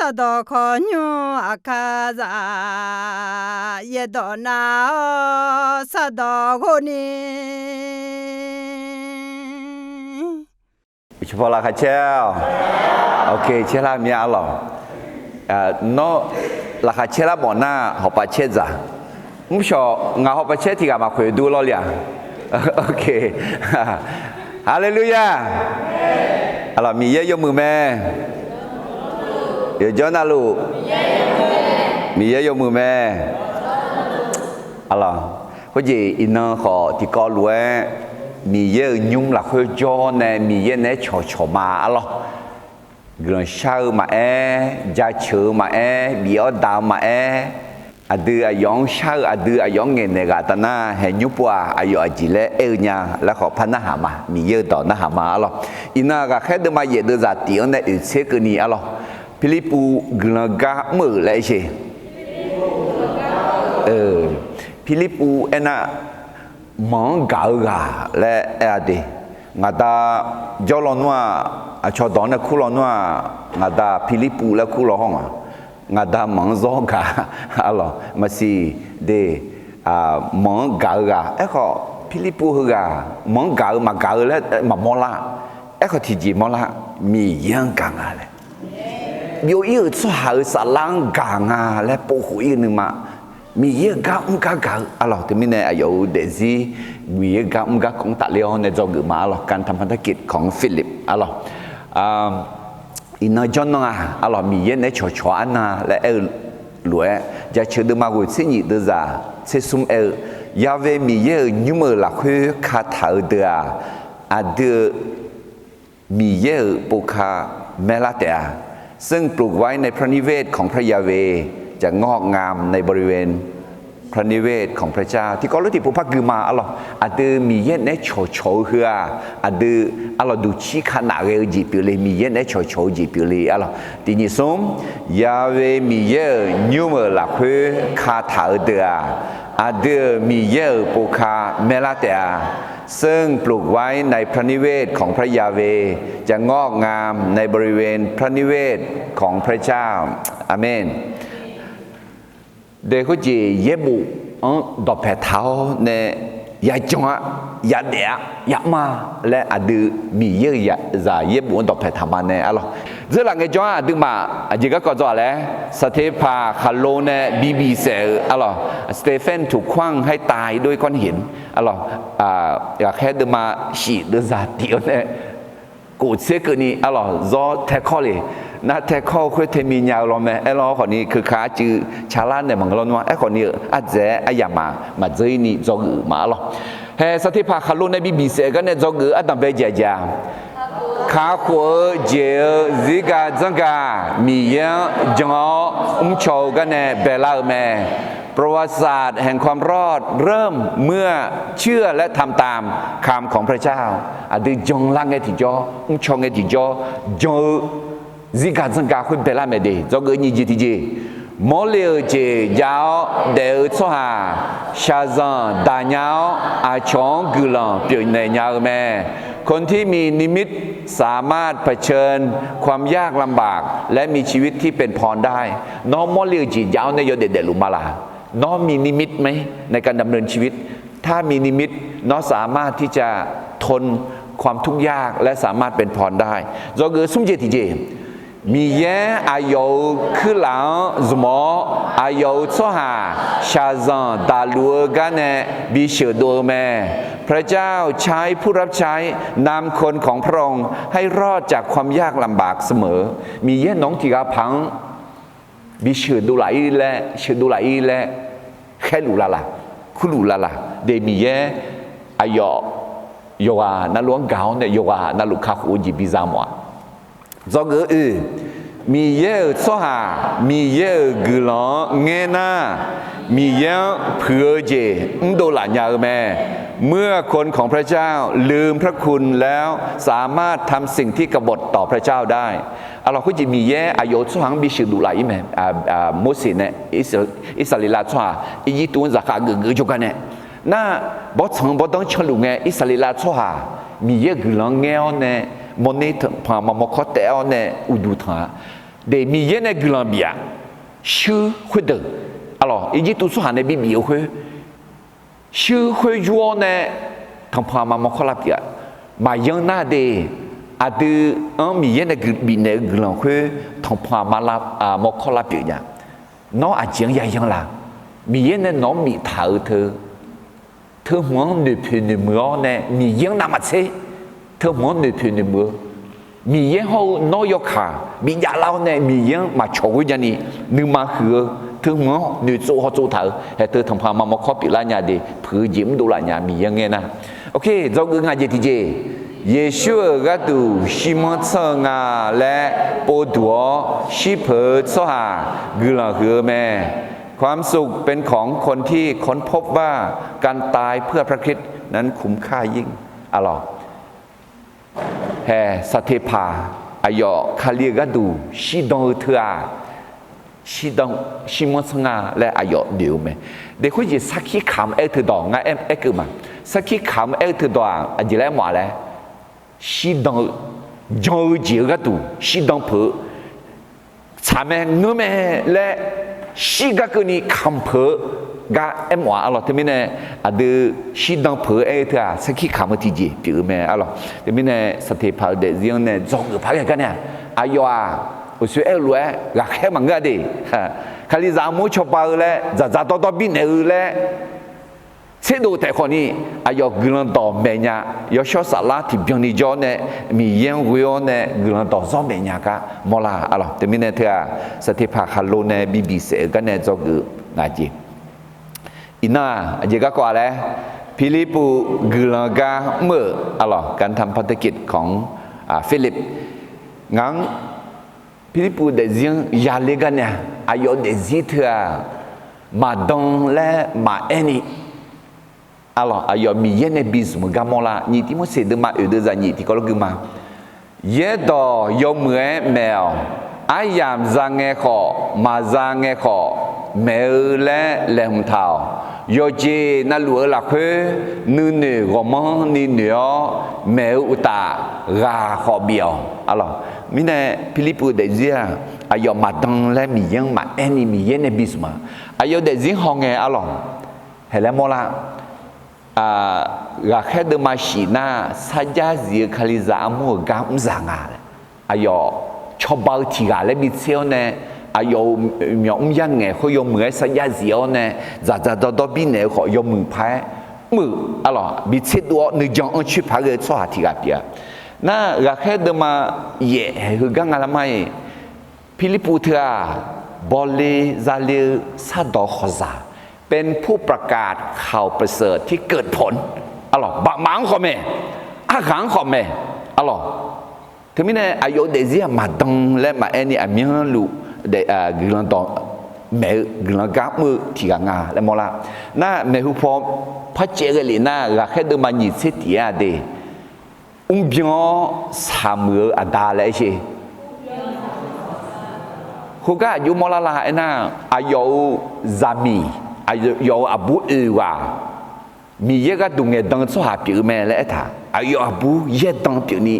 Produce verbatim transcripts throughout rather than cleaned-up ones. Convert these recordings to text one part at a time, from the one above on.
Sardawq khawqnymr aqkar zaq, yaerdawq nav-awr sardawq ghov ni. Uqcif paw laqkhaq caer-awq. Ok, caerlar mir-a arlawq. Nawr laqkhaq caerlar mawf nar hawpav caer dzaq. Mrshawq ngaq hawpav caer tiq ghaq maqkhoeq dur lawr le-aq. Ok. Haleluya. Arlawq, Miqyaer yawmuiq mae. Yawqjawr navluf Miqyaer yawmuiq mae. Arlawq, khoerjeq iqnan khawf tiqkawv lof-aer Miqyaer-euq nymr lafkhoer jawr nae Miqyaer naeq-aer cawqcawq ma arlawq. Guiqlanq shar-eu maqaer, jaceuq-eu maqaer, bif-awr daq-eu maqaer, aqdui aqyawf-anr shar-eu, aqdui aqyawf-anr ngaeqnaeq ghaq taf nar, haeqnymr pov-aq aqyawf aqjeq laer aer-eu nya laer khawf par narhaq ma. Miqyaer-euq dawq narhaq ma arlawq. Iqnan ghaqkhaer deuvma yaef deuv zaq tif-anr nae oeq tser keuvni arlawq. Pirlirpuv guiqlanq gar mr-euq laer aer sher. Pirlirpuv aernar, manq-anr gaq-eu ghaq laer aer-a de. Ngaqda jawr lawnmr-aq, aqcawq dawq-anr nae kur lawnmr-aq, ngaqda Pirlirpuv laer kur law hawr nga. Ngaqda manq-anr zawr gaq arlawq maqsiq de. Manq-anr gaq-eu ghaq aerkhawf, Pirlirpuv heughaq manq-anr gaq-eu maqgaq-eu laer maqmawr lar. Aerkhawf tiqjeq mawrlar, Miqyaer-anr gaq nga laer, byov-ir-euq tsawrhaq-euq saflar-anr gaq nga laer povkhof-ir-eu nuima, Miqyaer-euq gar mr gar gaq-eu arlawq. Teumirnae aqyawf-euq daefzir Miqyaer-euq gar mr gar kawv-anr tafler-awr nae dzawgeuf ma arlawq. การทำพันธกิจของฟิลิป arlawq. Iqnan jawrnan-aq arlawq, Miqyaer naeq-aer cawqcawq arnan laer aer-eu lof-aer, Jaceuq deuvma ghoeq tser nyif deuvzaq tser smr aer-eu, Yahweh Miqyaer-euq nymr-euq lafkhoer kataq-eu deuq-aq, aqdui-euq Miqyaer-euq povka maerlar taef-a. ซึ่งปลูกไว้ในพระนิเวศของพระยาเวห์ จะงอกงามในบริเวณพระนิเวศของพระเจ้า Tiqkawv lof tiqpov par gui ma arlawq. Aqdui Miqyaer naeq-aer cawqcawq-eu heu-aq, aqdui arlawq duqcir ka naf ghae-eu jeq pyeufle, Miqyaer naeq-aer cawqcawq-eu jeq pyeufle arlawq. Tiq nyif smr, Yahweh Miqyaer-euq nymr-euq lafkhoer kataq-eu deuq-aq, aqdui-euq Miqyaer-euq povka maerlar taef-a. ซึ่งปลูกไว้ในพระนิเวศของพระยาเวห์ จะงอกงามในบริเวณพระนิเวศของพระเจ้า อาเมน. De khoerjeq yaerbof-anr dawqpaeq taq-awr nae yajan-a, yadaef-a, yamr-a laer aqdui Miqyaer-euq zaq yaerbof-anr dawqpaeq taq ma nae arlawq. Dzeurlaf ngaejawr-anr aqduimaf aqjeq garkawv dzaw-aq laer, saqteqpaq khaqlo nae bibif saef-eu arlawq, Stephen ถูกขว้างให้ตายด้วยก้อนหิน arlawq, ghaqkhaer deuvma shif deuvzaq tif-awr nae kof tser keuvni arlawq zawr taekawr le. Nar taekawr-eu khoer tae mi nya-eu law mae. Aerlawr khawfni keuka arcuiv calar naeq maqngeur lawnmr-a. Aerkhawfni-euq ardzaeq-aer aryamq maq dzeur-ir ni dzawgeuf ma arlawq. Hae saqteqpaq khaqlo nae bibif saef-eu gar nae dzawgeuf-eu ardanq bae jeq aqjeq-aq, kakhof-eu jeq-eu zirgaq dzanrgaq Miqyaer-anr jan-awr mrcaw-eu gar nae baelar-eu mae. ประวัติศาสตร์แห่งความรอดเริ่มเมื่อเชื่อและทำตามคำของพระเจ้า Aqdui janlar ngae tiqjawr, mrcaw ngae tiqjawr, jan-eu zirgaq dzanrgaq khoer baelar mae de. Dzawgeuf nyiq jeq tiqjeq, mawrle-euq jeq jav-awr daef-eu tsawrhaq shaqzanq daqnya-awr, aqcawq-anr guiqlanq pyeufnaeq nya-eu mae. คนที่มีนิมิตสามารถเผชิญความยากลำบากและมีชีวิตที่เป็นพรได้ Nawr mawrle-euq jeq jav-awr nae yawdaef daefluf ma laq? Nawr มีนิมิตไหม ในการดำเนินชีวิต ถ้ามีนิมิต nawr สามารถที่จะทนความทุกข์ยากและสามารถเป็นพรได้ Dzawgeuf smr jeq tiqjeq, Miqyaer aqyawf-euq kuirlaf-anr zmq-awr, aqyawf-euq tsawrhaq shaqzanq daqluf-eu gar nae bisheuq dov-eu mae. พระเจ้าใช้ผู้รับใช้นำคนของพระองค์ให้รอดจากความยากลำบากเสมอ Miqyaer nawq-anr tiq ghaq paq-anr bisheuq dovlaf-ir laer, sheuq dovlaf-ir laer khaerluf lavlaq, kurluf lavlaq de. Miqyaer aqyawf yawqghaq navluf-anr gaq-awr nae yawqghaq navluf kakhof-eu jeq biza mawf-a. Dzawgeuf-eu oe, Miqyaer-euq tsawrhaq Miqyaer-euq guiqlanq-anr ngaer nar, Miqyaer-anr puiq-eu jeq mrdov laf nya-eu mae. เมื่อคนของพระเจ้าลืมพระคุณแล้วสามารถทำสิ่งที่กบฏต่อพระเจ้าได้ Arlawq khoerjeq Miqyaer aqyawf-euq tsawrhaq-anr bisheuq dovlaf-ir mae. Morseq nae Irsaqleqlav tsawrhaq Irjirtuv-anr zaqkhav geufgeuf jawrgar nae, nar, bawrtsanq-eu bawrdanr canluf ngae Irsaqleqlav tsawrhaq Miqyaer-euq guiqlanq-anr ngaer-awr nae mawrner tanq paq maqmawr kawr taef-awr nae uqduq tanq-a. De, Miqyaer nae guiqlanq bif-aq, shuir khoerdeuq, arlawq, Irjirtuv tsawrhaq nae bibif-eu khoer, shuir khoer yur-awr nae tanqpanq aqma mawrkawr lavpyeuf-a. Maqyanr nar de, aqdui-anr Miqyaer nae bifnaeq-eu guiqlanq khoer tanqpanq aqma mawrkawr lavpyeuf nya. Nawr aqjeq-anr yayanr la? Miqyaer nae nawq-anr miftaq-eu teu, teuhmq-anr noeqpoeq noeqmuiq-awr nae Miqyaer-anr navmaqtser teuhmq-anr noeqpoeq noeqmuiq-eu, Miqyaer hawr-eu nawr yawkaq bijav lar-awr nae Miqyaer-anr maqcawq ghoer jani, nuima huiq-eu, teuhmq-anr noeqtsov hawtsov taq-euq haeq teu tanqpanq aqma mawrkawr pyeuflar nya de, puiq-eu jeq mrdov laf nya Miqyaer ngae nar. Ok, dzawgeuf ngaq jeq tiqjeq, Yeqsur-euq gharduq shirmanr tsanr-eu nga laer povduq-awr shirpeuq-eu tsawrhaq guiqlanq huiq-eu mae. ความสุขเป็นของคนที่ค้นพบว่าการตายเพื่อพระคริสต์นั้นคุ้มค่ายิ่ง Arlawq, hae, Saqteqpaq aqyawf Kali-euq gharduq shirdan-eu teu-aq, shirdan, shirmanr tsanr nga laer aqyawf noeq-eu mae. De, khoerjeq sarkir kamq aer-eu teudawq ngar aer, aerkeuv ma. Sarkir kamq aer-eu teudawq-aq aqjeq laer aermawf-a laer, shirdan-eu, jan-eu jeq-eu gharduq shirdan peuq-eu, tsaq mae ngeur mae laer shir gar keuvni kamq peuq-eu gar aermawf-a. Arlawq, teumirnae aqdui shirdan peuq-eu aer-eu teu-aq sarkir kamq-eu tiqjeq pyeuf-eu mae. Arlawq, teumirnae Saqteqpaq-euq daefzir-anr nae dzawgeuf paq ghae gar nae-aq, aqyawf-aq uqshoe aer-eu lof-aer ghaqkhaer maqngeur-a de. Kalizaq armur cawba-eu laer dzaqdzaq dawrdawr birnaeq-eu laer tserdov taef khawfni, aqyawf guiqlanq dawq maeq nya, yawshawr saflar tiqbyan ni jawr nae, Miqyaer-anr ghoe-awr nae guiqlanq dawq zawr maeq nya gar mawrlar. Arlawq, teumirnae teu-aq, Saqteqpaq khaqlo nae bibiq saef-eu gar nae dzawgeuf ngaq jeq. Iqnan-aq aqjeq garkawv-a laer, Pirlirpuv guiqlanq gar mr-euq, arlawq, การทำพันธกิจของ Philip, ngaq-anr Pirlirpuv daefzir-anr yaler gar nae-aq, aqyawf daefzir teu-aq, maqdan laer maqaer ni, arlawq, aqyawf Miqyaer nae bizmq-eu gar mawrlar. Nyiq Tirmorseq deuvma oeq deuv zaqnyiq tiqkawv lor gui ma. Yaerdawq yawmuiq-aer maeq-awq. Aryamq za ngae khawf, maqza ngae khawf, maeq-eu laer laeqhmq taq-awq. Yawqjeq navluf-eu lafkhoer nuinoeq ghawqmanrni noeq-awr maeq-eu uqtaf, ghaq khawf bif-awq. Arlawq, mirnae Pirlirpuv daefzir-aq, aqyawf maqdan laer Miqyaer-anr maqaer ni Miqyaer nae bizmq-a. Aqyawf daefzir hawngae arlawq, haeq laer mawrlar. Ghaqkhaer deuvma shif nar, sarjax zif-eu Kalizaq armur-euq gar mrzaq nga laer, aqyawf cawba-eu tiq ghaq laer bitser-awr nae, aqyawf-euq myawq mr yar ngaeq khoer yawmuiq-aer sarjax zif-awr nae, dzaqdzaq dawrdawr birnaeq-eu khawf yawmuiq paq-aer mr-euq, arlawq, bitser dov-awr nuijan anr coer paq ghae-eu tsawrhaq tiq ghaq pyeuf-a. Nar, ghaqkhaer deuvma yaef haeq heugar nga lar mar-iq, Pirlirpuv teu-aq, bawle zale-eu sardawq khawqzaq, เป็นผู้ประกาศข่าวประเสริฐที่เกิดผล, arlawq, baqmaf-anr khawf maeq, arghaq-anr khawf maeq, arlawq. Teumirnae aqyawf-euq daefzir-aq maqdan laer maqaer ni aqmyanluf guiqlanq dawq maeq-eu guiqlanq gar mr-eu tiq ghaq nga laer mawrlar. Nar, maeqhu paw par caev ghae lef nar, ghaqkhaer deuvma nyiq tser tiq-aer-a de, mrbyan-awr saqmuiq-eu aqda laer aer sher. Khoergar aqjox mawrlar la aernar, aqyawf-euq zaqmiq, aqyawf-euq aqbur oeq ghaq Miqyaer gharduq ngaeqdan-eu tsawrhaq pyeuf-eu mae laer aertaq, aqyawf aqbur yaerdan pyeufni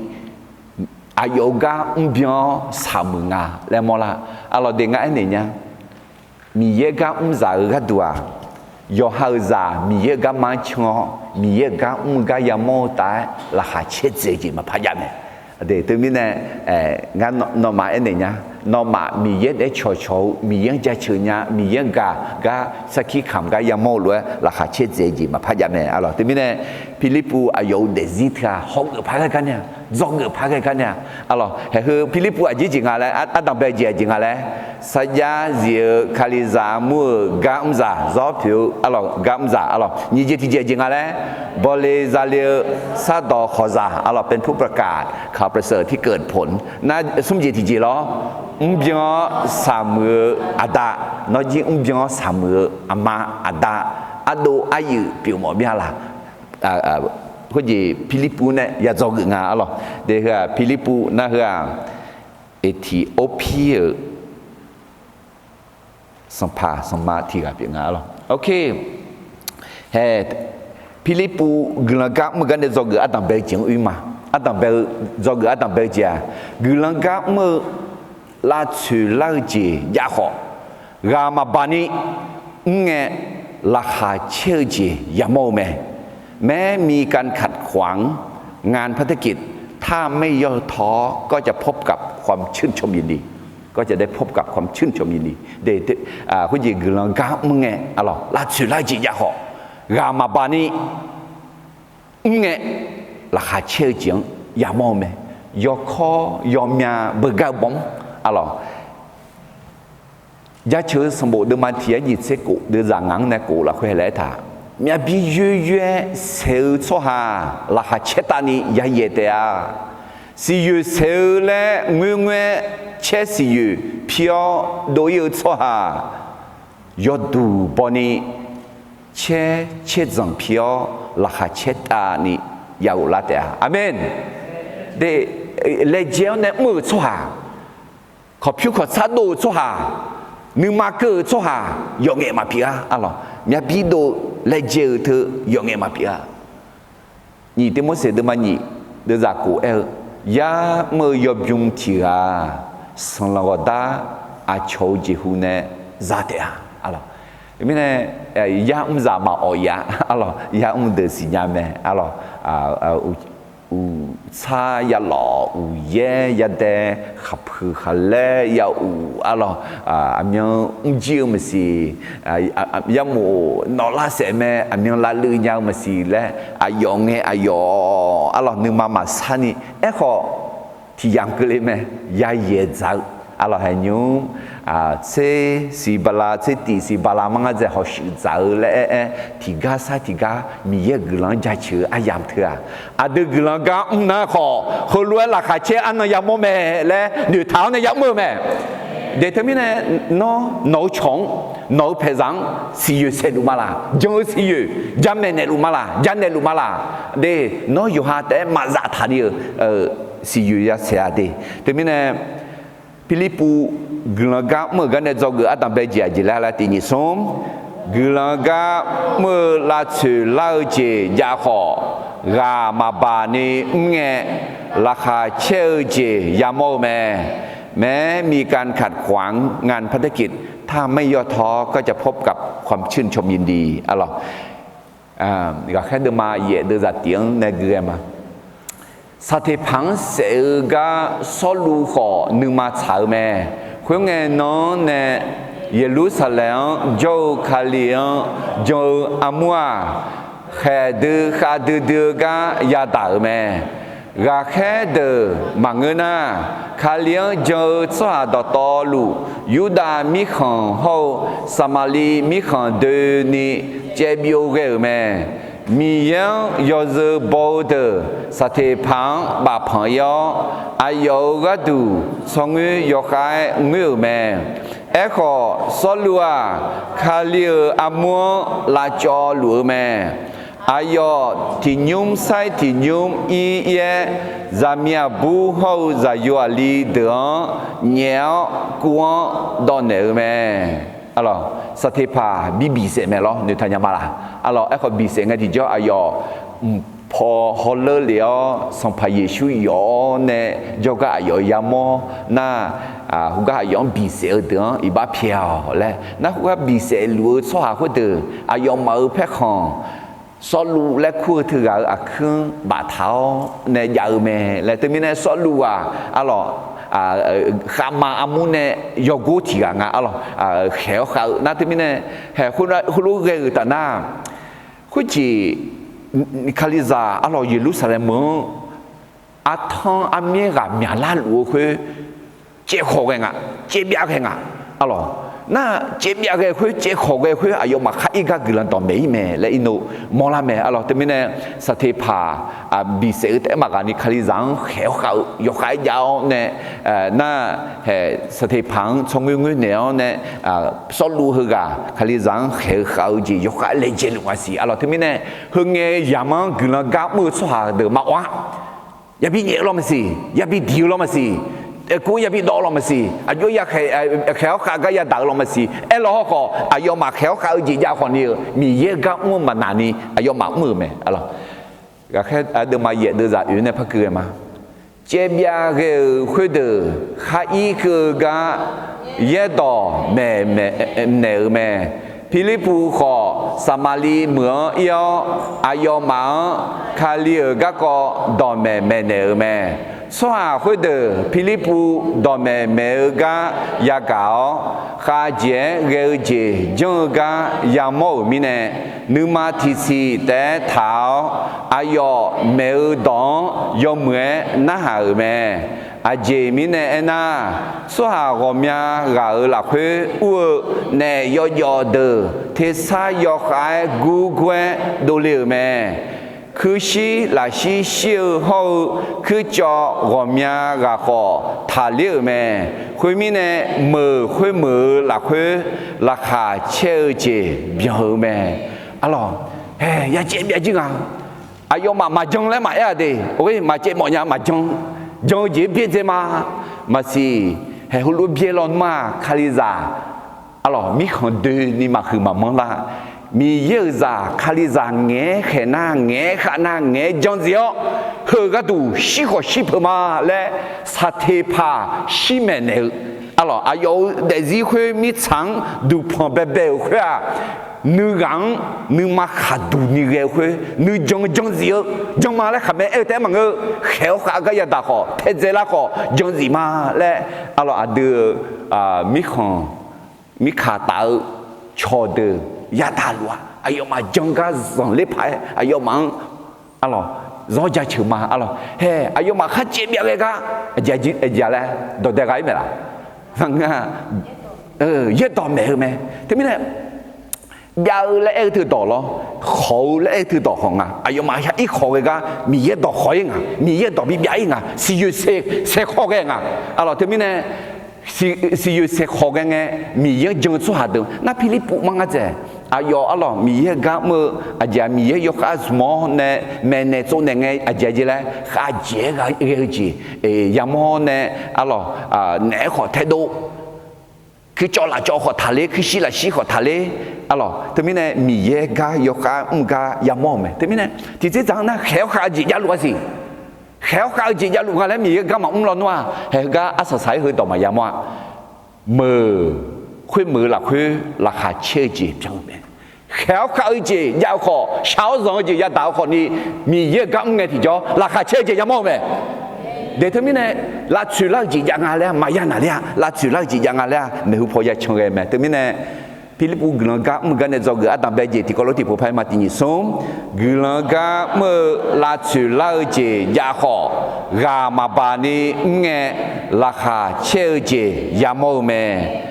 aqyawf-euq gar mrbyan-awr saqmuiq nga laer mawrlar. Arlawq de, ngar aernaeq nya. Miqyaer gar mrzaq-eu gharduq-aq, yawqha-euq zaq Miqyaer-euq garma-anr can-awr Miqyaer-euq gar mr-eu gar yamawr-eu taef-aer laqkhaq caerdzae-eu jeq maqpar jav mae. Aqdui teumirnae, ngar nawmaf aernaeq nya, nawmaf Miqyaer naeq-aer cawqcawq-eu, Miqyaer-anr jaceuq nya, Miqyaer-anr gaq gar sarkir kamq gar yamawr-eu lof-aer laqkhaq caerdzae-eu jeq maqpar jav mae. Arlawq, teumirnae Pirlirpuv aqyawf-euq daefzir teu-aq hawgeuf paq ghae gar nae-a, dzawgeuf paq ghae gar nae-a. Arlawq, haeq heu Pirlirpuv aqjeq jeq nga laer, ardanq bae-eu jeq aqjeq nga laer, sarjax zif-eu Kalizaq armur-euq gar mrzaq zawr pyeuf-eu, arlawq, gar mrzaq, arlawq, nyiq jeq tiq jeq jeq nga laer, bawle zale-eu sardawq khawqzaq, arlawq, เป็นผู้ประกาศข่าวประเสริฐที่เกิดผล nar, smr jeq tiq jeq lawr, mrbyan-awr saqmuiq-eu aqda, nawr jir mrbyan-awr saqmuiq-eu aqma, aqda, ardov aryuif pyeuf mawf mya la. Khoerjeq Pirlirpuv nae ya dzawgeuf nga, arlawq, de heu-aq Pirlirpuv nar heu-aq, Eqtiqorpir-euq sanqpaq sanqma tiq ghaq pyeuf nga, arlawq. Ok, hae, Pirlirpuv guiqlanq gar mr-eu gar nae dzawgeuf ardanq bae-eu jeq-anr oe ma. Ardanq bae-eu, dzawgeuf ardanq bae-eu jeq-aq, guiqlanq gar mr-eu lavtsoeq lar-eu jeq jav khawf, ghaq maqbaq ni mr ngae, laqkhaq caer-eu jeq yamawr-eu mae. แม้มีการขัดขวางงานพันธกิจ ถ้าไม่ย่อท้อ ก็จะพบกับความชื่นชมยินดี ก็จะได้พบกับความชื่นชมยินดี khoerjeq guiqlanq gar mr ngae, lavtsoeq lar-eu jeq jav khawf, ghaq maqbaq ni mr ngae, laqkhaq caer-eu jeq-anr yamawr-eu mae. Yawkawr yawmya beugar-eu bawm-anr, arlawq, Jaceuq-eu sanqbof deuvma tiq-aer nyiq tser kof deuvzaq ngaq-anr nae kof lafkhoer haeq laer aertaq, myavbi yoeryoer-aer saeq-eu tsawrhaq laqkhaq caer tavni yayaeq taef-a. Siqyoeq saeq-eu laer ngoerngoer-aer caer siqyoeq pi-awr dov-ir-eu tsawrhaq yawduq baw ni caer caer dzanq pi-awr laqkhaq caer tavni yaghoflar taef-a. Aqmeq. De, laejae-anr nae mr-euq tsawrhaq, kawqpyur kawqtsar dov-euq tsawrhaq, nuima keuv-euq tsawrhaq yawqngaef maqpyeuf-a, arlawq. Myavbi dov-eu laejae-euq teu yawqngaef maqpyeuf-a. Nyiq Tivmorseq deuvma nyiq deuvzaq kof aer-eu, yar mr-eu yawbymr tiq ghaq-aq, sanqlanq ghawqdar aqcawq-eu jeqhu nae za taef-a, arlawq. Mirnae, yar mr zaq maqawq-ir-a, arlawq, yar mr deuq siqnya mae, arlawq. Uqtsar yalawq, uqyaer yadae, khaqpuiq khaqlaer ya uq, arlawq, aqmyan mrjir-eu maqsiq, yarmof nawqlar saef mae, aqmyan lavluiv nya-eu maqsiq laer, aqyawf ngae aqyawf, arlawq, nuima maqsar ni, aerkhawf, tiq yamq keuvle mae, yayaeq dzaq-eu, arlawq, haeq nymr tser siq bala, tser tiq siq bala mar ngar dzae hawshuif dzaq-eu laer aer-aer, tiqgar sar tiqgar Miqyaer-euq guiqlanq-anr jaceuq-eu aryamq teu-aq, aqdui guiqlanq gar mr nar khawf, heulof-aer laqkhaq caer arnan yamawr mae laer noeqtaq-awr nae yamr-eu mae. De teumirnae, nawr nawq-eu cawq-anr, nawq-eu paeqzaq-anr siqyoeq saeqluf ma laq? Jan-eu siqyoeq jamaeq naeqluf ma laq? Janaeqluf ma laq? De, nawr yawqha taef-aer maqzaf taqli-euq siqyoeq ya saeq-a de. Teumirnae, Pirlirpuv guiqlanq gar mr-euq gar nae dzawgeuf ardanqbae jeq aqjeq laer laer tiq nyiq smr, guiqlanq gar mr-eu lavtsoeq lar-eu jeq jav khawf, ghaq maqbaq ni mr ngae, laqkhaq caer-eu jeq yamawr-eu mae. แม้มีการขัดขวางงานพันธกิจ ถ้าไม่ย่อท้อ ก็จะพบกับความชื่นชมยินดี arlawq. Ghaqkhaer deuvma yaef deuvzaq tiq-anr nae gui ghae ma. Saqteqpaq-anr saef-eu gar Sawrluv khawf nuima tsaq-eu mae. Khoerngae nan-anr nae Yeqlursaqlaeq-anr jawr-eu Kali-anr jan-eu armur-aq, khaeqdui khavdui dui-eu gar yadaq-euq mae. Ghaqkhaer deuq maqngeur nar, Kali-anr jan-eu tsawrhaq dawqtawvluf, Yurdav mirkhanq hawr-eu Saqmaqliv mirkhanq doeni caevbyov ghae-euq mae. Miqyaer-anr yawzeu baw-eu deuq Saqteqpaq-anr bafpanq-ir-awr, aqyawf-euq gharduq tsawrngoer yawkhav-aer ngoer-euq mae. Aerkhawf, Sawrluv-aq, Kali-euq armur-anr lavcawv luf-eu mae. Aqyawf tiq nymr sair tiq nymr ir-ir-aer, zaqmiq aqbur hawr-eu zaqyo aqli deuq-anr nyaef-awr kuv-anr dawv naeq-eu mae. Arlawq, Saqteqpaq bi biqsaef mae lawr, noeqtaq nya ma laq? Arlawq, aerkhawf biqsaef ngae tiqjawr aqyawf mqpaw hawleur lef-awr Sanqpaq Yeqsur yawf-awr nae jawrgar aqyawf yamawr nar, khoergar aqyawf-anr biqsaef-eu deuq-anr iqbax pyaeq-awq laer nar, khoergar biqsaef luf-eu tsawrhaq khoerdeuq aqyawfmaf-euq paerkhanq Sawrluv laer kur-eu teughaq-euq aqkuir-anr baftaq-awr nae jav-eu mae laer. Teumirnae Sawrluv-aq, arlawq, khavmar armur nae yawgor tiq ghaq nga, arlawq, khaeq-awr khav-eu nar. Teumirnae haeq khoerlof ghae-euq taf nar, khoerjeq Kalizaq arlawq Yeqlursaqlaeq meuq-anr artanr armyaer ghaq myaqlar luf-eu khoer caevkhawq ghae nga, caevbyav ghae nga. Arlawq, nar caevbyav ghae khoer, caevkhawq ghae khoer, aqyawfmaf khar ir gar guiqlanq dawqmaeq-ir mae laer irnov mawrlar mae. Arlawq, teumirnae Saqteqpaq biqsaef-eu taef-aer maqghaq ni Kalizaq-anr khaeq-awr khav-eu yawkhav-aer jav-awr nae, nar haeq Saqteqpaq-anr tsawrngoer ngoer naeq-awr nae, Sawrluv heughaq Kalizaq-anr khaeq-eu khav-eu jeq yawkhav-aer laejae luf nga siq. Arlawq, teumirnae heungae yamq-anr guiqlanq gar mr-eu tsawrhaq deuq maqawr-a. Yabi nyaef-eu lawr maqsiq, yabi diq-eu lawr maqsiq, aerkov yabi dawv-eu lawr maqsiq, aqjox ya khaeq-awr khav gar yadaq-eu lawr maqsiq, aerlawr hawrkhawf aqyawfmaf khaeq-awr khav-eu jeq jav khawf ni-eu Miqyaer-eu gar mr-eu maqnaq ni aqyawfmaf mr-euq mae. Aqkhaer aqdeuma yaef deuzaq oeq nae par keuv ghae ma. caevbyav ghae-euq khoerdeuq khar ir keuv-eu gar yaerdawq maeqnaeq-euq mae. Pirlirpuv khawf, Saqmaqliv meuq-anr ir-awr, aqyawfmaf-anr Kali-euq garkawv dawqmaeq maeqnaeq-euq mae. Tsawrhaq khoerdeuq Pirlirpuv dawqmaeq maeq-eu gar yagaq-awr, khavjeq-aer ghae-eu jeq janr-eu gar yamawr-euq mirnae, nuima tiqsiq taef-aer taq-awr, aqyawf maeq-eu dawq-anr yawmuiq-aer narhaq-euq mae. Aqjeq mirnae aernar, tsawrhaq ghawqmya ghaq-euq lafkhoer ur-eu naef yawjawf deuq tersar yawkhav-aer gurgur-aer dovle-euq mae. Kuirshir lafshir shir-eu hawr-eu kuircawv ghawqmya ghaq khawf taqler-euq mae. Khoermirnae, meuq khoermeuq-eu lafkhoer laqkhaq caer-eu jeq byan-eu mae. Arlawq, hae, yacaev byav jir nga. Aqyawfmaf maqjan laer maqaer-a de. Or, maqcaev mawf nya maqjan. Jan-eu jeq-aer byaerdzae ma. Maqsiq, hae, heulof byaer lawnmr-aq, Kalizaq, arlawq, mirkhanq doeni maqhuiq maqmanr lar. Miqyaer-euq zaq, Kalizaq ngaeq-aer khaeq nar, ngaeq-aer khav nar, ngaeq-aer jan zif-awr, heu gharduq shir khawf shir peuq ma laer, saqteqpaq shir maeqnaeq-eu, arlawq, aqyawf-euq daefzir khoer mirtsaq-anr duqpanq baebae-euq khoer-aq, nuighaq-anr nuima khaqduq ni ghae-eu khoer, nuijan jan zif-eu, jan ma laer khaqmae aer-eu taef-aer maqngeur-eu, khaeq-awr khav-eu gar yadaq khawf, taedzae lar khawf jan zif ma laer, arlawq, aqdui-euq mirkhanq, mirkaq taf-eu cawqdeuq yadaq luf-aq, aqyawfmaf jan gar zanqler paq-aer aqyawfmaf-anr, arlawq, zawr jaceuq ma, arlawq, hae, aqyawfmaf khar caev byav ghae gar, aqjeq laer dawqdae gha-ir maeq laf? Ngar, yaerdawq maeq-eu mae. Teumirnae, byav-eu laer aer-eu teudawq lawr, khawq-eu laer aer-eu teudawq khawq nga. Aqyawfmaf yar ir khawq ghae gar Miqyaer dawq khawq-ir nga, Miqyaer dawq bibyav-ir nga, siqyoeq saeq khawq ghae nga. Arlawq, teumirnae, siqyoeq saeq khawq ghae ngae, Miqyaer-anr jan-eu tsawrhaq deuq nar, Pirlirpuv mar ngar dzaeq. Aqyawf, arlawq, Miqyaer-eu gar mr-eu, aqjeq-aq, Miqyaer yawkhav zmq-awr nae maeqnaeq tsovnaeq ngae, aqjeq-aq jeq laer khavjeq-aer ghae-eu jeq yamawr nae, arlawq, naef-aer khawf taedov, kuircawv lafcawv khawf taqler, kuirshir lafshir khawf taqler, arlawq, teumirnae Miqyaer gar yawkhav mr gar yamawr-euq mae. Teumirnae tiqtser dzaq-anr nar, khaeq-awr khav-eu jeq javluf-a siq. Khaeq-awr khav-eu jeq javluf nga laer Miqyaer gar maqmr lawnmr-aq, hae, heugar arsaq saq-aer heudawq maqya mawr-a. Meuq khoermeuq-eu lafkhoer laqkhaq caer-eu jeq byan-eu mae. Khaeq-awr khav-eu jeq jav-eu khawf, shaq-awr zanq-eu jeq yadaq-eu khawfni, Miqyaer-eu gar mr ngae tiqjawr laqkhaq caer-eu jeq yamawr-eu mae. De teumirnae, lavtsoeq lar-eu jeq jav nga laer-a, maqya naqler-a, lavtsoeq lar-eu jeq jav nga laer-a, maeqhu paw ya can ghae mae. Teumirnae, Pirlirpuv guiqlanq gar mr-eu gar nae dzawgeuf ardanqbae jeq tiqkawv lof tiqpov par-aer ma tiq nyiq smr, guiqlanq gar mr-eu lavtsoeq lar-eu jeq jav khawf, ghaq maqbaq ni mr ngae, laqkhaq caer-eu jeq yamawr-eu mae.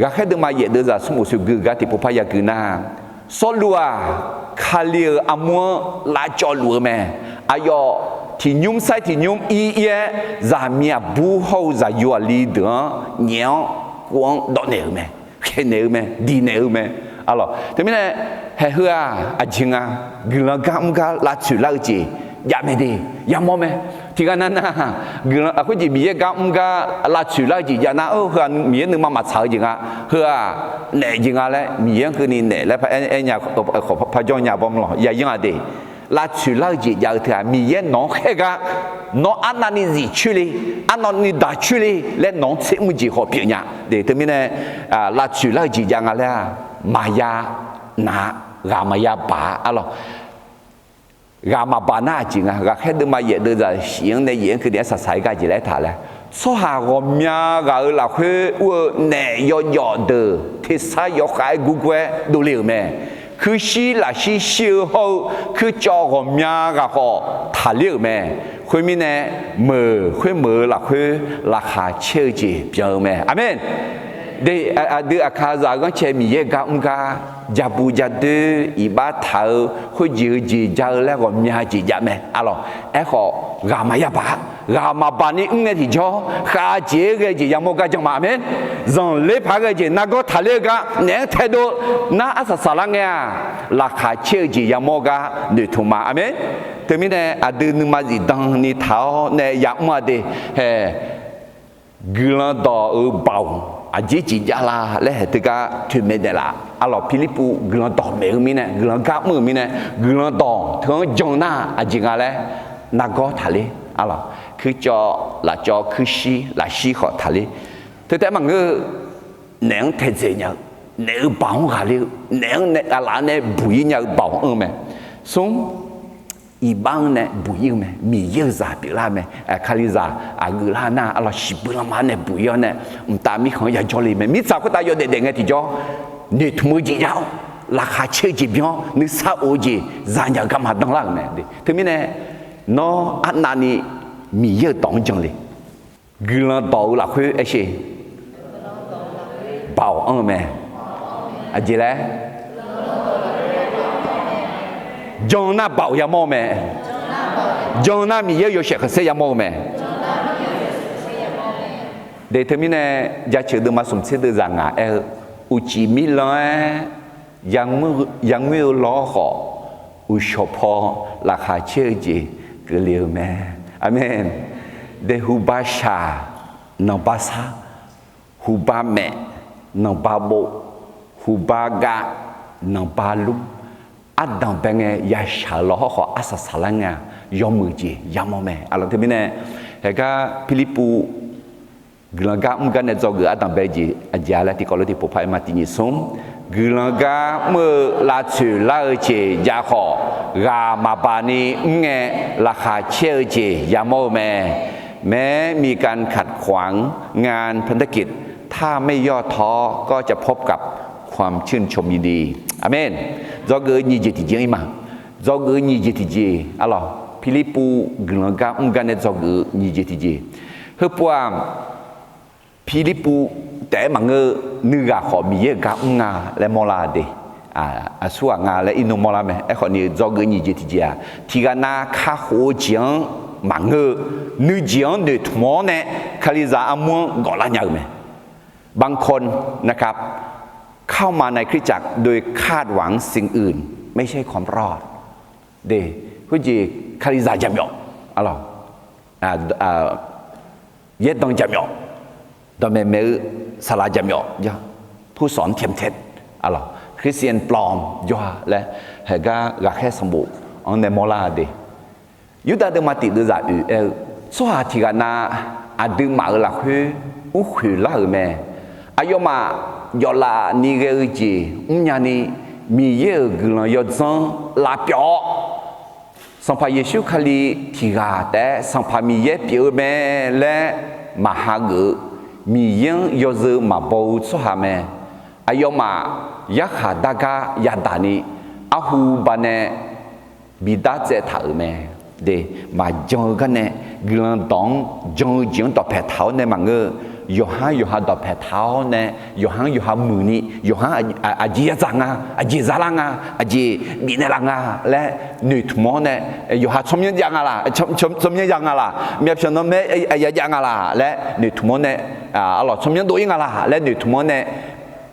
Ghaqkhaer deuvma yaef deuvzaq smr bof soeqgui gar tiqpov par yagui nar, Sawrluv-aq, Kali-euq armur-anr lavcawv luf-eu mae. Aqyawf tiqnymr sair tiqnymr ir ir-aer, zaqmiq aqbur hawr-eu zaqyo aqli deuq-anr nyaef-awr, kov-anr dawvnaeq-euq mae, khaeqnaeq-eu mae, diqnaeq-eu mae. Arlawq, teumirnae, haeq heu-aq, aqjeq nga, guiqlanq gar mr gar lavtsoeq lar-eu jeq jav mae de, yamawr mae. Tiqghaq nav nar, guiqlanq khoerjeq Miqyaer gar mr gar lavtsoeq lar-eu jeq jav nar, heu-aq Miqyaer nuima maqtsaq-eu jeq nga, heu-aq naef jeq nga laer, Miqyaer-anr keuvni naef laer paraer nya, parjawr nya bawmlawq yayanr-a de. Lavtsoeq lar-eu jeq jav-eu teu-aq, Miqyaer nawq-anr khaer gar, nawr arnavni zif coer le, arnavni daq coer le laer nawq-anr tser mr jeq khawf pyeuf nya de. Teumirnae, lavtsoeq lar-eu jeq jav nga laer-aq, maqya naq-a, ghaq maqya baq-a. Arlawq, ghaq maqbaq nar aqjeq nga. Ghaqkhaer deuvma yaef deuvzaq shif-anr nae yaef-anr keuvni arsaq saq-aer gar jeq laer aertaq laer, tsawrhaq ghawqmya ghaq-euq lafkhoer ur-eu naef yawjawf deuq tersar yawkhav-aer gurgur-aer dovle-euq mae. Kuirshir lafshir shir-eu hawr-eu kuircawv ghawqmya ghaq khawf taqler-euq mae. Khoermirnae, meuq khoermeuq-eu lafkhoer laqkhaq caer-eu jeq byan-eu mae. Aqmeq. De, aqdui aqkaqzaq-eu ghanrcae Miqyaer gar mr gar, jabu jadoer iqbax taq-eu khoerjeq-eu jeq ja-eu laer ghawqmya jeq jav mae. Arlawq, aerkhawf ghaq maqya baq, ghaq maqbaq ni mr ngae tiqjawr khavjeq-aer ghae jeq yamawr gar jan ma. Aqmeq. Zanqler paq-aer ghae jeq nargawr taqler-eu gar naef-anr taedov-eu nar arsaq saqlar ngae-aq, laqkhaq caer-eu jeq yamawr gar noeqtmq ma. Aqmeq. Teumirnae aqdui nuima zifdan ni taq-awr nae yamr-a de, hae, guiqlanq dawq-euq baoq aqjeq jeq jav la laer hae teugar toeqmaeq daef laf. Arlawq, Pirlirpuv guiqlanq dawq maeq-eu mirnae, guiqlanq gar mr-euq mirnae, guiqlanq dawq teu-anr jan nar aqjeq nga laer nargawr taqler. Arlawq, kuircawv lafcawv kuirshir lafshir khawf taqler. Teu taef-aer maqngeur-eu, naef-anr taedzae nya-eu, naef-euq baoq-anr ghaqler-eu, naef-anr nae aqlaf-anr nae buq-ir nya-eu baoq anr-eu mae. Smr, iqbax-anr nae buq-ir-eu mae. Miqyaer-euq zaq pyeuflar-eu mae. Kalizaq aqgeular nar, arlawq shiqbuir lanma-anr nae buq-ir-awr nae, mqtav mirkhanq-anr yajawr le mae. Mirtsaq khoertav yawdaef daef ngae tiqjawr, noeqtmq-eu jeq jav-awr, laqkhaq caer-eu jeq byan-awr, nuisar of-eu jeq zanya-eu garma danlar-euq mae. Teumirnae, nawr arnavni Miqyaer-euq dawq-anr jan le. Guiqlanq dawq-eu lafkhoer aer sher, baoq anr-eu mae. Aqjeq laer, jan nar baoq yamawr-eu mae. Jan nar Miqyaer-euq yawshaef khanqsaer yamawr-eu mae. De teumirnae, jaceuq deuvma smq tser deuv zaq ngaq aer-eu, uqcif mirlan-aer yangoer-eu lawr khawf, uqshawq paw laqkhaq caer-eu jeq keuvle-eu mae. Aqmeq. De huba shaq, nanqba sar, huba maef, nanqba bov, huba gav, nanqba lmr, ardanq bae ngae yashaq-eu lawr hawrkhawf arsaq saqlar ngae-aq, yawmuiq jeq yamawr mae. Aqlawq teumirnae, haegar Pirlirpuv guiqlanq gar mr gar nae dzawgeuf ardanq bae jeq aqjeq-a laer tiqkawv lof tiqpov par-aer ma tiq nyiq smr, guiqlanq gar mr-eu lavtsoeq lar-eu jeq jav khawf, ghaq maqbaq ni mr ngae, laqkhaq caer-eu jeq yamawr-eu mae. แม้มีการขัดขวางงานพันธกิจ ถ้าไม่ย่อท้อก็จะพบกับความชื่นชมยินดี Aqmeq. Dzawgeuf-eu nyiq jeq tiqjeq-anr ir ma. Dzawgeuf-eu nyiq jeq tiqjeq, arlawq, Pirlirpuv guiqlanq gar mr gar nae dzawgeuf-eu nyiq jeq tiqjeq. Heupov-aq, Pirlirpuv taef-aer maqngeur-eu, nuighaq khawf Miqyaer-euq gar mr nga laer mawrlar de. Aqsurghaq nga laer irnmr mawrlar mae. Aerkhawf ni dzawgeuf nyiq jeq tiqjeq-aq, tiqghaq nav kakhof-eu jeq-anr maqngeur-eu, nuijeq-anr noeqtmq-awr nae Kalizaq armur-anr gawflar nya-eu mae. บางคนนะครับ เข้ามาในคริสตจักรโดยคาดหวังสิ่งอื่น ไม่ใช่ความรอด De, khoerjeq Kalizaq jaqmyawf, arlawq, yaerdanq jaqmyawf, dawqmaeq maeq-eu saqlaq jaqmyawf, ผู้สอนเทียมเท็จ, arlawq, Christian ปลอม jawr-a laer, haegar ghaqkhaer sanqbof-anr nae mawrlar de. Yurdav deuvma tiq deuv zaq oeq aer-eu, tsawrhaq tiqghaq nav aqduimaf-euq lafkhoer urkhoeq lar-euq mae. Aqyawfmaf jawflaf ni ghae-eu jeq mrnya ni, Miqyaer-euq guiqlanq yawdzanr lavpyawf-awr, Sanqpaq Yeqsur Kali tiqghaq taef-aer Sanqpaq Miqyaer pyeuf-eu mae laer maqha geuf-eu, Miqyaer-anr yawzeu maqbaw-eu tsawrhaq mae. Aqyawfmaf yarkhaq dargar yadaq ni, arhu banae bidar tsaev taq-euq mae. De, maqjan-eu garnae, guiqlanq dawq-anr jan-eu jeq-anr dawqpae taq-awr nae maqngeur-eu, yawqhar yawqha dawqpae taq-awr nae, yawqha-anr yawqha muiqni, yawqha-anr aqjeq yadzaq nga, aqjeq zalar nga, aqjeq bifnaeq laf nga laer noeqtmq-awr nae, yawqha tsawrmyanr jav nga laq, tsawrmyanr jav nga laq, myavpyawq nanmaer ya jav nga laq laer noeqtmq-awr nae, arlawq tsawrmyanr dov-ir nga laq laer noeqtmq-awr nae,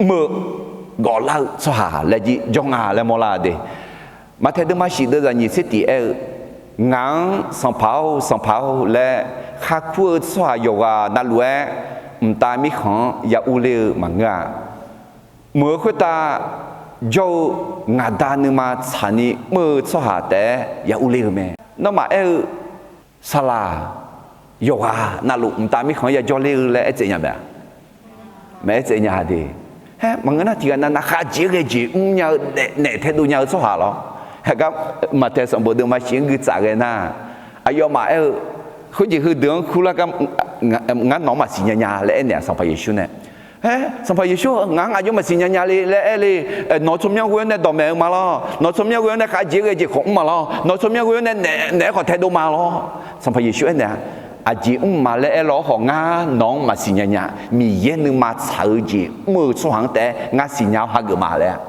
mr-eu gawflar-eu tsawrhaq laer jir jawr nga laer mawrlar de. Maqtaeq deuvma shif deuv zaq nyiq tser tiq aer-eu, ngaq-anr Sanqpaq-or, Sanqpaq-or laer kharkur-eu tsawrhaq yawqghaq navluf-aer, mqtav mirkhanq-anr ya urler-eu maqngeur-a. Mq-eu khoertav jawr-eu ngaq Da nuima tsaqni mr-eu tsawrhaq taef-aer ya urler-eu mae. Nawmaf aer-eu saqlaq yawqghaq navluf mqtav mirkhanq-anr ya jawrler-eu laer aertsaev nya mae-a. Maqaer tsaev nya de. Haer, maqngeur nar tiqghaq nav nav khavjeq ghae jeq mrnya-eu naef taedov nya-eu tsawrhaq lawr. Haegar Maqtaeq sanqbof deuvma shif-anr guitsaf ghae nar, aqyawfmaf aer-eu, khoerjeq heudeuq-anr kurlar gar ngar nawq-anr maqsiq nya nya laer aernaeq-a Sanqpaq Yeqsur nae. Haer, Sanqpaq Yeqsur ngaq-anr aqjox maqsiq nya nya le laer aer le. Nawq-eu tsawrmyanr ghoe-awr nae dawqmaeq-eu ma lawr. Nawq-eu tsawrmyanr ghoe-awr nae khavjeq ghae jeq khawf mr ma lawr. Nawq-eu tsawrmyanr ghoe-awr nae naef-aer khawf taedov ma lawr. Sanqpaq Yeqsur aernaeq-a, aqjeq mr ma laer aer lawr khawf ngar nawq-anr maqsiq nya nya. Miqyaer nuima tsaq-eu jeq mr-eu tsawrhaq-anr taef-aer ngar siqnya-awr hageuf ma laer-a.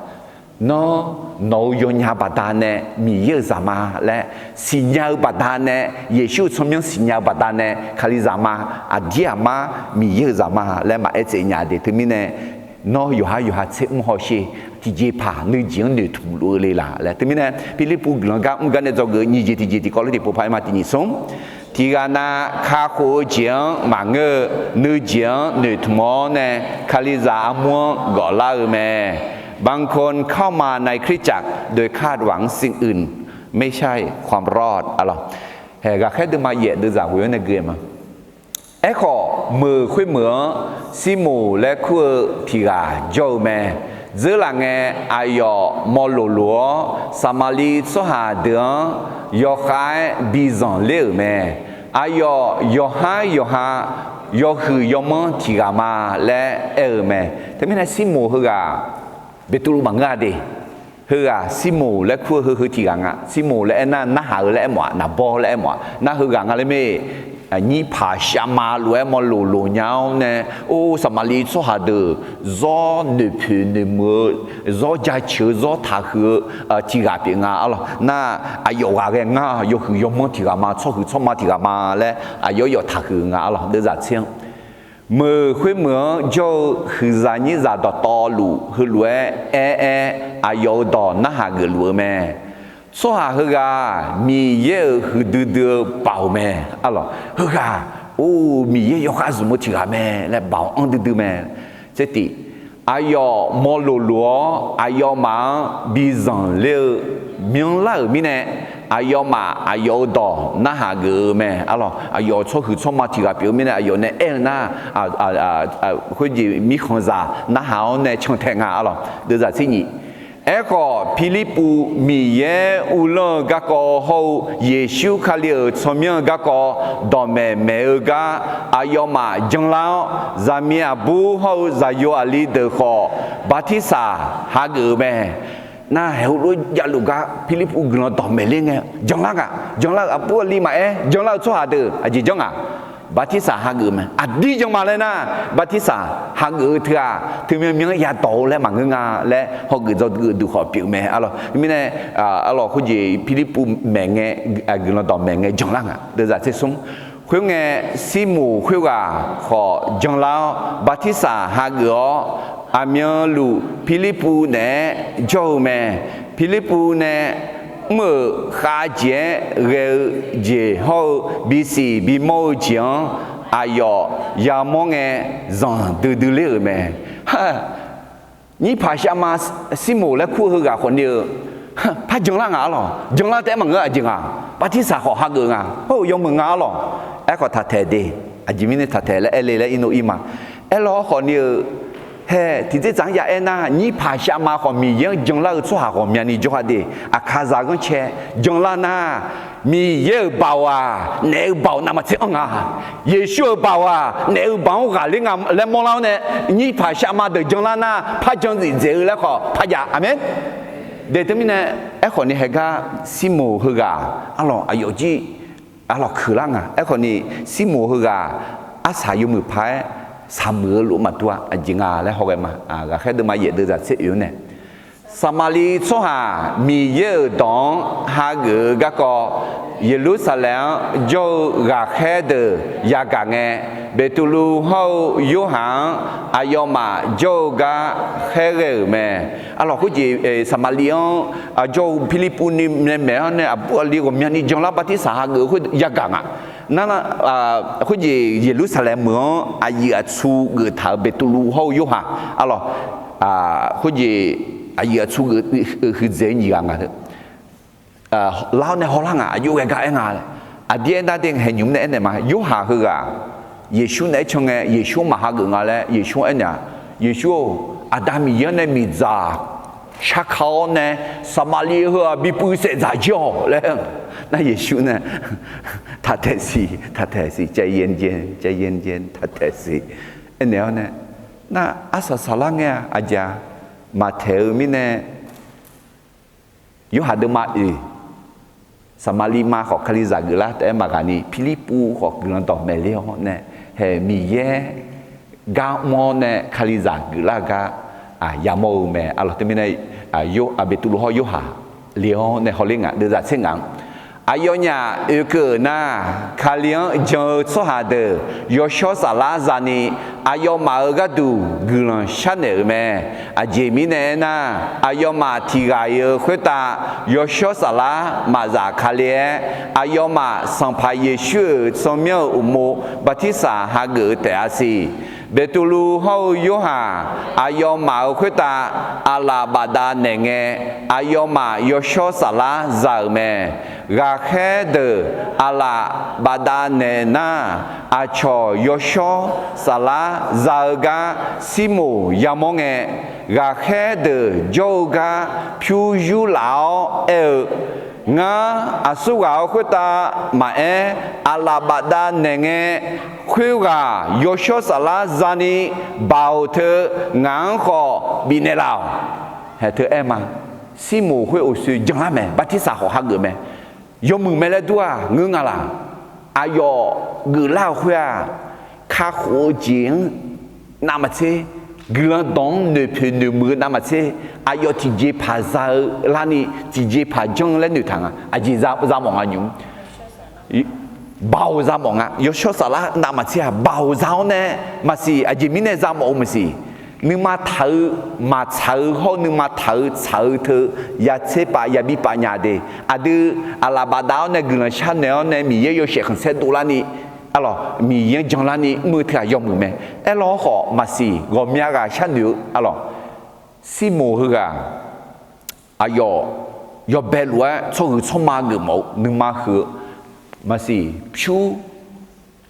Nawr, nawq-eu yawnya baqdanae Miqyaer-euq zaq ma laer siqnya-eu baqdanae, Yeqsur-euq tsawrmyanr siqnya-eu baqdanae Kalizaq ma, aqdir aqmar Miqyaer-euq zaq ma laer maqaer tsaev nya de. Teumirnae, nawr yawqhar yawqha tser mr hawsher, tiqjeqpaq nuijeq-anr noeqtmq luf-eu le laq laer. Teumirnae, Pirlirpuv guiqlanq gar mr gar nae dzawgeuf nyiq jeq tiqjeq tiqkawv lof tiqpov par-aer ma tiq nyiq smr. Tiqghaq nav kakhof-eu jeq-anr maqngeur-eu, nuijeq-anr noeqtmq-awr nae Kalizaq armur-anr gawflar-eu mae. บางคนเข้ามาในคริสตจักรโดยคาดหวังสิ่งอื่น ไม่ใช่ความรอด arlawq. Haeq, Ghaqkhaer deuvma yaef deuvzaq ghoe-anr nae gui-eu ma. Aerkhawf, meuq khoermeuq-anr Sirmoq laer kur-eu tiq ghaq jawr-eu mae. Dzeurlaf ngae, aqyawf mawloq loq-awr, Saqmaqliv tsawrhaq deuq-anr yawkhav-aer bi zanqler-euq mae. Aqyawf yawqhar yawqha yawhuiq yawmanr tiq ghaq ma laer aer-eu mae. Teumirnae Sirmoq heughaq Beqtuvluv maqngeur-a de. Heughaq Sirmoq laer kur-eu heu heu tiq ghaq nga. Sirmoq laer aernar, narhaq-eu laer aermawf-aq, naqbawr laer aermawf-aq, nar heughaq nga laer mae. Nyirpaq shavma lof-aer mawloq loq nya-awr nae, or, Saqmaqliv tsawrhaq deuq zawr noeqpoeq noeqmuiq-eu, zawr jaceuq-eu, zawr taqhuiq-eu tiq ghaq pyeuf nga arlawq. Nar aqyawf ghaq ghae ngar yawhuiq yawmanr tiq ghaq ma, tsawrhuiq tsawrma tiq ghaq ma laer aqyawf yawf taqhuiq-eu nga arlawq. Deuvzaq tser-anr, meuq khoermeuq-anr jawr-eu huiqzaq nyirzaq dawqtawvluf heulof-aer aer-aer, aqyawf-euq dawq narhaq geufluf-eu mae. Tsawrhaq heughaq Miqyaer-euq huiqdui dui-eu baoq mae arlawq. Heughaq, or, Miqyaer yawkhav zmq-eu tiq ghaq mae laer baoq anr duidui mae. Tsertif, aqyawf mawloq loq-awr aqyawfmaf-anr bi zanqler-eu myanrlar-euq mirnae, aqyawfmaf aqyawf-euq dawq narhaq geuf-eu mae arlawq. Aqyawf tsawrhuiq tsawrma tiq ghaq pyeuf-eu mirnae, aqyawf nae aer-eu nar, khoerjeq mirkhanqzaq narhaq-awr nae cantae nga arlawq. Deuvzaq tser nyif, aerkhawf, Pirlirpuv Miqyaer uvlanr-eu garkawv hawr-eu Yeqsur Kali-euq tsawrmyanr-eu garkawv dawqmaeq maeq-eu gar aqyawfmaf janlar-awr, zaqmiq aqbur hawr-eu zaqyo aqli deuq khawf bartirsaq hageuf-eu mae. Nar haeq heulof-aer javluf gar Pirlirpuv guiqlanq dawqmaeq ler ngae, janlar ngaq, janlar-eu aqbur aqli maqaer, janlar-eu tsawrhaq deuq aqjeq janr ngaq, bartirsaq hageuf-eu mae. Aqdir jan ma laer nar, bartirsaq hageuf-eu teughaq teumyanr myanr yadawq-eu laer maqngeur nga laer hawgeuf dzawgeuf duq khawf pyeuf mae arlawq. Mirnae, arlawq, khoerjeq Pirlirpuv maeq ngae, guiqlanq dawqmaeq ngae janlar ngaq. Deuvzaq tser smr, khoerngae, Sirmoq khoerghaq khawf janlar-awr bartirsaq hageuf-awr, aqmyanluf Pirlirpuv naeq-aer jawr-eu mae. Pirlirpuv nae mr-euq khavjeq-aer ghae-eu jeq hawr-eu bisiq bimawr-eu jeq-anr aqyawf yamawr ngae zanqdui dui ler-euq mae. Nyirpaq shavma Sirmoq laer kur-eu heughaq khawfni-eu par janlar ngaq arlawq. Janlar taef-aer maqngeur aqjeq nga. Bartirsaq khawf hageuf nga. Hawr-eu yawmuiq nga arlawq. Aerkhawf taqtaeq de. Aqjeq mirnae taqtaeq laer aer le laer irnov ir ma. Aerlawr khawfni-eu hae tiqdzerdzaq-anr ya aer nar, nyirpaq shavma khawf Miqyaer-anr janlar-eu tsawrhaq ghawqmyani jawrha de. Aqkaqzaq ghanrcae janlar nar, Miqyaer-euq baoq-aq naef-eu baoq navmaqtser anr nga. Yeqsur-euq baoq-aq naef-eu baoq-anr ghaqler nga laer mawrlar-awr nae, nyirpaq shavma deuq janlar nar par jan zif dzaeq-eu laer khawf par jav. Aqmeq. De teumirnae, aerkhawfni haegar Sirmoq heughaq arlawq aqyawf jir arlawq keuqlar nga. Aerkhawfni Sirmoq heughaq arsaq yawmuiq paq-aer saqmuiq-eu lof maqdur-a aqjeq nga laer hawghae ma. Ghaqkhaer deuvma yaef deuvzaq tser oeq-anr nae, Saqmaqliv tsawrhaq Miqyaer-euq dawq-anr hageuf-eu garkawv Yeqlursaqlaeq-anr jawr-eu ghaqkhaer deuq yagaq ngae, Beqtuvluv hawr-eu Yorhaq-anr aqyawfmaf jawr-eu gar khaerghae-euq mae. Arlawq khoerjeq Saqmaqliv-anr jawr-eu Pirlirpuv ni nae maeq-awr nae aqbur aqli ghawqmyani janlar bartirsaq hageuf-eu khoer yagaq ngaq. Nar, khoerjeq Yeqlursaqlaeq meuq-anr aqyuif aqtsu geuftaq-euq Beqtuvluv hawr-eu Yorhaq arlawq, khoerjeq aqyuif aqtsu geuftaq-euq huiqdzaeq-eu nyiq ghaq nga. Lar-awr nae hawlar ngaq, aqjox ghae gar aer nga laer. Aqdir aernar de, haeqnymr nae aernaeq ma. Yorhaq heughaq Yeqsur naeq-aer can ngae Yeqsur-anr maqhageuf nga laer Yeqsur-anr aernaeq-a. Yeqsur-or, Aqda Miqyaer-anr nae miqdzaq sharka-awr nae Saqmaqliv heu-aq bipuiv saef dzaq jir-awq laer. Nar Yeqsur nae taqtaeq siq, taqtaeq siq, ใจเย็นๆ ใจเย็นๆ taqtaeq siq. Aernaeq-awr nae, nar arsaq saqlar ngae-a aqjeq-a, maqtaeq-eu mirnae Yorhaq deuvma oeq, Saqmaqliv ma khawf Kalizaq geuflar taef-aer maqghaq ni, Pirlirpuv khawf guiqlanq dawqmaeq ler-awr nae, haeq Miqyaer gar mr-awr nae Kalizaq geuflar-eu gar yamawr-eu mae. Arlawq teumirnae, Beqtuvluv hawr Yorhaq le-awr nae hawler ngaq deuvzaq tser ngaq-anr, aqyawfnyaf oekeuv-euq nar, Kali-anr jan-eu tsawrhaq deuq yawshawr saflar zani aqyawfmaf-euq gharduq guiqlanq sharnaeq-euq mae. Aqjeq mirnae aernar, aqyawfmaf tiq ghaq-iq-eu khoertav yawshawr saflar maqzaf ka le-aer, aqyawfmaf Sanqpaq Yeqsur-euq tsawrmyanr-euq uqmov bartirsaq hageuf-eu taef-a siq. Beqtuvluv hawr-eu Yorhaq aqyawfmaf-euq khoertav aqlaf bafdav naeq ngae, aqyawfmaf yawshawr saflar za-euq mae. Ghaqkhaer deuq aqlaf bafdav naeq nar, aqcawq yawshawr saflar za-eu gar Sirmoq yamawr ngae, ghaqkhaer deuq jawr-eu gar pyur yurlaf-awr aer-eu, Ngar aqsurghaq-euq khoertav maqaer, aqlaf bafdav naeq ngae, khoerghaq yawshawr saflar zani baoq teu ngaq-anr khawf bifnaeq laf-awq. Haeq teu aer ma. Sirmoq khoer uqshoe janlar mae, bartirsaq khawf hageuf mae. Yawmuiq mae laer dur-aq ngeur nga laq. Aqyawf geuflar-euq khoer-aq, kakhof-eu jeq-anr navmaqtser, guiqlanq dawq-anr noeqpoeq noeqmuiq-eu navmaqtser, aqyawf tiqjeqpaq za-eu larni tiqjeqpaq janr-eu laer noeqtaq nga. Aqjeq za mawf nga nymq. Baoq za mawf nga. Yawshawr saflar navmaqtser-aq baoq za-awr nae maqsiq, aqjeq mirnae za mawf-eu maqsiq. Nuima taq-eu maqtsaq-eu hawr-eu nuima taq-eu tsaq-eu teu yatser pav yabi pav nya de. Aqdui aqlaf bafdav-awr nae guiqlanq sharnoeq-awr nae Miqyaer yawshaef khanqsaer dovlarni, arlawq, Miqyaer-anr janlarni mr-eu teughaq yawmuiq mae. Aerlawr khawf maqsiq, ghawqmya ghaq sharnoeq-eu arlawq. Sirmoq heughaq aqyawf yawbae lof-aer tsawrhaq tsawrma geufmawf-eu nuima huiq-eu maqsiq, pyur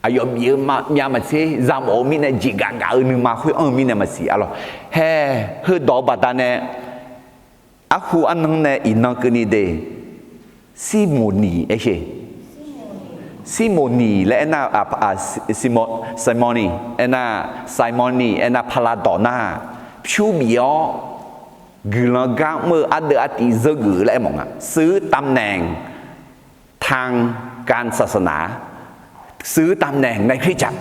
aqyawf bif-eu myav maqtser za mawf-eu mirnae jeqgaf gaf-eu nuima khoer anr-eu mirnae maqsiq arlawq. Haeq heudawq-eu baqdanae arhu arnan nae iqnan keuvni de. Sirmoq niq aer sher. Sirmoq niq laer aernar, Simon, Simon ni aernar, Simon ni aernar, paqlaq dawq nar, pyur bif-awr guiqlanq gar mr-eu ardeuv artiv zeur geuf laer aermawf nga. ซื้อตำแหน่งทางการศาสนา ซื้อตำแหน่งในคริสตจักร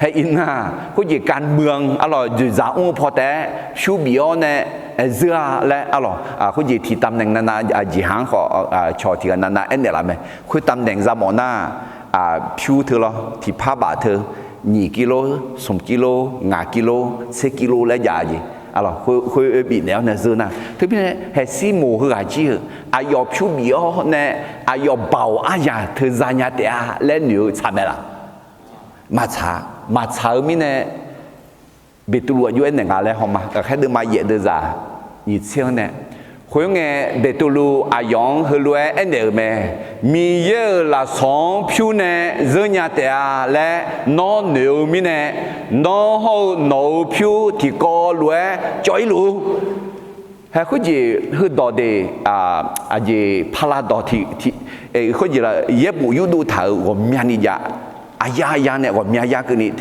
hae iqnan khoerjeq การเมือง arlawq dzoeqdzaq mr-eu paw taef-aer pyur bif-awr nae zeur-a laer arlawq, khoerjeq tiq ตำแหน่ง navnav jeqhaq-anr khawf cawq tiq ghaq navnav aernaeq laf mae. Khoer ตำแหน่ง za mawf nar, pyur teu lawr tiqpar baf teu, nyiq กิโล, smq กิโล, ngaq กิโล, tser กิโล laer jav jeq, khoer bifnaeq-awr nae zeur nar. Teumirnae haeq Sirmoq heughaq jir-euq aqyawf pyur bif-awr nae aqyawf baoq aryaq teu zanya taef-a laer noeq-eu tsaq mae laf? Maqtsaq, maqtsaq-eu mirnae Beqtuvluv aqjox aernaeq nga laer hawma, ghaqkhaer deuvma yaef deuvzaq nyiq tser-anr nae, khoerngae Beqtuvluv aqyawf-anr heulof-aer aernaeq-euq mae. Miqyaer-euq lafsawq-anr pyur nae zeur nya taef-a laer nawr noeq-eu mirnae, nawr hawr-eu nawq-euq pyur tiqkawv lof-aer cawv-ir luf-ur. Hae khoerjeq heudawq de, aqjeq paqlaq dawq tiq, khoerjeq la yaerbof yurdov taq-euq ghawqmyani jav, aqya ya nae ghawqmya ya keuvni,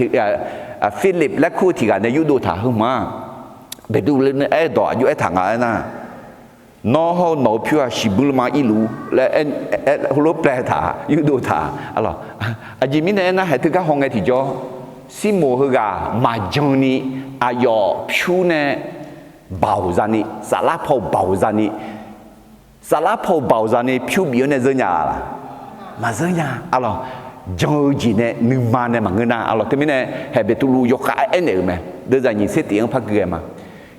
Philip laer kur-eu tiq ghaq nae yurdov taq heu ma. Beqtuvluv nae aer-eu dawq aqjox aertaq nga aernar, nawr hawr-eu nawq-euq pyur-aq shiqbuir lma irluf-ur laer heulof-aer plaetaq yurdov taq. Aqjeq mirnae aernar, haeq teugar hawngae tiqjawr, Sirmoq heughaq maqjan ni aqyawf pyur nae baoq zani, saflar paw baoq zani, saflar paw baoq zani pyur bif-awr nae zeur nya laf? Maqzeur nya. Arlawq, jan-eu jeq nae nuima nae maqngeur nar, arlawq, teumirnae haeq Beqtuvluv yawkhav aernaeq-euq mae. Deuvzaq nyiq tser tif-anr par gui ghae ma.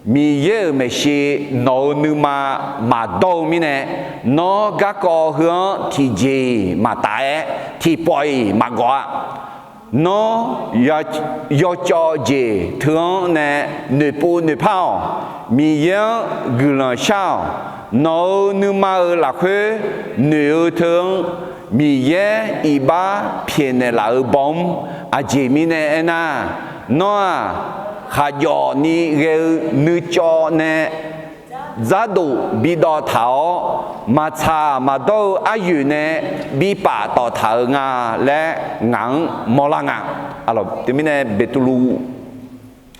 Miqyaer-euq maeqshi nawq-euq nuima maqdawr-eu mirnae, nawr garkawv heu-anr tiqjeq maqtaf-aer tiqpawf-iq maqgawf-a. Nawr yawcawv jeq teu-anr nae noeqpov noeqpar-awq. Miqyaer-anr guiqlanq shar-awq. Nawq-euq nuima-euq lafkhoer noeq-eu teu-anr Miqyaer iqbax pyaeqnaeq laf-euq baw-anr, aqjeq mirnae aernar, nawr-aq, khaqjawf ni ghae-eu nuicawv nae dzardof bidawv taq-awr, maqtsaq maqdawr-eu aryoeq nae bipaf tawf taq-euq nga laer ngaq-anr mawrlar nga. Teumirnae Beqtuvluv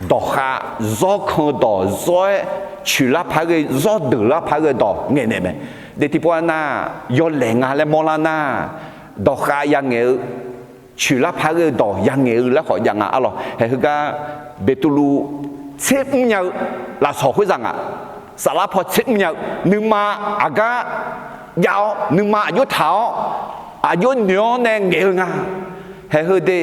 dawqkhav zawr kan-eu dawq zawr-aer coeqlar paq-aer ghae, zawr deuqlar paq-aer ghae-eu dawq ngaeqnaeq mae. Daef tiqpov-a nar, yawlaeq nga laer mawrlar nar, dawqkhav yangaeq-eu, coeqlar paq-aer ghae-eu dawq yangaeq-eu laer khawf jav nga. Arlawq, haeq heugar Beqtuvluv tser mrnya-eu lafsawq khoerzaq nga. Saflar paw tser mrnya-eu nuima aqgar jav-awr, nuima aqjox taq-awr, aqjox noeq-awr nae ngaeq-eu nga. Haeq heu de,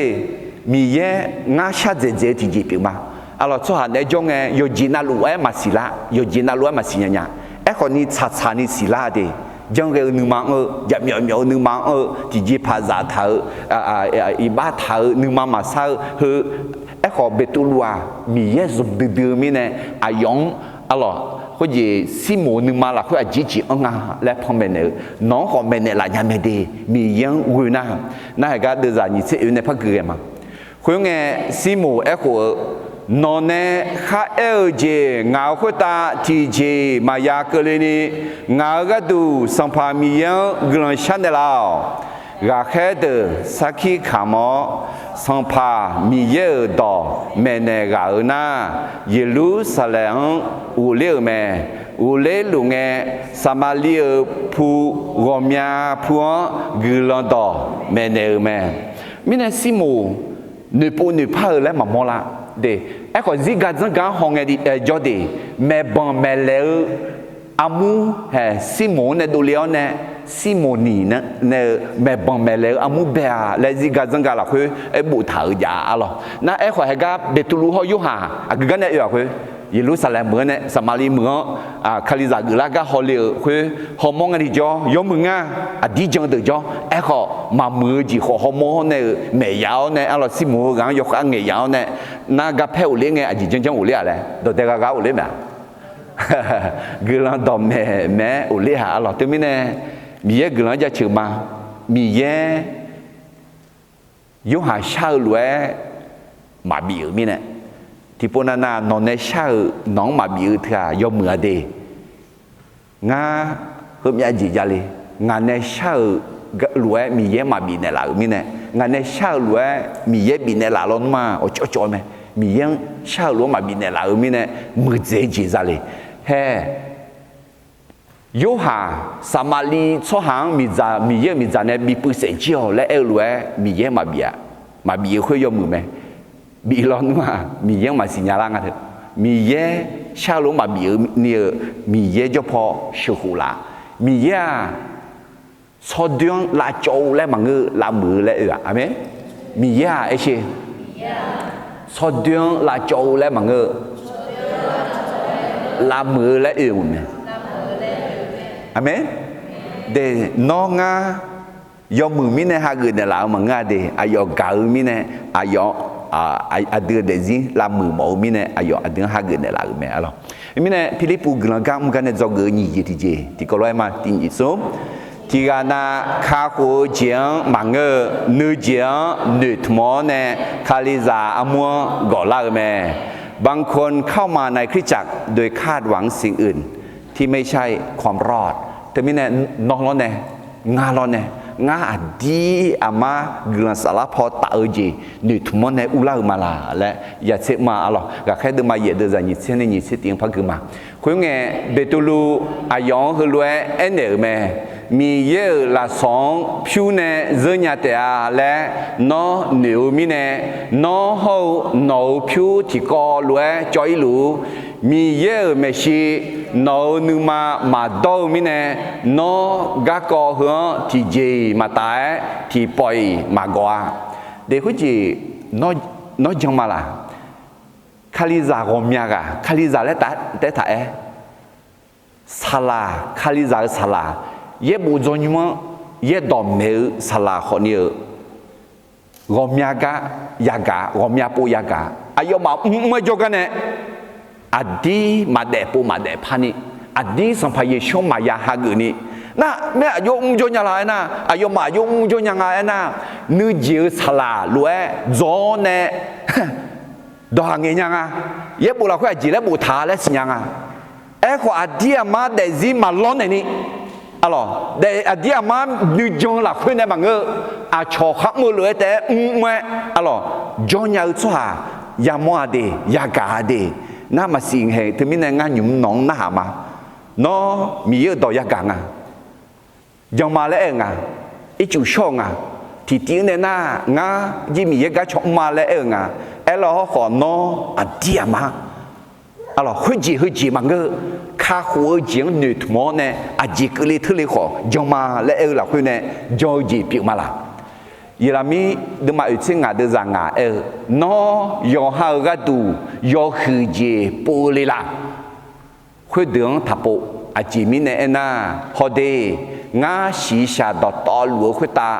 Miqyaer ngar shardzaeq dzaeq-eu tiqjeq pyeuf ma. Arlawq, tsawrhaq naeq-aer jawr ngae yawqjeq navluf-aer maqsiq lar, yawqjeq navluf-aer maqsiq nya nya. Aerkhawf ni tsaqtsaq ni siqlar de. janrghae-eu nuima-anr-eu, jaqmyawf myawf-eu nuima-anr-eu, tiqjeqpaq zaftaq-eu, iqbax taq-eu nuima maqsar-eu heu. Aerkhawf, Beqtuvluv-aq Miqyaer zmq duidui-eu mirnae, aqyawf-anr arlawq khoerjeq Sirmoq-eu nuima lafkhoer aqjeq jeq anr nga laer panmaeq naeq-eu, nawq-anr khawf maeqnaeq laf nya mae de, Miqyaer-anr ghoe nar. Narhaq gar deuvzaq nyiq tser oe nae par gui ghae ma. Khoerngae, Sirmoq aerkhof-eu, Nawq nae kharaer-eu jeq ngaq-euq khoertav tiqjeq maqya keuvle ni, ngaq-euq gharduq Sanqpaq Miqyaer-anr guiqlanq sharnaeq laf-awq. Ghaqkhaer deuq sarkir kamq-awr, Sanqpaq Miqyaer-euq dawq maeqnaeq ghaq-euq nar, Yeqlursaqlaeq-anr ghofler-euq mae. Ghofler luf ngae, Saqmaqliv-euq pu ghawqmya pu-anr guiqlanq dawq maeqnaeq-euq mae. Mirnae Sirmoq noeqpov noeqpar-eu laer maqmawr lar de. Aerkhawf, zirga dzanrga-anr hawngae jawr de, maeqbanq maeqlaeq-eu armur hae Sirmoq-anr nae dovle-awr nae, Sirmoq niq nae-eu maeqbanq maeqlaeq-eu armur bae-a laer zirga dzanrga lafkhoer aer boftaq-euq jav-a arlawq. Nar aerkhawf, haegar Beqtuvluv hawr Yorhaq aqgeu gar nae oe-aq khoer, Yeqlursaqlaeq meuq-anr nae Saqmaqliv meuq-anr Kalizaq geuflar gar hawle-euq khoer hawmawr ngae ni jawr, yawmuiq ngar aqdir jan deuq jawr. Aerkhawf, maqmuiq-eu jeq khawf hawmawr nae-euq maeq yaf-awr nae arlawq, Sirmoq-eu ghaq-anr yawkhav ngaeq yaf-awr nae, nar garpaer ghofler ngae aqjeq janrjanr ghofler-aq laer dawqdae gha gar ghofler mae-aq. Guiqlanq dawqmaeq maeq-aer ghofler-aq arlawq. Teumirnae Miqyaer guiqlanq-anr jaceuq ma. Miqyaer Yorhaq shar-eu lof-aer maqbif-euq mirnae, tiqpov navnav nawq nae shar-euq nawq-anr maqbif-eu teu-aq yawmuiq-a de. Ngar heumyav jeq javle. Ngaq nae shar-euq lof-aer Miqyaer maqbif naeqlaf-euq mirnae, ngaq nae shar-euq lof-aer Miqyaer bifnaeq laf lawnmr-aq, awqcawv cawv mae. Miqyaer-anr shar-euq lof-aer maqbif naeqlaf-eu mirnae, muiqdzaeq jeq zavle. Hae, Yorhaq Saqmaqliv tsawrhaq-anr miqdzaq, Miqyaer-euq miqdzaq nae bi puiv saef jir-awq laer aer-eu lof-aer Miqyaer maqbif-a. Maqbif-eu khoer yawmuiq mae. Bif lawnmr-aq, Miqyaer-anr maqsiq nya lar nga teu. Miqyaer shar-eu lof-aer maqbif-eu ni-euq Miqyaer jawrpaw sheuqkhof laf. Miqyaer-aq, tsawrdoer-anr lavcawv-eu laer maqngeur-eu, lavmuiq-eu laer oe-aq. Aqmeq. Miqyaer-aq, aer sher, tsawrdoer-anr lavcawv-eu laer maqngeur-eu, lavmuiq-eu laer oe-euq mae. Aqmeq. De, nawr ngar yawmuiq mirnae hageuf naeqlaf-eu maqngeur-a de. Aqyawf gaq-eu mirnae, aqyawf aqdui-eu daefzir lavmuiq mawf-eu mirnae, aqyawf aqdui-anr hageuf naeqlaf-euq mae arlawq. Mirnae Pirlirpuv guiqlanq gar mr gar nae dzawgeuf-eu nyiq jeq tiqjeq tiqkawv lof-aer ma, tiq nyiq smr. Tiqghaq nav kakhof-eu jeq-anr maqngeur-eu, nuijeq-anr noeqtmq-awr nae Kalizaq armur-anr gawqlar-eu mae. บางคนเข้ามาในคริสตจักรโดยคาดหวังสิ่งอื่นที่ไม่ใช่ความรอด Teumirnae nawr lawrnae, ngar lawrnae, ngar aqdir aqmar guiqlanq saflar paw taf-eu jeq noeqtmq-awr nae urlar-eu ma laq laer yatser ma arlawq. Ghaqkhaer deuvma yaef deuvzaq nyiq tser nae nyiq tser tiq-anr par gui ma. Khoerngae, Beqtuvluv aqyawf-anr heulof-aer aernaeq-euq mae. Miqyaer-euq lafsawq-anr pyur nae zeur nya taef-a laer nawr noeq-eu mirnae, nawr hawr-eu nawq-euq pyur tiqkawv lof-aer cawv-ir luf-ur. Miqyaer-euq maeqshi nawq-euq nuima maqdawr-eu mirnae, nawr garkawv heu-anr tiqjeq-iq maqtaf-aer tiqpawf-iq maqgawq-a. De khoerjeq nawr jan ma laq? Kalizaq ghawqmya ghaq, Kalizaq laer taef-aer taef-aer, saqlaq, Kalizaq-euq saqlaq, yaerbof dzawnymr-anr yaerdawq maeq-eu saqlaq khawfni-euq ghawqmya gar yagaq, ghawqmya pov yagaq, aqyawfmaf mrmr-aer jawrgar nae aqdir maqdaef pov maqdaef parni, aqdir Sanqpaq Yeqsur-anr maqya hageufni, nar, maer aqjox mrjawr nya la aernar, aqyawfmaf aqjox mrjawr nya nga aernar, nuijeq-eu saqlaq lof-aer dzaw-awr nae dawqhaq ngaeq nya nga. Yaerbof lafkhoer aqjeq laer boftaq laer siqnya nga. Aerkhawf, aqdir aqmar daefzir maqlawr naeqni, arlawq, aqdir aqmar nuijan lafkhoer nae maqngeur-eu, aqcawq kharmr-eu lof-aer taef-aer mrmr-aer, arlawq, jawrnya-eu tsawrhaq yamawr-a de, yagaq-a de. Nar maqsiq ngae teumirnae ngar nymq-mr nawq-anr narhaq ma. Nawr Miqyaer-euq dawq yagaq nga, jan ma laer aer-eu nga, ircuf shawr-eu nga, tiqtiv-anr nae nar ngar jir Miqyaer gar caw mr ma laer aer-eu nga. Aerlar hawrkhawf nawr aqdir aqmar, arlawq, khoerjeq heujeq maqngeur-eu, kakhof-eu jeq-anr noeqtmq-awr nae aqjeq keuvle teurle khawf jan ma laer aer-eu lafkhoer nae jan-eu jeq pyeuf ma laq? Yeqlaqmir deuvma oeq tser ngaq deuvzaq ngaq aer-eu, Nawr yawqha-euq gharduq yawhuiq jeq pov-eu le laq? Khoerdeuq-anr taqpov. Aqjeq mirnae aernar, hawde, Ngar shiqshaq dawqtawvluf-eu khoertav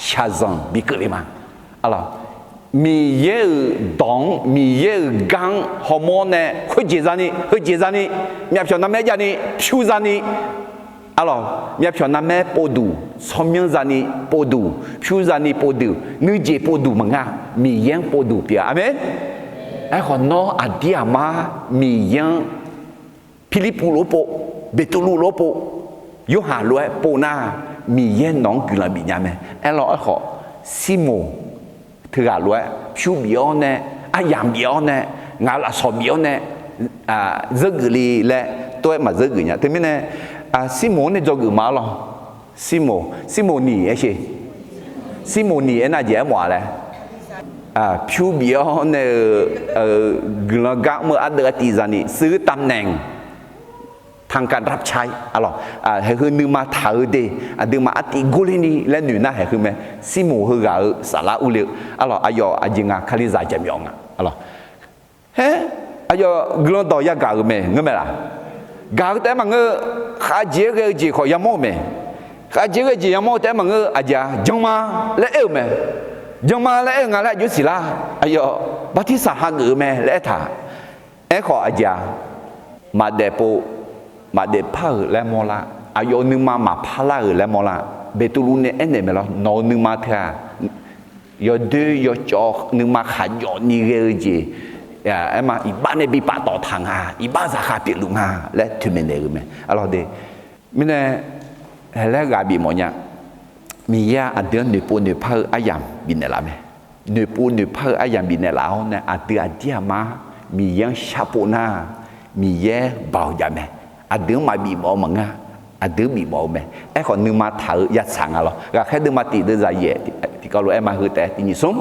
shaqzanq bikeuvle ma. Miqyaer-euq dawq-anr, Miqyaer-euq gar-anr hawmawr nae khoerjeq zani, heujeq zani, myavpyawq narmaer javni pyur zani, arlawq, myavpyawq narmaer povduq, tsawrmyanr zani povduq, pyur zani povduq, nuijeq povduq maqngeur-a. Miqyaer-anr povduq pyeuf-a. Aqmeq. Aerkhawf, nawr aqdir aqmar Miqyaer-anr Pirlirpuv lof-aer pov, Beqtuvluv lof-aer pov, Yorhaq lof-aer pov nar, Miqyaer nawq-anr guiqlanq bifnya mae. Aerlawr aerkhawf, Sirmoq teughaq lof-aer pyur bif-awr nae, aryamq bif-awr nae, ngaq lafsawq bif-awr nae, zeur geuf le laer tov-aer maqzeur geuf nya. Teumirnae, Sirmoq-anr nae dzawgeuf ma arlawq. Sirmoq, Sirmoq ni aer sher. Sirmoq ni aernar jeq aermawf-a laer, pyur bif-awr nae-eu guiqlanq gar mr-eu ardeuv artiv zani, ซื้อตำแหน่งทางการรับใช้ arlawq, haeqheu nuima taq-eu de, aqduimaf artiv gorler ni laer noeq nar haeqheu mae. Sirmoq heughaq-euq saflar urle-eu arlawq, aqyawf aqjeq ngaq Kalizaq jaqmyawf nga arlawq. Haer, aqyawf guiqlanq dawq yagaq-euq mae ngeur mae laf? Gaq-eu taef-aer maqngeur, khavjeq-aer ghae-eu jeq khawf yamawr-euq mae. Khavjeq-aer ghae-eu jeq yamawr-eu taef-aer maqngeur, aqjeq-a, janma laer aer-eu mae. Janma laer aer-eu nga laer aqjox siqlar. Aqyawf bartirsaq hageuf-eu mae laer aertaq. Aerkhawf aqjeq-a, maqdaef pov, maqdaef par-euq laer mawrlar. Aqyawf nuima maqpar lar-euq laer mawrlar. Beqtuvluv nae aernaeq mae lawr, nawq-euq nuima teu-aq, yawdoer yawcawv nuima khaqjawf ni ghae-eu jeq, aerma iqbax nae bi paftawf taq nga, iqbax zaqkhav pyeufluf nga laer toeqmaeq naeq-euq mae. Arlawq de, mirnae, haeq laer ghaq bifmawf nya. Miqyaer-aq aqdui-anr noeqpov noeqpar-eu aryamq bifnaeq laf mae. Noeqpov noeqpar-eu aryamq bifnaeq laf-awr nae aqdui aqdir aqmar Miqyaer-anr sharpov nar, Miqyaer baoq jav mae. Aqdui-anr maqbifmawf-eu maqngeur, aqdui-anr bifmawf-eu mae. Aerkhawf nuima taq-eu yatsaq nga lawr. Ghaqkhaer deuvma tiq deuv zaqyaef tiqkawv lof-aer ma heu taef-aer tiq nyiq smr.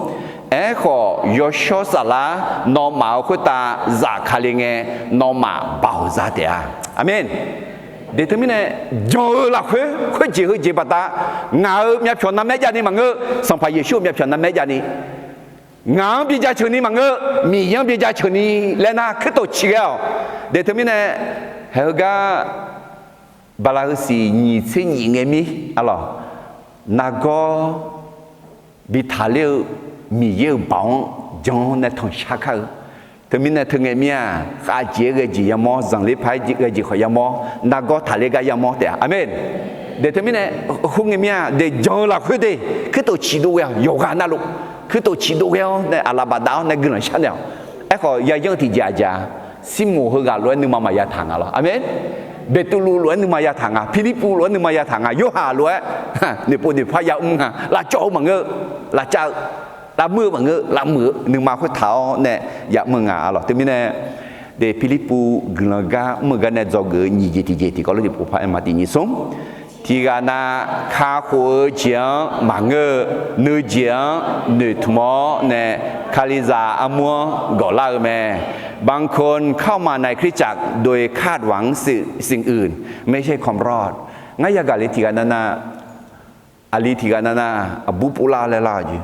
Aerkhawf yawshawr saflar nawmaf-euq khoertav zafkale ngae, nawmaf baoq za taef-a. Aqmeq. De teumirnae, jan-eu lafkhoer khoerjeq heujeq baqda, ngaq-euq myavpyawq narmaer javni maqngeur, Sanqpaq Yeqsur-euq myavpyawq narmaer javni, ngaq-anr bi jaceuq ni maqngeur, Miqyaer-anr bi jaceuq ni laer nar, kuirtof ciq ghae-awq. De teumirnae, haeq heugar bala heu siq nyiq tser nyiq ngae mir, arlawq, nargawr bi taqler-eu Miqyaer-euq baoq-anr jan-awr nae tanqshar kar-eu. Teumirnae teu ngae mir-aq, khav jeq-aer ghae jeq yamawr, zanqler paq-aer ghae jeq khawf yamawr, nargawr taqler gar yamawr taef-a. Aqmeq. De teumirnae, khoerngae mir-aq, de jan-eu lafkhoer de, kuirtof ciq dov ghae-awq, yawqghaq navluf, kuirtof ciq dov ghae-awr nae aqlaf bafdav-awr nae guiqlanq sharnaeq-awq. Aerkhawf yayanr-eu tiqjeq aqjeq-a, Sirmoq heughaq lof-aer nuima maqya taq nga lawr. Aqmeq. Beqtuvluv lof-aer nuima ya taq nga, Pirlirpuv lof-aer nuima ya taq nga, Yorhaq lof-aer noeqpov noeqpar yamr nga, lavcawv-eu maqngeur, lavcav-eu, lavmuir-eu maqngeur, lavmuiq-eu nuima khoertaq-awr nae yamr-eu nga, arlawq. Teumirnae, de Pirlirpuv guiqlanq gar mr-eu gar nae dzawgeuf-eu nyiq jeq tiqjeq tiqkawv lof tiqpov par aer ma tiq nyiq smr. Tiqghaq nav kakhof-eu jeq-anr maqngeur-eu, nuijeq-anr noeqtmq-awr nae Kalizaq armur-anr gawflar-eu mae. บางคนเข้ามาในคริสตจักรโดยคาดหวังสิ่งอื่น ไม่ใช่ความรอด Ngar yagaq le tiqghaq navnav, aqli tiqghaq navnav aqbur povlar laer lar-eu jeq,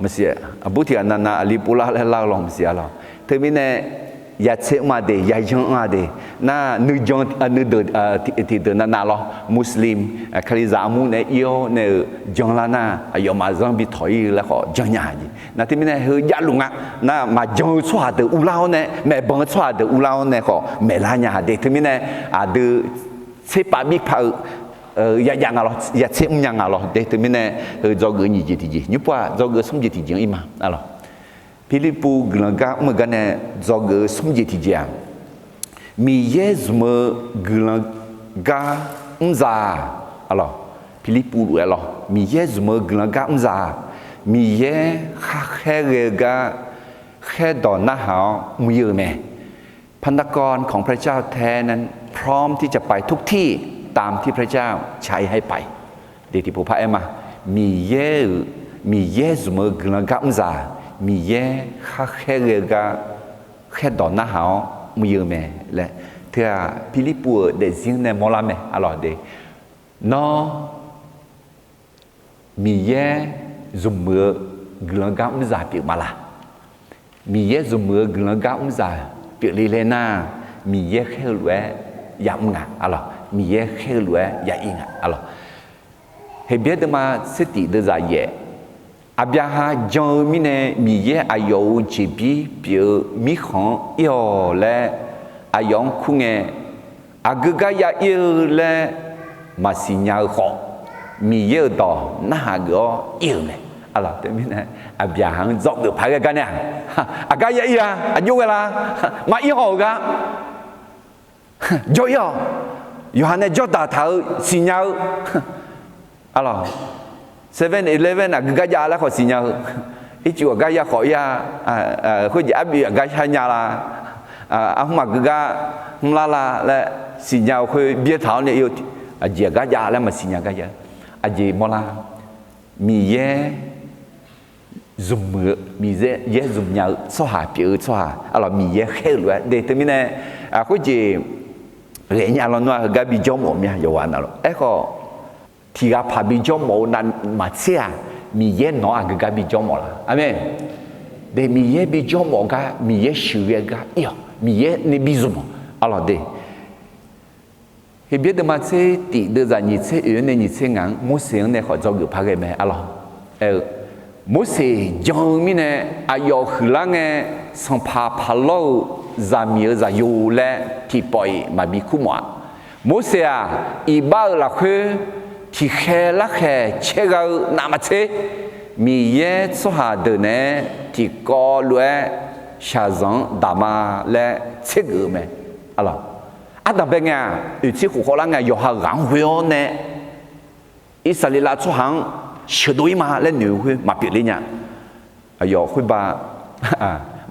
maqsiq, aqbur tiqghaq navnav aqli povlar laer lar-eu lawq maqsiq, arlawq. Teumirnae yatser mr-a de, yayanr mr-a de, nar nuijan, nuideuq, tiqdeuq navnav lawr, Muslim, Kalizaq armur nae ir-awr nae-euq janlar nar, aqyawfmaf zanr bi tawq ir laer khawf janrnya jeq. Nar teumirnae heu javluf nga. Nar maqjan-eu tsawrhaq deuq uvlar-awr nae, maeqbanq-eu tsawrhaq deuq uvlar-awr nae khawf maeqlar nya de. Teumirnae aqdui tserpav birpav-eu yajav nga lawr, yatser mrnya nga lawr de. Teumirnae heu dzawgeuf-eu nyiq jeq tiqjeq, nymrpov-aq dzawgeuf-eu smr jeq tiqjeq-anr ir ma, arlawq. Pirlirpuv guiqlanq gar mr-eu gar nae dzawgeuf-eu smr jeq tiqjeq-aq, Miqyaer zmq-eu guiqlanq gar mrzaq-aq, arlawq, Pirlirpuv lof-aer lawr, Miqyaer zmq-eu guiqlanq gar mrzaq-aq, Miqyaer khar khaer ghae-eu gar khaerdawq narhaq-awr mr-eu mae. พระนครของพระเจ้าแท้นั้นพร้อมที่จะไปทุกที่ตามที่พระเจ้าใช้ให้ไป de tiqpov par aer ma. Miqyaer-euq, Miqyaer zmq-eu guiqlanq gar mrzaq-aq, Miqyaer khar khaer ghae-eu gar khaerdawq narhaq-awr mr-eu mae laer, teu-aq Pirlirpuv-euq daefzir nae mawrlar mae, arlawq de. Nawr Miqyaer zmq-eu guiqlanq gar mrzaq pyeuf ma laq? Miqyaer zmq-eu guiqlanq gar mrzaq pyeuf le laer nar, Miqyaer khaer-eu lof-aer yamr nga, arlawq. Miqyaer khaer-eu lof-aer ya ir nga. Aqlawq, Heqbyaer deuvma tser tif deuvzaq yaef, Aqbyaqhaq jan-eu mirnae Miqyaer aqyawf-euq jeqbir pyeuf-eu mirkhanq-anr ir-awq laer aqyawf-anr kur ngae, aqgeu gar ya ir-eu laer maqsiq nya-eu khawf, Miqyaer-euq dawq narhaq geuf-awr ir-euq mae. Aqlawq, teumirnae Aqbyaqhaq-anr dzawgeuf paq ghae gar nae-aq, aqgar ya ir-a, aqjox ghae la, maqir haw-euq gar jawr ir-awq. Yawqha nae jawrdaq taq-eu siqnya-eu, aqlawq, Seven Eleven aqgeu gar jav laer khawf siqnya-eu, ircuf aqgar ya khawf ir-a, khoerjeq arbyv aqgar shar nya la, arhmr aqgeu gar hmrlar la laer siqnya-eu khoer byaer taq-awr nae ir-eu, aqjeq aqgar jav laer maqsiq nya gar jav-eu, aqjeq mawrlar, Miqyaer zmq-eu, Miqyaer zmq nya-eu tsawrhaq pyeuf-eu tsawrhaq, aqlawq, Miqyaer khaer-eu lof-aer de. Teumirnae khoerjeq ghaenya lawnmr-aq heugar bijawr mawf mir-a. Yawqghaq navluf aerkhawf, tiq ghaq paq bijawr mawf-eu navmaqtser-aq, Miqyaer nawq-anr aqgeu gar bijawr mawf la. Aqmeq. De, Miqyaer bijawr mawf gar Miqyaer sheuqghae gar ir-awq. Miqyaer nae bizmq-awq. Aqlawq de, Heqbyaer deuvma tser tif deuvzaq nyiq tser oeq-anr nae nyiq tser ngaq-anr Morseq-anr nae khawf dzawgeuf paq ghae mae. Aqlawq, aer-eu, Morseq jan-eu mirnae aqyawf huiqlar ngae, sanqpaq Paqlawr-euq zaqmiq-euq zaqyo laer tiqpawf-iq maqbi kur mawf-a. Morseq-aq, iqbax-euq lafkhoer tiqkhaeq larkhaeq caergha-eu navmaqtser, Miqyaer tsawrhaq deuq naeq-aer tiqkawv lof-aer shaqzanq-anr daq ma laer tsergeuf-eu mae. Aqlawq, ardanqbae ngae-aq, oeq tser khof khawvlar ngae-aq, yawqha ghaq-anr ghoe-awr nae Irsaqleqlav tsawrhaq-anr sheuqdov ir ma laer noeq-eu khoer maqpyeuf ler nya. Aqyawf khoerba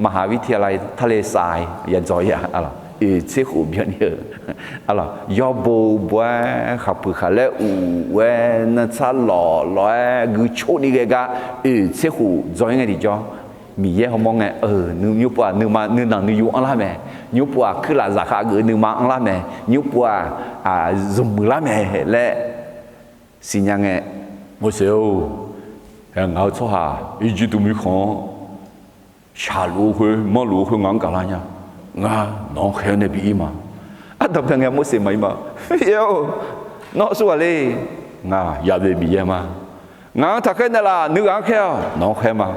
มหาวิทยาลัยทะเลทราย ya dzaw ir-a. Oeq tser khof byanni-eu, aqlawq, yawbo bo-aer khaqpuiq khaqlaer uq-aer nantsar lawq lawq-aer guicor ni ghae gar oeq tser khof dzaw ir ngae tiqjawr, Miqyaer hawmawr ngae, nymrpov-aq nuima nuinanq nuiyu anrlar mae, nymrpov-aq kuirlaf zaqkhav geuf nuima anrlar mae, nymrpov-aq zmqmuiq lar mae laer siqnya ngae, Morseq-or, ngaq-euq tsawrhaq Irjirtuv mirkhanq-anr shaqluf-eu khoer manrluf-eu khoer ngaq-anr gaqlar nya. Ngar nawq-anr khaer-awr nae bi ir ma. Ardanqbae ngae Morseq maqir ma. Aer-or, nawr aqsur ghaq le? Ngaq Yaqbe Miqyaer ma. Ngaq-anr taqkhaer naeqlaf, nuighaq-anr khaer-awq, nawq-anr khaer ma.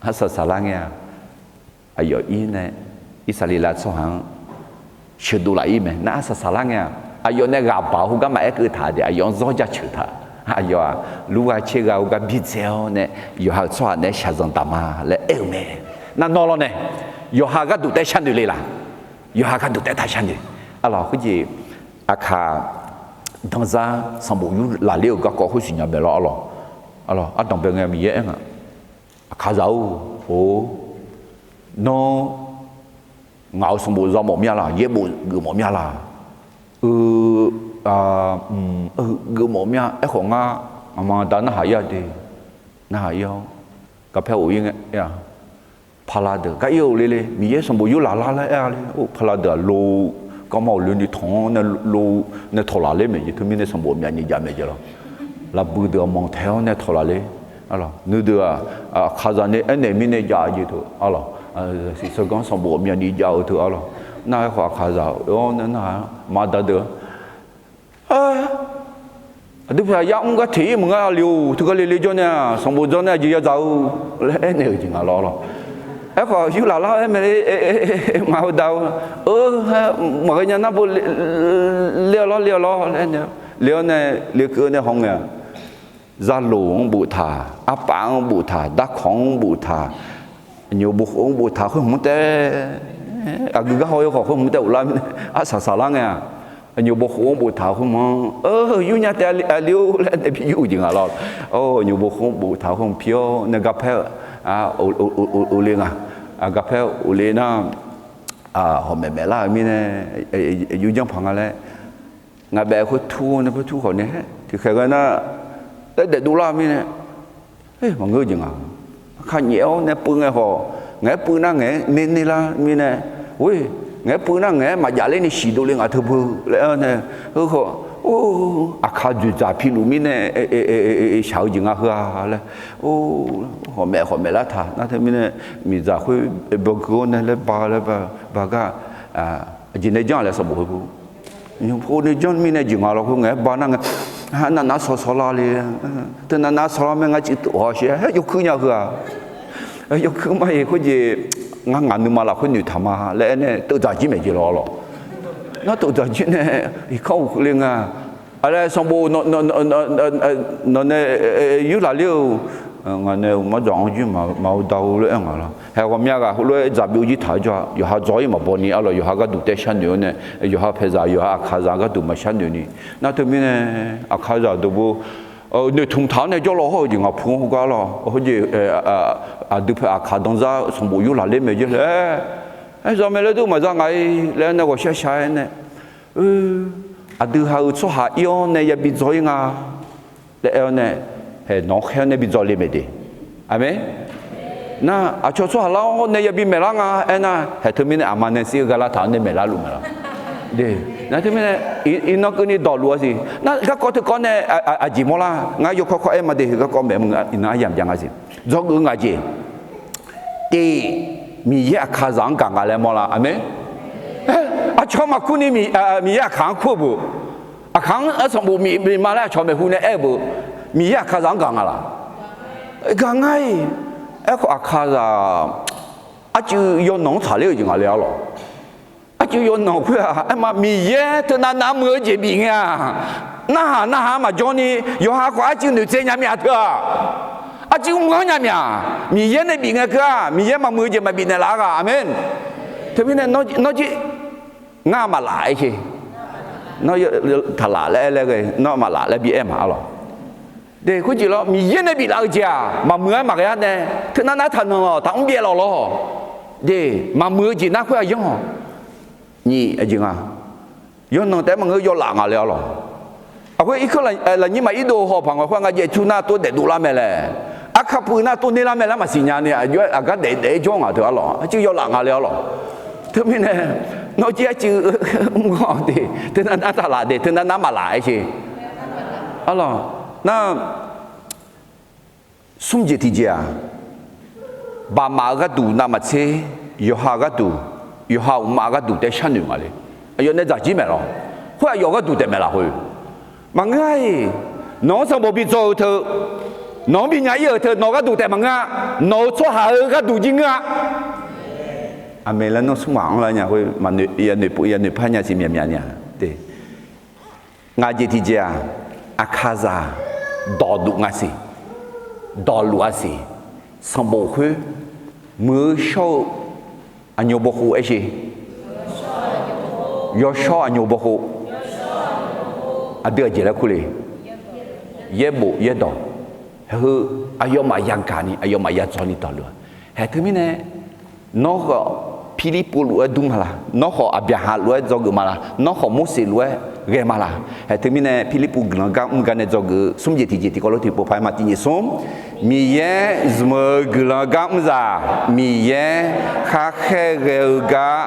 Arsaq saqlar ngae-aq, aqyawf ir nae Irsaqleqlav tsawrhaq-anr sheuqdov laf ir mae. Nar arsaq saqlar ngae-aq, aqyawf nae ghaq baq-eu heugar maqaer keuv taq de, aqyawf-anr zawr jaceuq taq. Aqyawf-aq, lur gha caer gha-eu gar bidzae-awr nae, yawqha-euq tsawrhaq naeq-aer shaqzanq daq ma laer aer-eu mae. Nar nawr lawr nae, yawqha gharduq taef-aer sharnoeq le laq? Yawqha gharduq taef-aer taq sharnoeq. Aqlawq, khoerjeq aqkaq danzar sanqbof yur laf ler-euq garkawv khoer siqnya bae lawr. Aqlawq, ardanqbae ngae Miqyaer aer nga, Aqkaqzaq-or, or, nawr ngaq-euq sanqbof za mawf mir-a laq? Yaerbof geufmawf mir-a laq? Eu, geufmawf mir-a. Aerkhawf ngar ngaqma da narhaq ir-a de. Narhaq ir-awr, garpaer of ir ngae, paqlaq deuq gar ir-eu le le, Miqyaer sanqbof yur laf lar laer aer-a le. Or, paqlaq deuq-aq lo, garma awq loeni tanq-anr nae lo, nae tawqlaq ler maeq jeq teumirnae sanqbof myaq ni jav maeq jeq lawr. Laqbui deuq-aq manq taeq-awr nae tawqlaq ler. Nuideuq-aq, aqkaqzaq nae aernaeq mirnae jav jeq teu, aqlawq, siqsaqganr sanqbof myaq ni jav-eu teu, aqlawq, nar aerkhawf aqkaqzaq-awr nae nar-aq maqda deuq Aqdui paq yar mr gar teq ir maqngar le-or, teugar le le jawr nae-aq, sanqbof jawr nae aqjeq ya dzaq-eu laer aernaeq-euq jeq nga lawr lawr. Aerkhawf yur laf lar-aer mae le, ngaq-eu da-eu, eu, maqghae nya nar bo le-awr lawr, le-awr lawr laer aernaeq, le-awr nae, lekeuv-eu nae hawngae-aq, zaloq-anr boftaq, arpaf-anr boftaq, darkawq-anr boftaq, nyoqbof khof-anr boftaq khoer hmq taef, aqgeu gar haw-eu khawf khoer hmq taef ghoflar mirnae arsaq saqlar ngae-aq, nyoqbof khof-anr boftaq khoer hmq-anr, eu, yur nya taef aqli-or laer nae bi yur-eu jeq nga lawr. Or, nyoqbof khof-anr boftaq khoer hmq pi-awr nae garpaer of le nga. Garpaer of le nar, hawq maeq maeq lar-euq mirnae, yur janr paq nga laer, ngaq baef khoer tur-awr nae paer tur khawf nae, tiqkhaeq ghae nar, laer daef dovlar-eu mirnae, maqngeur-eu jeq nga. Aqkaq nyaef-awr nae puiv ngae khawf, ngaq-aer puiv nar ngaq-aer ner ner lar mirnae, or, ngaq-aer puiv nar ngaq-aer maqjav ler ni siqdov le ngaq teu beu laer-awr nae, heu khawf, or, aqkaq dzoeqdzaq piluf mirnae shaq-eu jeq nga heu-a laer, or, hawq maeq hawq maeq lar taq nar teumirnae, miqdzaq khoer baw gui-awr nae laer ba laer ba gar, aqjeq nae janr-aq laer sanqbof heu beu Nymq pov ni janr mirnae jeq nga lawr khoer ngaeq-aer ba nar ngae, navnav sawq sawq lar le. Teu navnav sawq lar mae ngar cif tov haw shaer-aer yawkuir nya heu-aq, yawkuir mar-iq khoerjeq ngar ngaq nuima lafkhoer noeqtaq ma laer aernae teuv dzaq jir maeq jeq lawr lawq. Nar teuv dzaq jir nae iqkanr uq keuvle nga. Aqlaer sanqbof nawq nae yurlaq ler-eu, ngaq nae uqmar dzaq-anr jir maqu da-eu lof-aer nga lawr. Haeq ghawqmya ghaq heulof-aer dzaq byov jir taq-aer jawr-a. Yawqha dzaw-ir maqbaw ni arlawq, yawqha gharduq taef sharnoeq-awr nae, yawqha paeqzaq yawqha aqkaqzaq gharduq maqsharnoeq ni. Nar teumirnae aqkaqzaq dawqbo noeqtmq taq-awr nae jawrlaw hawr-eu jeq ngaq pu-anr heugar lawr. Heujeq aqdui pae aqkaq danzar sanqbof yurlaq ler mae jeq laer, aer, za mae laer dur maqza nga-ir laer nae ghawqshar shar-aer nae, aqdui ha-eu tsawrhaq ir-awr nae yabi dzaw-ir nga laer aer-awr nae, haeq nawq-anr khaer-awr nae bi dzaw le maeq de. Aqmeq. Nar aqcawq tsawrhaq lar-awr nae yabi maeqlar nga aernar, haeq teumirnae aqma nae shir-eu gha lar taq-awr nae maeqlar luf mae lawr. Nar teumirnae iqnan keuvni dawqluf-a siq. Nar garkawv teukawv nae aqjeq mawrlar, ngar yawkawr kawr aer ma de, heu garkawv maeq-eu iqnan aryamq jav nga siq. Dzawgeuf-eu ngaq jeq tiq, Miqyaer aqkaqzaq-anr gaq nga laer mawrlar. Aqmeq. Aqcawq maqkur ni Miqyaer aqkaq-anr kur-eu beuq, aqkaq-anr sanqbof bif ma laer aqcawq maeqhu nae aer-eu beuq, Miqyaer aqkaqzaq-anr gaq nga laq? Gaq nga-iq. Aerkhawf aqkaqzaq arcuiv yawnanq-anr tsaqler-eu jeq nga le arlawq. Arcuiv yawnanq khoer-aq aerma Miqyaer teunav nav muiq-eu jeq bif ngae-aq, narhaq narhaq-anr maqjawr ni, yawqha khawf arcuiv noeqtsaev nya myav teu-aq, arcuiv muiq-anr nya myav. Miqyaer nae bif ngae keuv-aq, Miqyaer maqmuiq-eu jeq maqbif naeqlaf-a ghaq. Aqmeq. Teumirnae nawr jir ngar maqlaf aer sher. Nawr taqlaf laer aer laer ghae, nawr maqlaf laer bi aer ma arlawq. De khoerjeq lawr, Miqyaer nae biflaf-eu jeq-aq maqmuiq-aer maqghae-ar nae, teunav nav taqnanq lawq, taqmr byaev lawq lawr. De, maqmuiq-eu jeq nar khoer-aq yanr-awq. Nyiq aqjeq nga, yawnanq taef-aer maqngeur, yawlaf nga le arlawq. Aqkhoer irkeuv lafnyir maq irdov haw paq nga khoer nga jaev tur nar tov daef dovlar mae laer, aqkar puiv nar tov nerlar mae laer maqsiq nya ni, aqjox-aer aqgar daef daef-aer jawr ngaq teu arlawq, arcuiv yawlaf nga le arlawq. Teumirnae nawr jir arcuiv mr ghanr-awq de, teunav nav taqlaf de, teunav nav maqlaf aer sher. Arlawq, nar smr jeq tiqjeq-aq, baqmaf-eu gharduq navmaqtser, yawqha gharduq, yawqha uqmaf gharduq taef sharnoeq nga le. Aqyawf nae dzaq jir maeq lawq. Khoer aqyawf gharduq taef maeq lafkhoer maqngeur-a-iq. Nawq-anr sanqbof bi dzaw-eu teu, nawq-anr bi nya ir-euq teu nawq gharduq taef maqngeur-a. Nawq-euq tsawrhaq-euq gharduq jir ngeur-a. Aqmeq laer nawr smr maq anrlar nya khoer, yanoeq pov yanoeq par nya siq myaqmyaq nya. Ngaq jeq tiqjeq-aq, aqkaqzaq dawqluf nga siq, dawqluf-a siq. Sanqbof khoer muiq-eu shawr-eu aqnyo bawkhov aer sher. Yawshawr aqnyo bawkhov. Aqdui aqjeq laer kur le. Yaerbof yaerdawq, heu, aqyawfmaf yagaq ni aqyawfmaf yadzaw ni dawqluf-a. Haeq teumirnae nawr khawf Pirlirpuv lof-aer dur ma laq? Nawr khawf Aqbyaqhaq lof-aer dzawgeuf ma laq? Nawr khawf Morseq lof-aer ghae ma laq? Haeq teumirnae Pirlirpuv guiqlanq gar mr gar nae dzawgeuf-eu smr jeq tiqjeq tiqkawv lof tiqpov paq-aer ma. Tiq nyiq smr, Miqyaer zmq-eu guiqlanq gar mr zaq, Miqyaer kharkhaer ghae-eu gar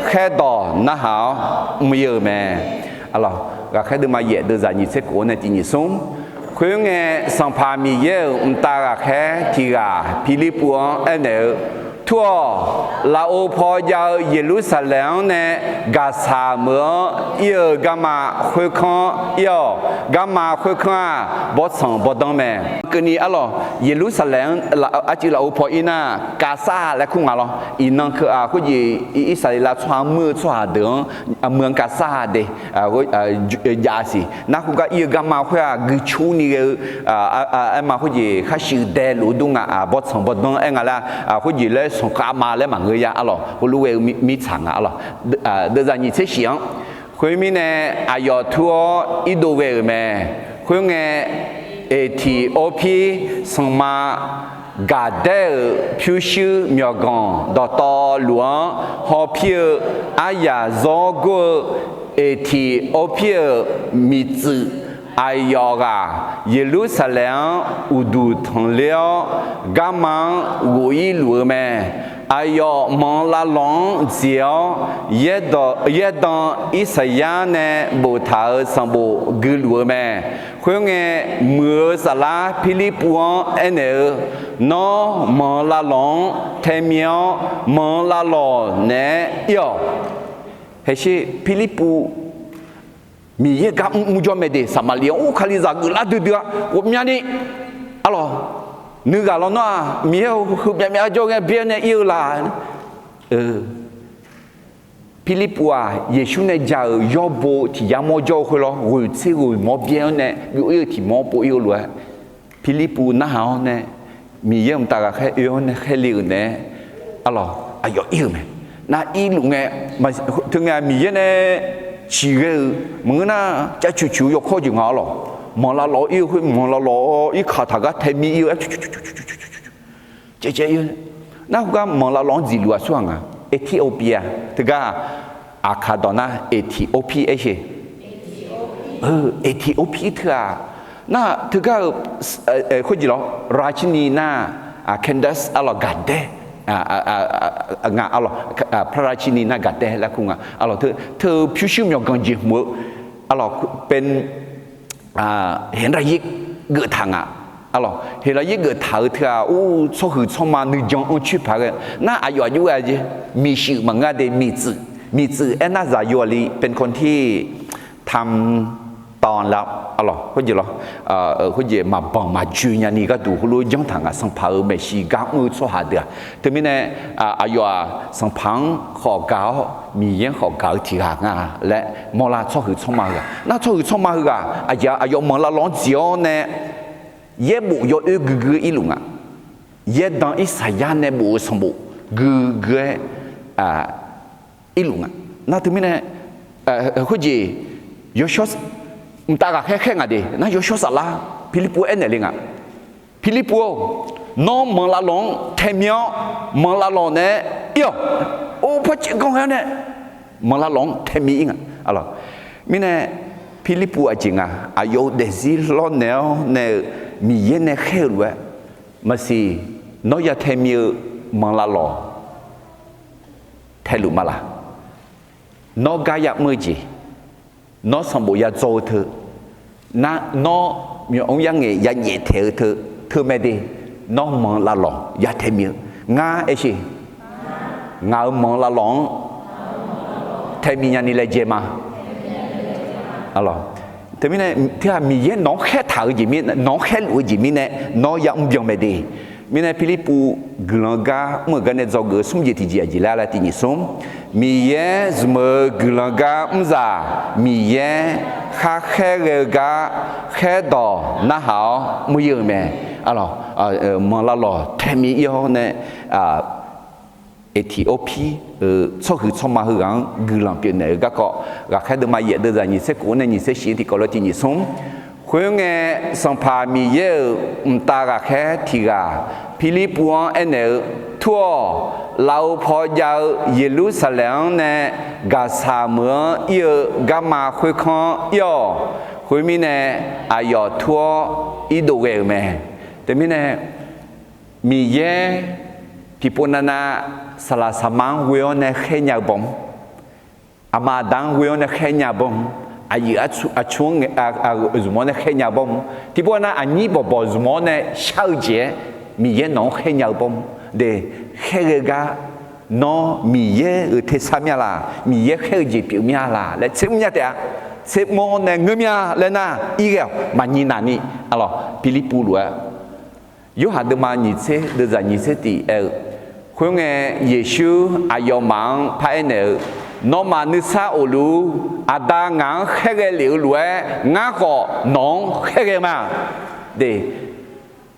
khaerdawq narhaq-awr mr ir-euq mae. Ghaqkhaer deuvma yaef deuvzaq nyiq tser kof-awr nae tiq nyiq smr. Khoerngae, Sanqpaq Miqyaer-euq mqtav ghaqkhaer tiq ghaq Pirlirpuv-anr aernaeq-eu, Tur-awq. Lafov paw jav-eu Yeqlursaqlaeq-anr nae gaqsaq meuq-anr ir-eu garma khoerkanr ir-awq. Garma khoerkanr-aq, bawrtsanq bawrdanr mae. Keuvni arlawq, Yeqlursaqlaeq-anr arcuiv lafov paw ir nar, Kaqsar laer kur nga lawr. Iqnan keuv-aq khoerjeq Irsaqleqlav tsawrhaq-anr muir-eu tsawrhaq deuq-anr meuq-anr Kaqsar de jav siq. Nar khoergar ir-eu garma khoer-aq guiqcurni ghae-eu aerma khoerjeq khar shuif dae luf-eu dur nga. Bawrtsanq bawrdanr aer nga laer, khoerjeq laer sanqkhav ma laer maqngeur ya arlawq. Heulof ghae-eu mirtsaq nga arlawq. Deuvzaq nyiq tser shif-anr. Khoermirnae, aqyawf tur-awr irdov ghae-euq mae. Khoerngae, Eqtiqorpir sanqma Gaqdaer-euq pyurshuir myawqganq dawqtawvluf-anr hawpir-eu aryaq zawr gor-eu Eqtiqorpir-euq miqtsuif aqyawf ghaq Yeqlursaqlaeq-anr uqduq tanqler-awr, garma-anr ghof-ir luf-eu mae. Aqyawf manq lavlawq-anr dziq-awr, yaerdan Irsaqyar nae boftaq-euq sanqbof guiluf-eu mae. Khoerngae, muiq-eu saflar Pirlirpuv-anr aernaeq-eu, Nawr manq lavlawq-anr taemir-awr, manq lavlawq naeq-aer ir-awq. Haqsher Pirlirpuv Miqyaer gar mrmr jawr mae de. Saqmaqliv-anr ur kalizaq geuflar duidui-a ghawqmyani, arlawq, nuighaq lawnmr-aq Miqyaer-eu heumyav myav jawr ghae byaer nae ir-eu laq. Pirlirpuv-aq Yeqsur nae ja-euq yawbo tiq yar mawr jawr-eu khoer lawr, ghoeq tser ghoeq mawr byaer-anr nae byov ir-eu tiq mawr pov ir-eu lof-aer, Pirlirpuv narhaq-awr nae Miqyaer mqtav ghaqkhaer oe-awr nae khaerle-euq naeq-aer, arlawq, aqyawf ir-euq mae. Nar irluf ngae, teungae-aq Miqyaer nae siqghae-euq maqngeur nar, cav cuq cuq-eu yawkawr jeq nga arlawq. Manqlavlawf-awr ir-eu khoer, manqlavlawf-awr irkaq taq gar tae mir ir-eu, caev caev ir-eu. Nar khoergar manqlavlawf-anr dziqluf-aq surhaq nga. Ethiopia teugar-aq, aqkaq dawq nar Ethiopia aer sher. Ethiopia teu-aq, nar teugar-euq khoerjeq lawr, ราชินี nar Candace arlawq gaqdaer nga arlawq, พระราชินี nar gaqdaer laer kur nga arlawq. Teu pyurshuir myawqganq jeq hmq-eu arlawq, เป็น Heqlaqyaer geuftaq nga arlawq. Heqlaqyaer geuftaq-eu teu-aq, ur, tsawrhuiq tsawrma nuijan anrcoer paq ghae nar, aqyawf aqjox ghae jeq, miqshuif maqngeur de, miqtsuif. Miqtsuif aernar zaqyo-aq li เป็นคนที่ทำตอนลับ arlawq, khoerjeq lawr, khoerjeq maqbanq maqjoe nyani gharduq heulof janr taq nga, sanqpaq-euq maeqshi gar mr-eu tsawrhaq deuq-aq. Teumirnae aqyawf-aq sanqpaq-anr khawf gaq-awr Miqyaer-anr khawf gaq-eu tiq ghaq nga laer mawrlar, tsawrhuiq tsawrma heughaq. Nar tsawrhuiq tsawrma heughaq aqjeq-aq, aqyawf manqlavlawf-anr dziq-awr nae yaerbof yawoer guigui-aer irluf nga. Yaerdanq Irsaqyar nae bof-eu sanqbof guigui-aer irluf nga. Nar teumirnae khoerjeq yawshawr mqtav ghaqkhaer khaer nga de. Nar yawshawr saflar Pirlirpuv aernaeq le nga. Pirlirpuv-or, nawr manqlavlawf-anr taemir-awr, manqlavlawf naeq-aer ir-awq. Or, par caev ganr ghae-awr nae manqlavlawf-anr taemir ir nga. Mirnae Pirlirpuv aqjeq nga, aqyawf-euq daefzir lawrnaeq-awr nae-euq Miqyaer nae khaer-eu lof-aer, maqsiq, nawr ya taemir-eu manqlavlawf taeluf ma laq? Nawr gar yamr-eu jeq, nawr sanqbof ya dzaw-eu teu, nar nawr myawq-anr yarngaeq ya nyaeftaeq-eu teu, teumae de, nawr manqlavlawf ya taemir-eu, ngar aer sher, ngaq-euq manqlavlawf-anr taemir nyani laejae ma. Teumirnae teu-aq, Miqyaer nawq-anr khaertaq-eu jeq mir, nawq-anr khaerluf-eu jeq mirnae nawr yamr byan mae de. Mirnae Pirlirpuv guiqlanq gar mr-euq gar nae dzawgeuf-eu smr jeq tiqjeq aqjeq laer laer tiq nyiq smr, Miqyaer zmq-eu guiqlanq gar mrzaq, Miqyaer khar khaerghae-eu gar khaerdawq narhaq-awr mr-ir-eu mae. Manqlavlawf taemir ir-awr nae Eqtiqorpir-euq tsawrhuiq tsawrma heughaq-anr guiqlanq pyeufnaeq-eu garkawv, ghaqkhaer deuvma yaef deuvzaq nyiq tser khof-anr nae nyiq tser shif-anr tiqkawv lof-aer tiq nyiq smr. Khoerngae, Sanqpaq Miqyaer-euq mqtav ghaqkhaer tiq ghaq Pirlirpuv-anr aernaeq-eu, Tur-awq. Lafov paw jav-eu Yeqlursaqlaeq-anr nae gaqsaq meuq-anr ir-eu garma khoerkanr ir-awq. Khoermirnae, aqyawf tur-awr irdov ghae-euq mae. Teumirnae, Miqyaer tiqpov navnav saqlaq saqma-anr ghoe-awr nae khaernya-eu bawm, aqma aqda-anr ghoe-awr nae khaernya-eu bawm, aqyuif aqtsu-anr zmq-awr nae khaernya-eu bawm, tiqpov nar aqnyir bawqbawq zmq-awr nae shar-eu jeq-aer Miqyaer nawq-anr khaernya-eu bawm de. Khaerghae-eu gar, nawr Miqyaer-euq tersar mir-a laq, Miqyaer khaer-eu jeq pyeuf mir-a laq laer tsermr nya taef-a. Tsermr-awr nae ngeur mir-a laer nar, ir ghae-awq. Maqnyiq naq ni, arlawq, Pirlirpuv lof-aer Yorhaq deuvma nyiq tser deuvzaq nyiq tser tiq aer-eu, khoerngae, Yeqsur aqyawfmaf-anr paraer naeq-eu, Nawmaf nuisar of luf-ur. Aqda ngaq-anr khaerghae lef-eu lof-aer ngar khawf nawq-anr khaerghae ma. De,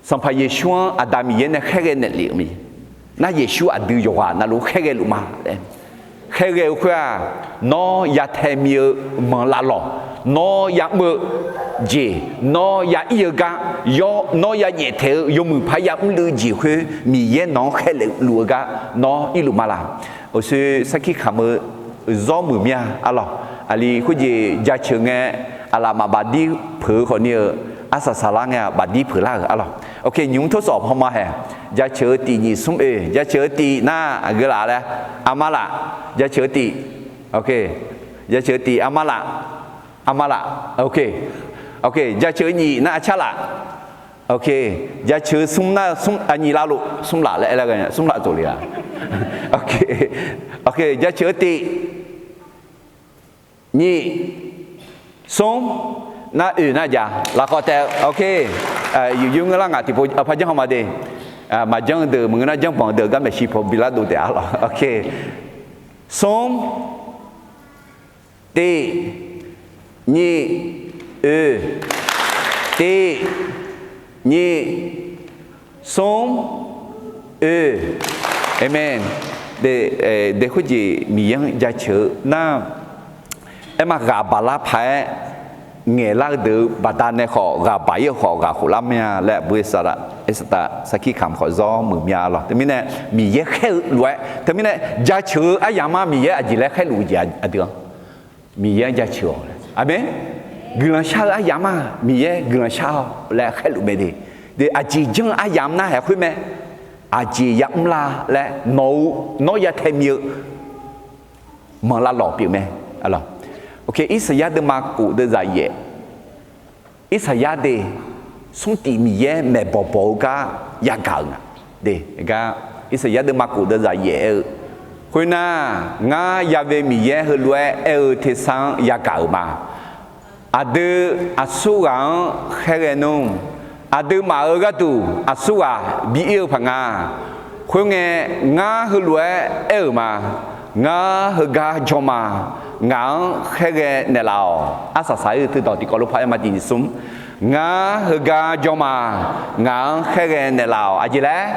Sanqpaq Yeqsur-anr Aqda Miqyaer nae khaerghae naeqlef-eu mae. Nar Yeqsur aqdui yawqghaq navluf khaerghae luf ma laer. Khaerghae-eu khoer-aq, nawr ya tae mi-eu manqlavlawq, nawr ya mr-eu jeq, nawr ya ir-eu gar, yawr nawr ya nyaeftaeq-eu yawmuiq paq ya mrluiv-eu jeq khoer Miqyaer nawq-anr khaerlef luf-eu gar nawr irluf ma laq? Uqshoe sarkir kamq-eu zawr muiq mir-a, arlawq. Aqli khoerjeq jaceuq ngae, aqlaf maf bafdir peuq-eu khawfni-eu, arsaq saqlar ngae-aq bafdir peuqlar-euq, arlawq. Ok, nymq mr torsawf hawma haeq, jaceuq-eu tiq nyiq smr oe, jaceuq-eu tiq nar aqgeu laf laer, armar laf, jaceuq-eu tiq, ok, jaceuq-eu tiq armar laf, armar laf, ok, ok, jaceuq-eu nyiq nar arcar laf, ok, jaceuq-eu smr nar smr, nyiq lavluf smr laf laer aer lar ghae, smr laf tsof le-a. Ok, ok, jaceuq-eu tiq, nyiq, Smr, nar oeq nar jav lafkhawf taef, ok. Yuf yur ngeur lar ngaq tiqpov par janr haw ma de. Maqjanr-eu deuq maqngeur nar janrbanq-eu deuq gar maeqshi paw bilar dov taef-a lawq, ok. Smr, tiv, nyiq, oeq, tiv, nyiq, smr, oeq. Aqmeq. De, khoerjeq Miqyaer-anr jaceuq-eu nar, aerma ghaq baq lar paq-aer ngaeqlar-eu deuq-eu baqdanae khawf ghaq baq-ir-eu khawf ghaq khof lar mya laer aqbur saqlaq, aer saqtaf sarkir kamq khawf zawr muiq mya lawq. Teumirnae Miqyaer khaer-eu lof-aer, teumirnae jaceuq-eu aryamq-anr Miqyaer aqjeq laer khaerluf-eu jeq aqdui-anr Miqyaer-anr jaceuq-awq. Aqmeq. Guiqlanq shar-eu aryamq-anr Miqyaer guiqlanq shar-awq laer khaerluf mae de. De, aqjeq janr-eu aryamq nar haeq khoer mae. Aqjeq yamr la laer nawq-eu, nawr ya tae mi-eu manq lavlawq pyeuf mae. Irsaqyar deuvma kof deuvzaq yaef, Irsaqyar de, smr tif Miqyaer maeqbawq bawq-eu gar yagaq-euq nga. De, gar Irsaqyar deuvma kof deuvzaq yaef aer-eu, khoernar, ngar yave Miqyaer heulof-aer aer-eu tersar-anr yagaq-euq ma. Aqdui aqsurghaq-anr khaerghae nmr. Aqduimaf-euq gharduq aqsurghaq bi ir-eu paq nga. Khoerngae, ngar heulof-aer aer-euq ma. Ngar heugar jawr ma. Ngaq-anr khaerghae naeqlaf-awq. Arsaq saq-ir-eu teudawq tiqkawv lof par aer ma tiqnyif smr. Ngar heugar jawr ma. Ngaq-anr khaerghae naeqlaf-awq. Aqjeq laer?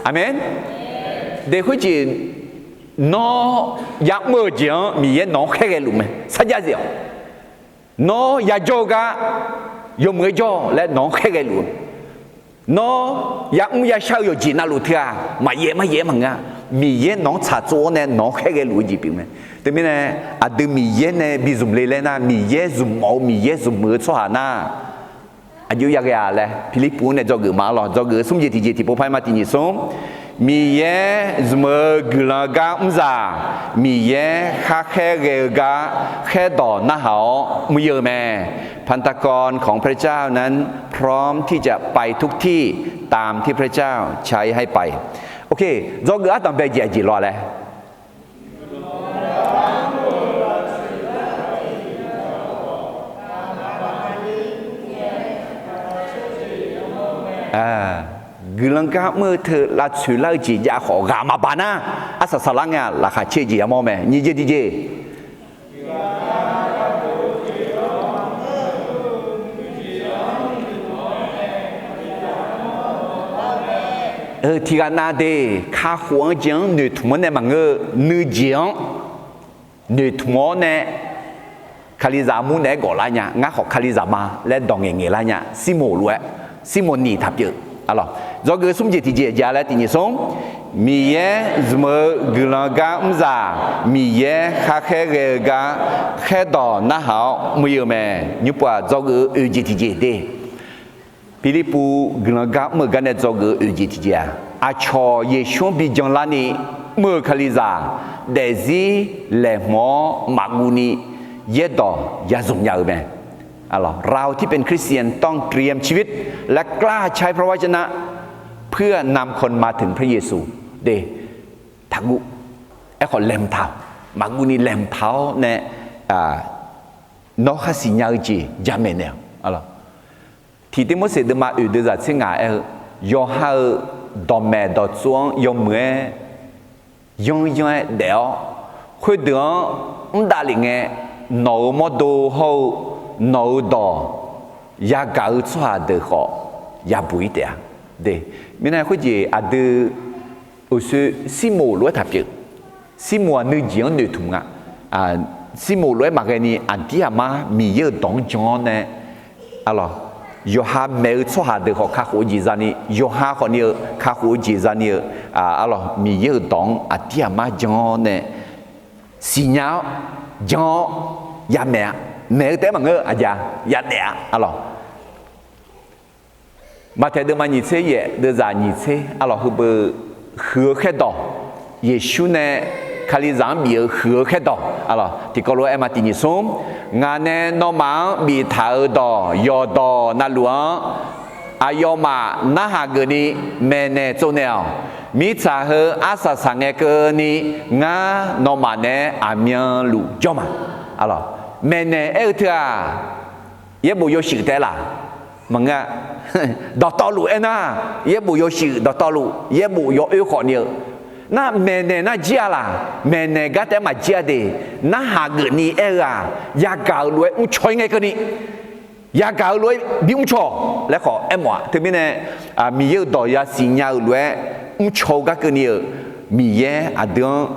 Aqmeq. De, khoerjeq nawr yamr-eu jeq-anr Miqyaer nawq-anr khaerghae luf mae. Sarjax zif-awq. Nawr yajawr-eu gar yawmuiq-aer jawr laer nawq-anr khaerghae luf-eu, nawr yamr yashar-eu yawqjeq navluf teughaq maqyaef maryaef-aer maqngeur-a. Miqyaer nawq-anr tsaqtsov-awr nae nawq-anr khaerghae luf-eu jeq pyeuf mae. Teumirnae aqdui Miqyaer nae bi zmq le laer nar, Miqyaer zmq mawf-eu, Miqyaer zmq muiq-eu tsawrhaq nar, aqjox yaghae-a laer Pirlirpuv-anr nae dzawgeuf ma lawq. Dzawgeuf-eu smr jeq tiqjeq tiqpov par aer ma tiqnyif smr. Miqyaer zmq-eu guiqlanq gar mrzaq, Miqyaer khar khaerghae-eu gar khaerdawq narhaq-awr mr-eu mae. พระพรของพระเจ้านั้นพร้อมที่จะไปทุกที่ตามที่พระเจ้าใช้ให้ไป Ok, dzawgeuf ardanq bae jeq aqjeq law laer? Guiqlanq gar mr-eu teu lavtsoeq lar-eu jeq jav khawf ghaq maqbaq nar, arsaq saqlar ngae-aq laqkhaq caer-eu jeq yamawr mae. Nyiq jeq tiqjeq tiqghaq nav de, kakhof-anr jeq-anr noeqtmq-anr nae maqngeur-eu nuijeq-anr noeqtmq-awr nae, Kalizaq armur naeq-aer gawflar nya, ngar khawf Kalizaq ma laer dawq ngaeq ngaeqlar nya, Sirmoq lof-aer, Sirmoq niq taq pyeuf. Dzawgeuf smr jeq tiqjeq jav laer tiqnyif smr. Miqyaer zmq-eu guiqlanq gar mrzaq, Miqyaer khar khaerghae-eu gar khaerdawq narhaq-awr mr-eu mae. Nymrpov-aq dzawgeuf-eu oeq jeq tiqjeq de. Pirlirpuv guiqlanq gar mr-eu gar nae dzawgeuf-eu oeq jeq tiqjeq-aq, aqcawq Yeqsur-anr bi janlarni mr-eu Kalizaq daefzir laeqhmq-awr maqguv ni yaerdawq ya zmq nya-eu mae. เราที่เป็นคริสเตียนต้องเตรียมชีวิตและกล้าใช้พระวจนะเพื่อนำคนมาถึงพระเยซู de, taqguv. Aerkhawf laeqhmq taq-awq. Maqguv ni laeqhmq taq-awr nae, nawr khar siqnya-eu jeq jamaeq naeq-awq. Tiqdev Morseq deuvma oeq deuvzaq tser ngaq aer-eu, yawqha-euq dawqmaeq dawqtsov-anr yawmuiq-aer yanryanr-aer daef-awr, khoerdeuq-anr mr davlef ngae, nawq-euq mawrdo hawr-eu nawq-euq dawq yagaq-eu tsawrhaq deuq khawf yabuq-ir taef-a. De, mirnae khoerjeq aqdui uqshoe Sirmoq lof-aer taq pyeuf. Sirmoq-aq nuijeq-anr noeqtmq nga. Sirmoq lof-aer maqghae ni aqdir aqmar Miqyaer-euq dawq-anr jan-awr nae, arlawq, yawqha maeq-eu tsawrhaq deuq khawf kakhof-eu jeq zani, yawqha khawfni-eu kakhof-eu jeq zani-eu, arlawq, Miqyaer-euq dawq-anr aqdir aqmar jan-awr nae siqnya-awr, jan-awr, yamaeq-a. Maeq-eu taef-aer maqngeur-eu aqjeq-a, yadaef-a, arlawq. Maqtaeq deuvma nyiq tser yaef deuvzaq nyiq tser, arlawq, heubeu huiq-eu khaerdawq, Yeqsur nae Kalizaq-anr bif-eu huiq-eu khaerdawq, arlawq, tiqkawv lof-aer aer ma tiqnyif smr. Ngaq nae nawmaf-anr biftaq-euq dawq yawqdawq navluf-anr aqyawfmaf narhaq geufni maeqnaeq tsovnaeq-awq. Mirtsaq heu arsaq saqngae keuvni, ngar nawmaf naeq-aer aqmyanluf jawr ma. Maeqnaeq aer-eu teu-aq, yaerbof yawshuif taef-aer laf? Maqngeur-a. Dawqtawvluf aernar, yaerbof yawshuif, dawqtawvluf yaerbof yawoer khawfni-eu, nar maeqnaeq nar jir-a laq? Maeqnaeq gar taef-aer maqjir-a de. Narhaq geufni aer-eu-aq, yagaq-euq lof-aer mrcaw-ir ngae keuvni, yagaq-euq lof-aer bimr caw-awq laer khawf aermawf-a. Teumirnae, Miqyaer-euq dawq yasiq nya-eu lof-aer mrcaw-eu gar keuvni-euq, Miqyaer aqdui-anr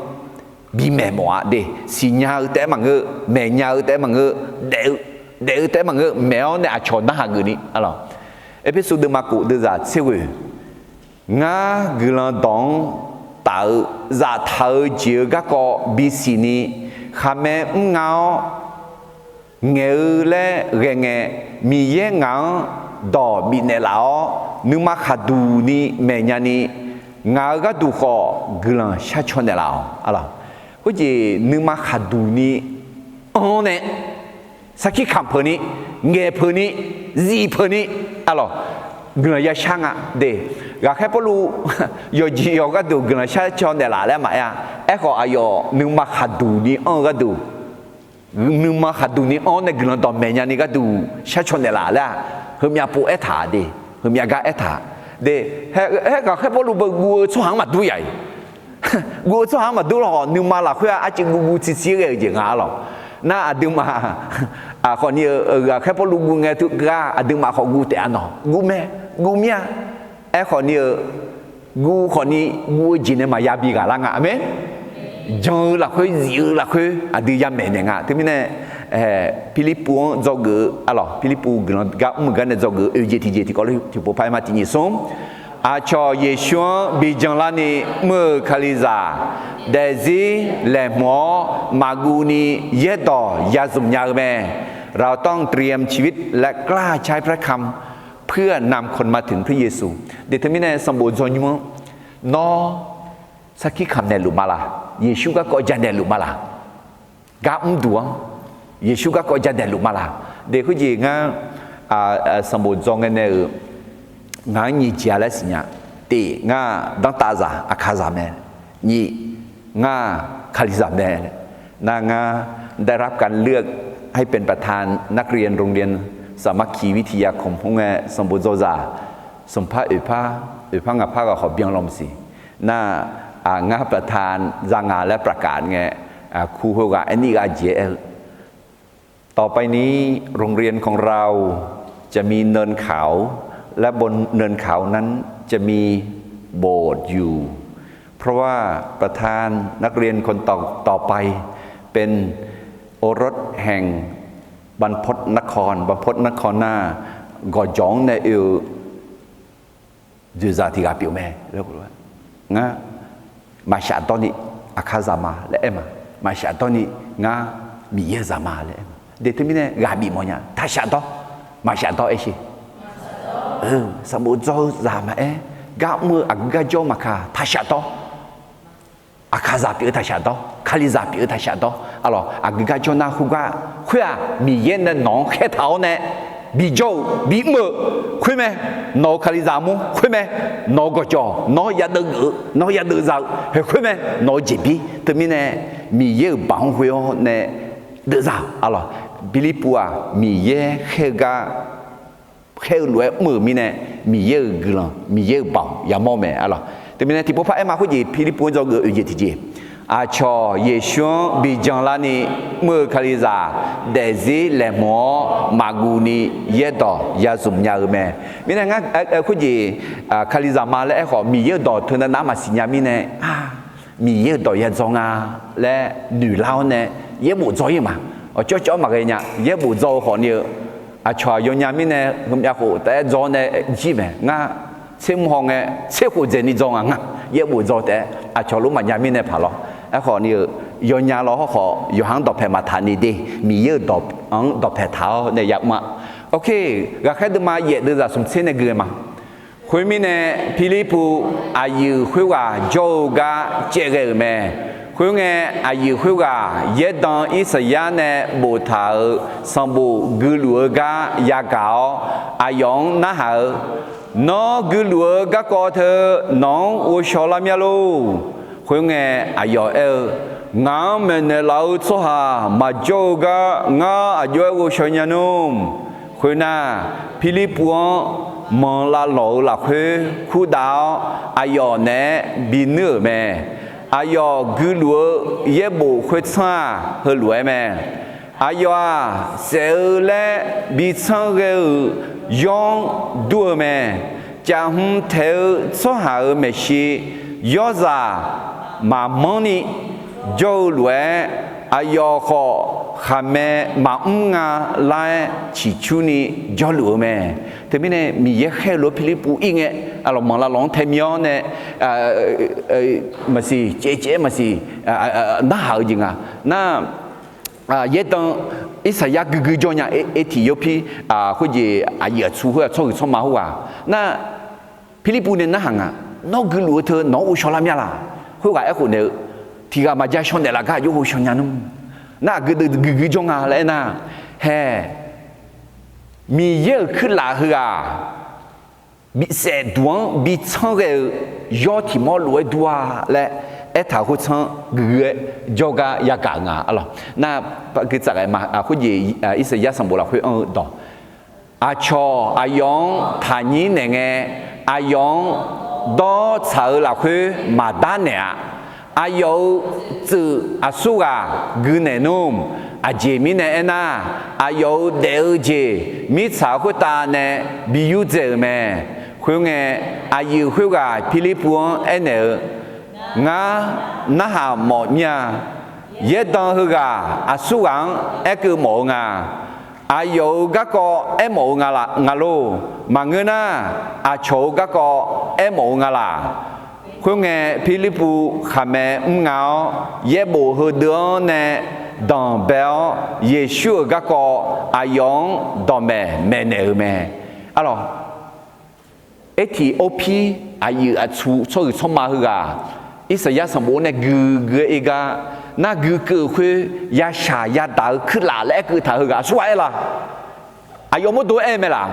bimaeq mawf-a de. Siqnya-eu taef-aer maqngeur, maeqnya-eu taef-aer maqngeur, daef-eu taef-aer maqngeur, maeq-awr nae aqcawq narhaq geufni, a, Erpersu deuvma kof deuvzaq tser ghoeq, ngar guiqlanq dawq-anr taf-eu zaftaq-eu jeq-eu garkawv bisiqni, khaqmae mrnga-awr ngaeq-eu laer ghae ngae, Miqyaer ngaq-anr dawq bifnaeq laf-awr, nuima khaqduq ni maeqnya ni, ngaq-euq gharduq khawf guiqlanq sharcaw naeqlaf-awq, a. Khoerjeq nuima khaqduq ni anr-awr nae, sarkir kamq peuq ni, ngaeq peuq ni, zif peuq ni, a, guiqlanq yashar nga de. Ghaqkhaer Pawrluv yawqjeq yawq gharduq guiqlanq sharcaw naeqlaf laer maqaer-a. Aerkhawf aqyawf nuima khaqduq ni anr-eu gharduq, nuima khaqduq ni anr-awr nae guiqlanq dawq maeqnya ni gharduq sharcaw naeqlaf laer-aq, heumyav pov aertaq de, heumyav gar aertaq de. Aer, Ghaqkhaer Pawrluv beu guv-eu tsawrhaq-anr maqdur yaf-iq, guv-eu tsawrhaq-anr maqdur lawq. Nuima lafkhoer-aq arcuiv guv guv tsir tsir ghae-eu jeq nga, a, lawq. Nar aqduimaf khawfni-eu Ghaqkhaer Pawrluv guv ngae teu gar aqduimaf khawf guv taef-a nawq? Guv mae, guv mir-a. Aerkhawfni-eu guv khawfni guv-eu jeq nae maqya bi ghaq lar nga. Aqmeq. Jan-eu lafkhoer, zif-eu lafkhoer aqdui yamaeq naeq nga. Teumirnae, Pirlirpuv-anr dzawgeuf-eu, a, lawq, Pirlirpuv guiqlanq gar mr-eu gar nae dzawgeuf-eu oeq jeq tiqjeq tiqkawv lof tiqpov par-aer ma. Tiqnyif smr, aqcawq Yeqsur-anr bi janlarni mr-eu Kalizaq daefzir laeqhmq-awr maqguv ni yaerdawq ya zmq nya-eu mae. เราต้องเตรียมชีวิตและกล้าใช้พระคำเพื่อนำคนมาถึงพระเยซู De teumirnae sanqbof dzaw nymr-anr, nawr sarkir kamq naeqluf ma laq? Yeqsur garkawv janaeq luf ma laq? Gar mrduq-anr Yeqsur garkawv janaeq luf ma laq? De khoerjeq ngar sanqbof dzaw ngae nae-euq ngaq-anr nyiq jeq-a laer siqnya. Tiq, ngar danrtav zaq, Aqkaqzaq mae. Nyiq, ngar Kalizaq mae. Nar ngar ได้รับการเลือกให้เป็นประธานนักเรียนโรงเรียนสามัคคีวิทยาคม khoerngae sanqbof dzaw zaq smqpar oeqpar, oeqpar ngaqpar ghaq khawf byan law maqsiq. Nar, ngar ประธาน za ngaq laer ประกาศ ngae, kur khoerghaq aerni gha jeq aer-eu ต่อไปนี้โรงเรียนของเราจะมีเนินเขา และบนเนินเขานั้นจะมีโบสถ์อยู่ เพราะว่าประธานนักเรียนคนต่อ ต่อไปเป็นโอรสแห่งบรรพตนคร บรรพตนคร nar, gawqjawq-anr nae oe-eu dzoeqzaq tiq ghaq pyeuf mae. Ngar maqshaf dawrni Aqkaqzaq ma laer aer ma. Maqshaf dawrni ngar Miqyaer-euq zaq ma laer aer ma. De teumirnae ghaq bif mawfnya. Taqshaf dawr, maqshaf dawr aer sher. Sanqbof dzaw-eu zaq maqaer, gar mr-eu aqgeu gar jawr maqkaq, taqshaf dawr. Aqkaqzaq pyeuf-eu taqshaf dawr, Kalizaq pyeuf-eu taqshaf dawr. Arlawq, aqgeu gar jawr nar khoergar, khoer-aq Miqyaer nae nawq-anr khaertaq-awr nae bijawr-euq bimr-eu khoer mae. Nawq-euq Kalizaq mur khoer mae. Nawq-euq gawqjawq, nawq-anr yadeuv geuf-eu, nawq-anr yadeuv za-eu haeq khoer mae. Nawq-euq jeqbir teumirnae Miqyaer-euq baoq-anr ghoe-awr nae deuvza-euq. Arlawq, Pirlirpuv-aq Miqyaer khaer-eu gar khaer-eu lof-aer mr-euq mirnae, Miqyaer-euq guiqlanq, Miqyaer-euq baoq yamawr mae. Arlawq, teumirnae tiqpov par aer ma khoerjeq Pirlirpuv-anr dzawgeuf-eu oeq jeq tiqjeq, aqcawq Yeqsur-anr bi janlarni mr-eu Kalizaq daefzir laeqhmq-awr maqguv ni yaerdawq ya zmq nya-eu mae. Mirnae ngar khoerjeq Kalizaq ma laer aerkhawf Miqyaer-euq dawq teunav nav maqsiq nya mirnae, Miqyaer-euq dawq ya dzaw nga laer noeqlar-awr nae yaerbof dzaw-ir-eu ma. Awqcawv cawv maqghae nya. Yaerbof dzaw-eu khawfni-eu aqcawq-aq yawnya mirnae heumyav khof taef-aer dzaw-awr nae jir mae. Ngar tser mr haw ngae tser khof dzaeqni dzaw nga ngar. Yaerbof dzaw taef-aer aqcawq lof maqnya mirnae paq lawr. Aerkhawfni-eu yawnya lawr hawrkhawf yawqha-anr dawqpaeq maqtaq ni de. Miqyaer-euq dawq-anr dawqpaeq taq-awr nae ya mr-a. Oke, Ghaqkhaer deuvma yaef deuvzaq smq tser nae gui-eu ma. Khoermirnae Pirlirpuv aqyuif khoerghaq jawr-eu gar caev ghae-euq mae. Khoerngae, aqyuif khoerghaq yaerdan Irsaqyar nae boftaq-euq sanqbof guiluf-eu gar yagaq-awr, aqyawf-anr narhaq-eu, Nawr guiluf-eu garkawv teu nawq-anr ghovshaw lar mya lor. Khoerngae, aqyawf aer-eu, Ngaq-anr maeqnaeq laf-eu tsawrhaq maqjawr-eu gar ngar aqjox-aer ghovshaw nya nmr. Khoernar, Pirlirpuv-anr manq lavlawq-eu lafkhoer kurdav-awr, aqyawf naeq-aer binuir-euq mae. Aqyawf guiluf-eu yaerbof khoertsanr-aq, heulof-aer mae. Aqyawf-aq, saef-eu laer bitsanr ghae-euq yawr-anr dur-eu mae. Caf hmq taeq-eu tsawrhaq-euq maeqshi yawrzaq maqmanrni jawr-eu lof-aer, aqyawf khawf khaqmae maqmr nga laer ciqcurni jawrluf-eu mae. Teumirnae Miqyaer khaer-eu lof-aer Pirlirpuv ir ngae, aqlawq manq lavlawq-anr tae mya-awr nae, maqsiq caevcaev maqsiq narhaq-eu jeq nga. Nar, yaerdan Irsaqyar guigui jawr nya, aer tiq yawpir, khoerjeq aqyuif aqtsu khoer-aq tsawrhuiq tsawrma khoerghaq nar, Pirlirpuv nae narhaq nga, Nawr guiluf-eu teu nawq-anr ghovshaw lar mya laq? Khoerghaq aerkhof naeq-eu, Tiqghaq maqja shaw naeqlaf gar aqjox ghovshaw nya nmr. Nar aqgeu deuq guigui jawr nga laer aernar, hae, Miqyaer-euq kuirlaf heughaq saef duq-anr bitsanr ghae-eu yawr tiq mawr lof-aer dur-a laer aertaq-euq khoertsanr guigui-aer jawrgar yagaq-eu nga. Aqlawq nar, gui tsaf ghae ma, khoerjeq Irsaqyar sanqbof lafkhoer anr-eu dawq, Aqcawq aqyawf-anr taqnyir naeq ngae, aqyawf-anr dawr tsaq-eu lafkhoer maqdar naeq-a. Aqyawf-euq tsuif aqsurghaq gui naeq nmr. Aqjeq mirnae aernar, aqyawf-euq daef-eu jeq mirtsaq khoertav nae bi yurdzae-euq mae. Khoerngae, aqyuif khoerghaq Pirlirpuv-anr aernaeq-eu, Ngar narhaq mawf mir-a. Yaerdan heughaq aqsurghaq-anr aerkeuv mawf-eu nga. Aqyawf-euq garkawv aermawf-eu nga lor. Maqngeur nar, aqcawq-euq garkawv aermawf-eu nga laq? Khoerngae, Pirlirpuv khaqmae mr nga-awr, yaerbof heudeuv-anr nae danqbae-awr, Yeqsur-euq garkawv aqyawf-anr dawqmaeq maeqnaeq-euq mae. Aqlawq, aer tiq or pir, aqyuif aqtsu tsawrhuiq tsawrma heughaq, Irsaqyar sanqbof nae guigui-aer ir gar, nar guikeuv-euq khoer yashaq yadaq-eu kuirlaf laer aerkeuv taq heughaq aqsurghaq aer la? Aqyawf mawrdo aer mae laq?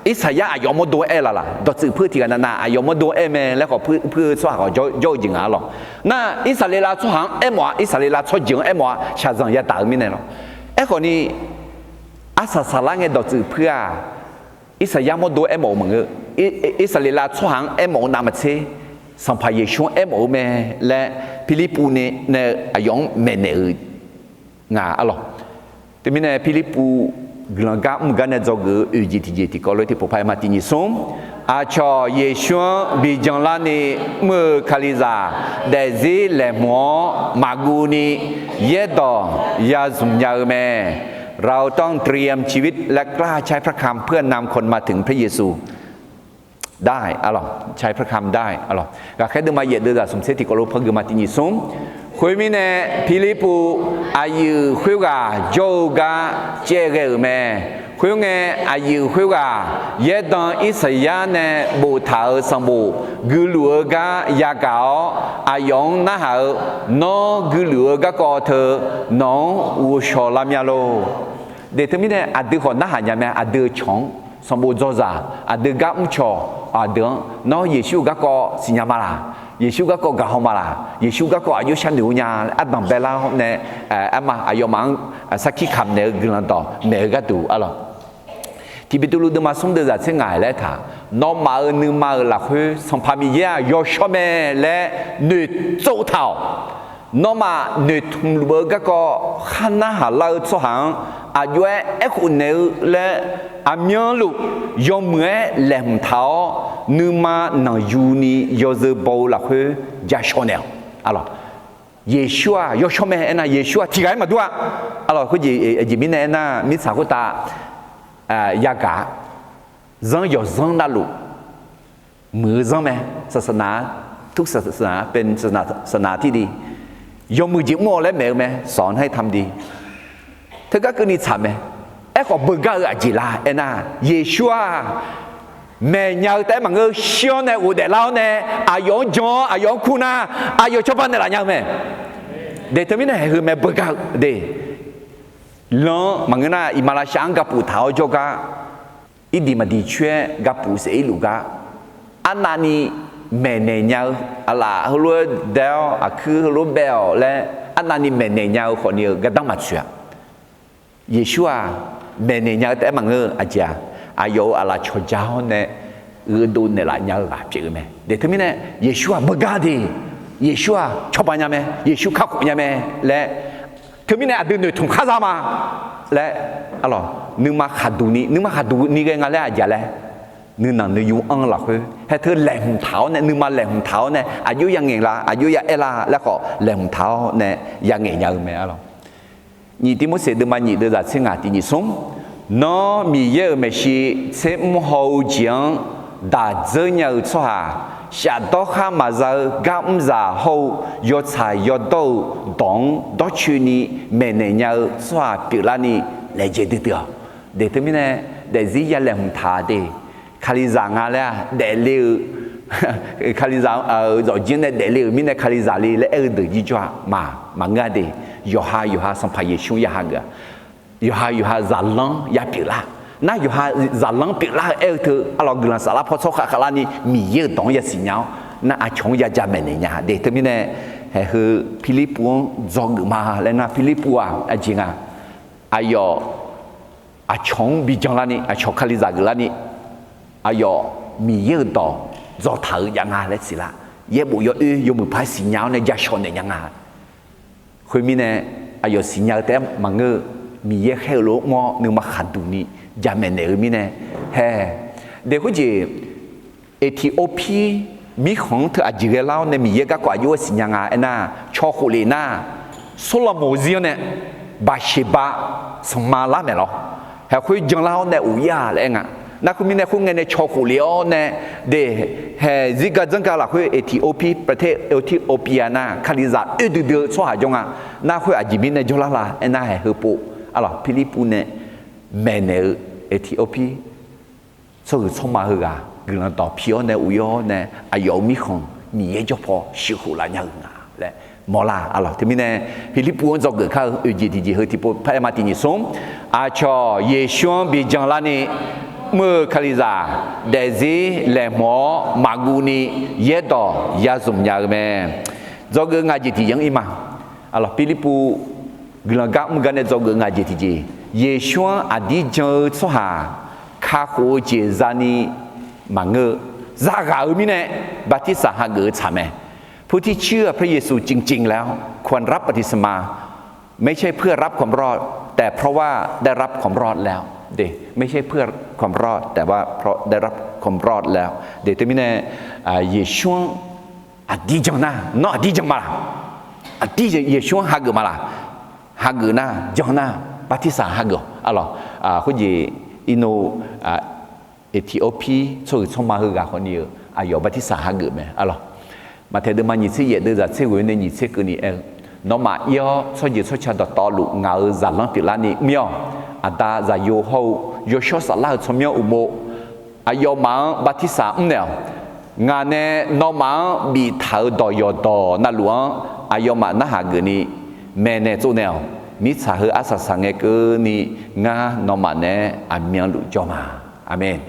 Irsaqyar aqyawf mawrdo aer la laq? Dawqtsuif puir tiq ghaq navnav aqyawf mawrdo aer mae laer khawf puir-eu tsawrhaq khawf jawr-eu jeq nga lawq. Nar Irsaqleqlav tsawrhaq-anr aermawf-a, Irsaqleqlav tsawrjeuq-anr aermawf-a, shaqzanq yadaq-eu mirnae lawq. Aerkhawf ni, arsaq saqlar ngae dawqtsuif puir-aq, Irsaqyar mawrdo aermawf-eu maqngeur. Irsaqleqlav tsawrhaq-anr aermawf-eu navmaqtser, Sanqpaq Yeqsur-anr aermawf-eu mae laer Pirlirpuv nae nae aqyawf-anr maeqnaeq-eu nga lawq. Teumirnae Pirlirpuv guiqlanq gar mr gar nae dzawgeuf-eu oeq jeq tiqjeq tiqkawv lof-aer tiqpov par-aer ma tiq nyiq smr. Aqcawq Yeqsur-anr bijan larni mr-eu Kalizaq daefzir laeqhmq-awr maqguv ni yaerdawq ya zmq nya-eu mae. เราต้องเตรียมชีวิตและกล้าใช้พระคำเพื่อนำคนมาถึงพระเยซูได้ ได้ ghaqkhaer deuvma yaef deuvzaq smq tser tiqkawv lof-aer par gui ma tiq nyiq smr. Khoermirnae, Pirlirpuv aqyuif khoerghaq jawr-eu gar caev ghae-euq mae. Khoerngae, aqyuif khoerghaq yaerdan Irsaqyar nae boftaq-euq sanqbof guiluf-eu gar yagaq-awr, aqyawf-anr narhaq-eu, Nawr guiluf-eu garkawv teu nawq-anr ghovshaw lar mya lor. Deq teumirnae aqdui khawf narhaq nya mae, aqdui-euq cawq-anr sanqbof dzawzaq, aqdui gar mrcawq, aqdui-anr Nawr Yeqsur-euq garkawv siqnya ma laq? Yeqsur garkawv gaqhaw ma laq? Yeqsur garkawv aqjox sharnoeq-eu nya laer ardanq baelar-awr nae, aerma aqyawfmaf-anr sarkir kamq naeq-eu guiqlanq dawq maeq-eu gharduq arlawq. Tiq Beqtuvluv deuvma smr deuvzaq tser ngaq laer taq, Nawmaf-euq nuima-euq lafkhoer Sanqpaq Miqyaer-aq yawshawr mae laer noeqtsov taq-awq. Nawmaf noeqtmq luf-eu garkawv khar narhaq lar-eu tsawrhaq-anr aqjox-aer aerkhof naeq-eu laer aqmyanluf yawmuiq-aer laeqhmq taq-awr, nuima nanqyuni yawzeu baw-eu lafkhoer ja shaw naeq-awq. Arlawq, Yeqsur-aq yawshawr mae aernar, Yeqsur-aq tiq ghaq-aer maqdur-a. Arlawq, khoerjeq aqjeq mirnae aernar, mirtsaq khoertav yagaq-a, zanr yawqzanr navluf muiq-eu zanr mae. ศาสนา ทุกศาสนาเป็นศาสนาที่ดี yawmuiq jeq mr-awq laer maeq-eu mae. สอนให้ทำดี teugar keuvni tsaq mae. Aerkhawf beugar-eu aqjeq la aernar, Yeqsur-aq maeqnya-eu taef-aer maqngeur, shir-awr nae ghofdaef lar-awr nae aqyawf-anr jan-awr aqyawf-anr kur nar, aqyawf cawba naeqlaf nya-eu mae. De teumirnae haeqheu mae beugar-eu de. Lan-anr maqngeur nar, iqmalavshav-anr gapuf taq-awr jawrgar, irdiq maqdiq coer-aer gapuf saef-ir luf gar, arnavni maeqnaeq nya-eu, aqlaf heulof-aer dae-awr aqkuir heulof-aer bae-awq laer arnavni maeqnaeq nya-eu khawfni-eu gardanr maqtsoeq-a. Yeqsur-aq maeqnaeq nya-eu taef-aer maqngeur-eu aqjeq-aq, aqyawf-euq aqlaf cawqja-awr nae gheudov naeqlaf nya-eu ghaq pyeuf-eu mae. De teumirnae Yeqsur-aq beugar de, Yeqsur-aq cawba nya mae, Yeqsur kakhof nya mae laer, teumirnae aqdui noeqtmq khar za ma laer, arlawq, nuima khaqduq ni, nuima khaqduq ni ghae nga laer aqjeq laer, nuinanq nuiyu anr-eu lafkhoer haeteu laeqhmq taq-awr nae, nuima laeqhmq taq-awr nae aqjox ya ngaeq la, aqjox ya aer la laer khawf laeqhmq taq-awr nae ya ngaeq nya-eu mae, arlawq. Nyiq Tirmorseq deuvma nyiq deuvzaq tser ngaq tiq nyiq smr, Nawr Miqyaer-euq maeqshi tser mr haw-eu jeq-anr daq dzeur nya-eu tsawrhaq, shafdawr khar maqza-eu gar mrzaq hawr-eu yawtsaq yawdawr-eu dawq-anr dawrcoeni maeqnaeq nya-eu tsawrhaq pyeuflarni laejae duidui-awq. De teumirnae daefzir ya laeqhmq taq de, Kalizaq nga laer-aq daefle-eu, Kalizaq-euq zawqjir nae daefle-euq mirnae Kalizaq le laer aer-eu deuq jirjawr-aq maq, maqngeur-a de. Yawqha yawqha Sanqpaq Yeqsur-anr ya hageuf-a. Yawqha yawqha zaqlanr ya pyeuflar. Nar yawqha zaqlanr pyeuflar-eu aer-eu teu arlawq guiqlanq saflar paw tsawrkhav khavlarni Miqyaer-euq dawq-anr yasiq nya-awr nar aqcawq-anr yaja maeqnaeq nya de teumirnae, haeqheu Pirlirpuv-anr dzawgeuf ma laer nar, Pirlirpuv-aq aqjeq nga, aqyawf aqcawq-anr bijan larni, aqcawq Kalizaq geuflarni, aqyawf Miqyaer-euq dawq dzawtaq-eu jav nga laer siqlar, yaerbof yawoer yawmuiq par siqnya-awr nae ja shawq naeq nya nga. Khoermirnae, aqyawf siqnya-eu taef-aer maqngeur-eu, Miqyaer khaer-eu lof-aer mr-awr nuima khaqduq ni jamaeq naeq-eu mirnae, hae, de khoerjeq Eqtiqorpir mirkhanq-anr teu aqjeq ghae lar-awr nae Miqyaer garkawv aqjox-aer siqnya nga aernar, caw khof lef nar, Sorlamoq zir-anr nae Baqseqba sanqma lar maeq lawr. Haeq khoer janlar-awr nae of ir-a laer aer nga. Nar khoermirnae khoerngae nae caw khof lef-awr nae, de, haeq zirgar dzanrgar lafkhoer Eqtiqorpir, ประเทศ Ethiopia nar Kalizaq oerdui dui-eu tsawrhaq jawr nga. Nar khoer aqjeq mirnae jawrlar la aernar, haeq heupov arlawq Pirlirpuv nae maeqnaeq-eu Eqtiqorpir tsawrhaq tsawrma heughaq guiqlanq dawq pi-awr nae of ir-awr nae aqyawf-euq mirkhanq Miqyaer jawr paw sheuqkhof laf nya-eu nga laer mawrlar arlawq. Teumirnae Pirlirpuv-anr dzawgeuf kar-eu oeq jeq tiqjeq heu tiqpov paraer ma tiq nyiq smr, aqcawq Yeqsur-anr bijan larni mr-eu Kalizaq daefzir laeqhmq-awr maqguv ni yaerdawq ya zmq nya-eu mae. Dzawgeuf ngaq jeq tiqjeq-anr ir ma. Arlawq Pirlirpuv guiqlanq gar mr gar nae dzawgeuf ngaq jeq tiqjeq, Yeqsur-anr aqdir jan-eu tsawrhaq kakhof-eu jeq zani maqngeur-eu, zaghaq-eu mirnae bartirsaq hageuf-eu tsaq mae. ผู้ที่เชื่อพระเยซูจริงๆ แล้วควรรับบัพติศมา ไม่ใช่เพื่อรับความรอด แต่เพราะว่าได้รับความรอดแล้ว ไม่ใช่เพื่อความรอด แต่ว่าเพราะได้รับความรอดแล้ว De teumirnae Yeqsur-anr aqdir jan nar, nawr aqdir jan ma laq? Aqdir Yeqsur-anr hageuf ma laq? Hageuf nar, jan nar, bartirsaq hageuf-awq arlawq. Khoerjeq irnov Eqtiqorpir tsawrhaq tsawrma heughaq khawfni-euq aqyawf bartirsaq hageuf mae arlawq. Maqtaeq deuvma nyiq tser yaef deuvzaq tser ghoe nae nyiq tser keuvni aer-eu, Nawmaf ir-awr tsawrjeuq tsawrca dawqtawvluf ngaq-euq zaqlanr pyeuflarni mr ir-awq. Aqda, Zaqyo hawr-eu Yawshawr Saflar-euq tsawrmyanr uqmov aqyawfmaf-anr bartirsaq mrnaeq-awq. Ngaq nae nawmaf-anr biftaq-euq dawq yawqdawq navluf-anr aqyawfmaf narhaq geufni maeqnaeq tsovnaeq-awq. Mirtsaq heu arsaq saqngae keuvni ngar nawmaf naeq-aer aqmyanluf jawr ma. Aqmeq.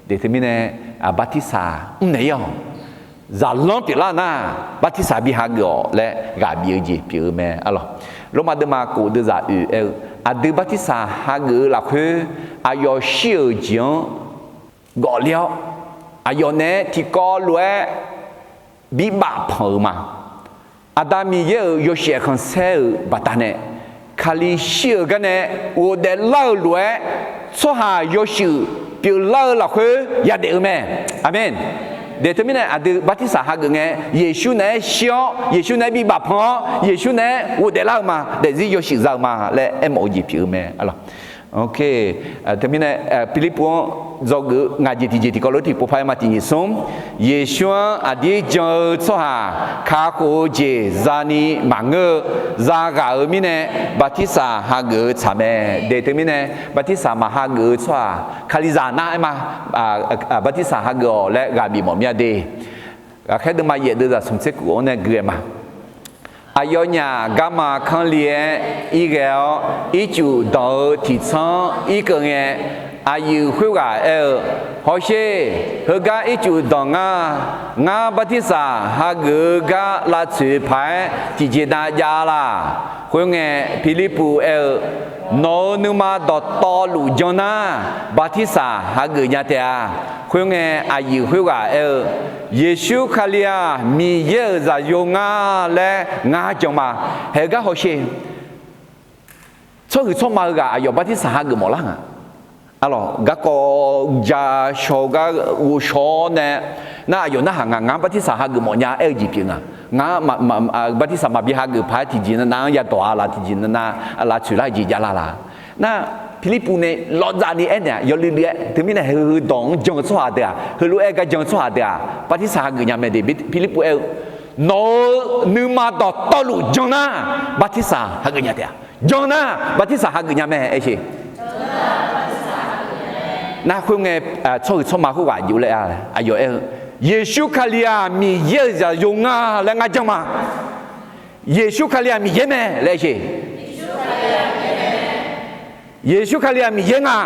De teumirnae bartirsaq mrnaeq ir-awq. Zaqlanr pyeuflar nar, bartirsaq bi hageuf-awq laer ghaq bif-eu jeq pyeuf-eu mae arlawq. Lormav deuvma kof deuvzaq oeq aer-eu, aqdui bartirsaq hageuf-eu lafkhoer aqyawf shir-euq jeq-anr gawfler-awr, aqyawf naeq-aer tiqkawv lof-aer bibaf panq-euq ma. Aqda Miqyaer-euq yawshaef khanqsaer-euq baqdanae, Kali shir-euq garnae ghofdaef lar-eu lof-aer, tsawrhaq yawshuif pyeuflar-eu lafkhoer yadaef-eu mae. Aqmeq. De teumirnae aqdui bartirsaq hageuf ngae, Yeqsur naeq-aer shir-awr, Yeqsur naeq-aer bibaf panq-awr, Yeqsur naeq-aer ghofdaef lar-eu ma, daefzir yawshuif za-eu ma laer aermawf-eu jeq pyeuf-eu mae. Teumirnae Pirlirpuv-anr dzawgeuf-eu ngaq jeq tiqjeq tiqkawv lof tiqpov paraer ma tiq nyiq smr, Yeqsur-anr aqdir jan-eu tsawrhaq kakhof-eu jeq zani maqngeur-eu, zaghaq-euq mirnae bartirsaq hageuf-eu tsaq mae. De teumirnae bartirsaq maq hageuf-eu tsawrhaq Kalizaq nar aer ma, bartirsaq hageuf-awq laer ghaq bif mawf mir-a de. Ghaqkhaer deuvma yaef deuvzaq smq tser kuf-anr nae gui-aer ma. Aqyawfnyaf garma kanrli-aer irghae-awr, ircuf danq-eu tiqtsanr irkeuv ngae, aqyuif khoerghaq aer-eu, Hawsher. Heugar ircuf danq ngar. Ngar bartirsaq hageuf-eu gar lavtsoeq paq-aer tiqjeq nav jav laq. Khoerngae, Pirlirpuv aer-eu, Nawq-euq nuima dawqtawvluf jan nar, bartirsaq hageuf nya taef-a. Khoerngae, aqyuif khoerghaq aer-eu, Yeqsur Kali-aq, Miqyaer-euq Zaqyo ngar laer ngar jan ma. Haeq-eu gar hawsher. Tsawrhuiq tsawrma-eu ghaq aqyawf bartirsaq hageuf mawflar nga. Arlawq, garkawv ja shaw-eu gar ghovshaw-awr nae, nar aqyawf narhaq nga, ngar bartirsaq hageuf mawfnya aer-eu jeq pyeuf nga. Ngar bartirsaq maqbi hageuf paq-aer tiqjeq navnav-anr yadawq-a laf, tiqjeq navnav lavtsoeq lar-eu jeq javlar laq. Nar Pirlirpuv nae lawvdzavni aernaeq-aq, yawluiv luiv-aer, teumirnae heu dawq-anr jan-eu tsawrhaq deuq-aq, heulof-aer gar jan-eu tsawrhaq deuq-aq, bartirsaq hageuf nya mae de. Pirlirpuv aer-eu, Nawq-euq nuima dawqtawvluf jan nar, bartirsaq hageuf nya taef-a. Jan nar, bartirsaq hageuf nya mae aer sher. Nar khoerngae, tsawrhuiq tsawrma khoerghaq jov laer-a, aqyawf aer-eu, Yeqsur Kali-aq, Miqyaer-euq Zaqyo nga laer ngar jan ma. Yeqsur Kali-aq Miqyaer mae laer aer sher. Yeqsur Kali-aq Miqyaer nga.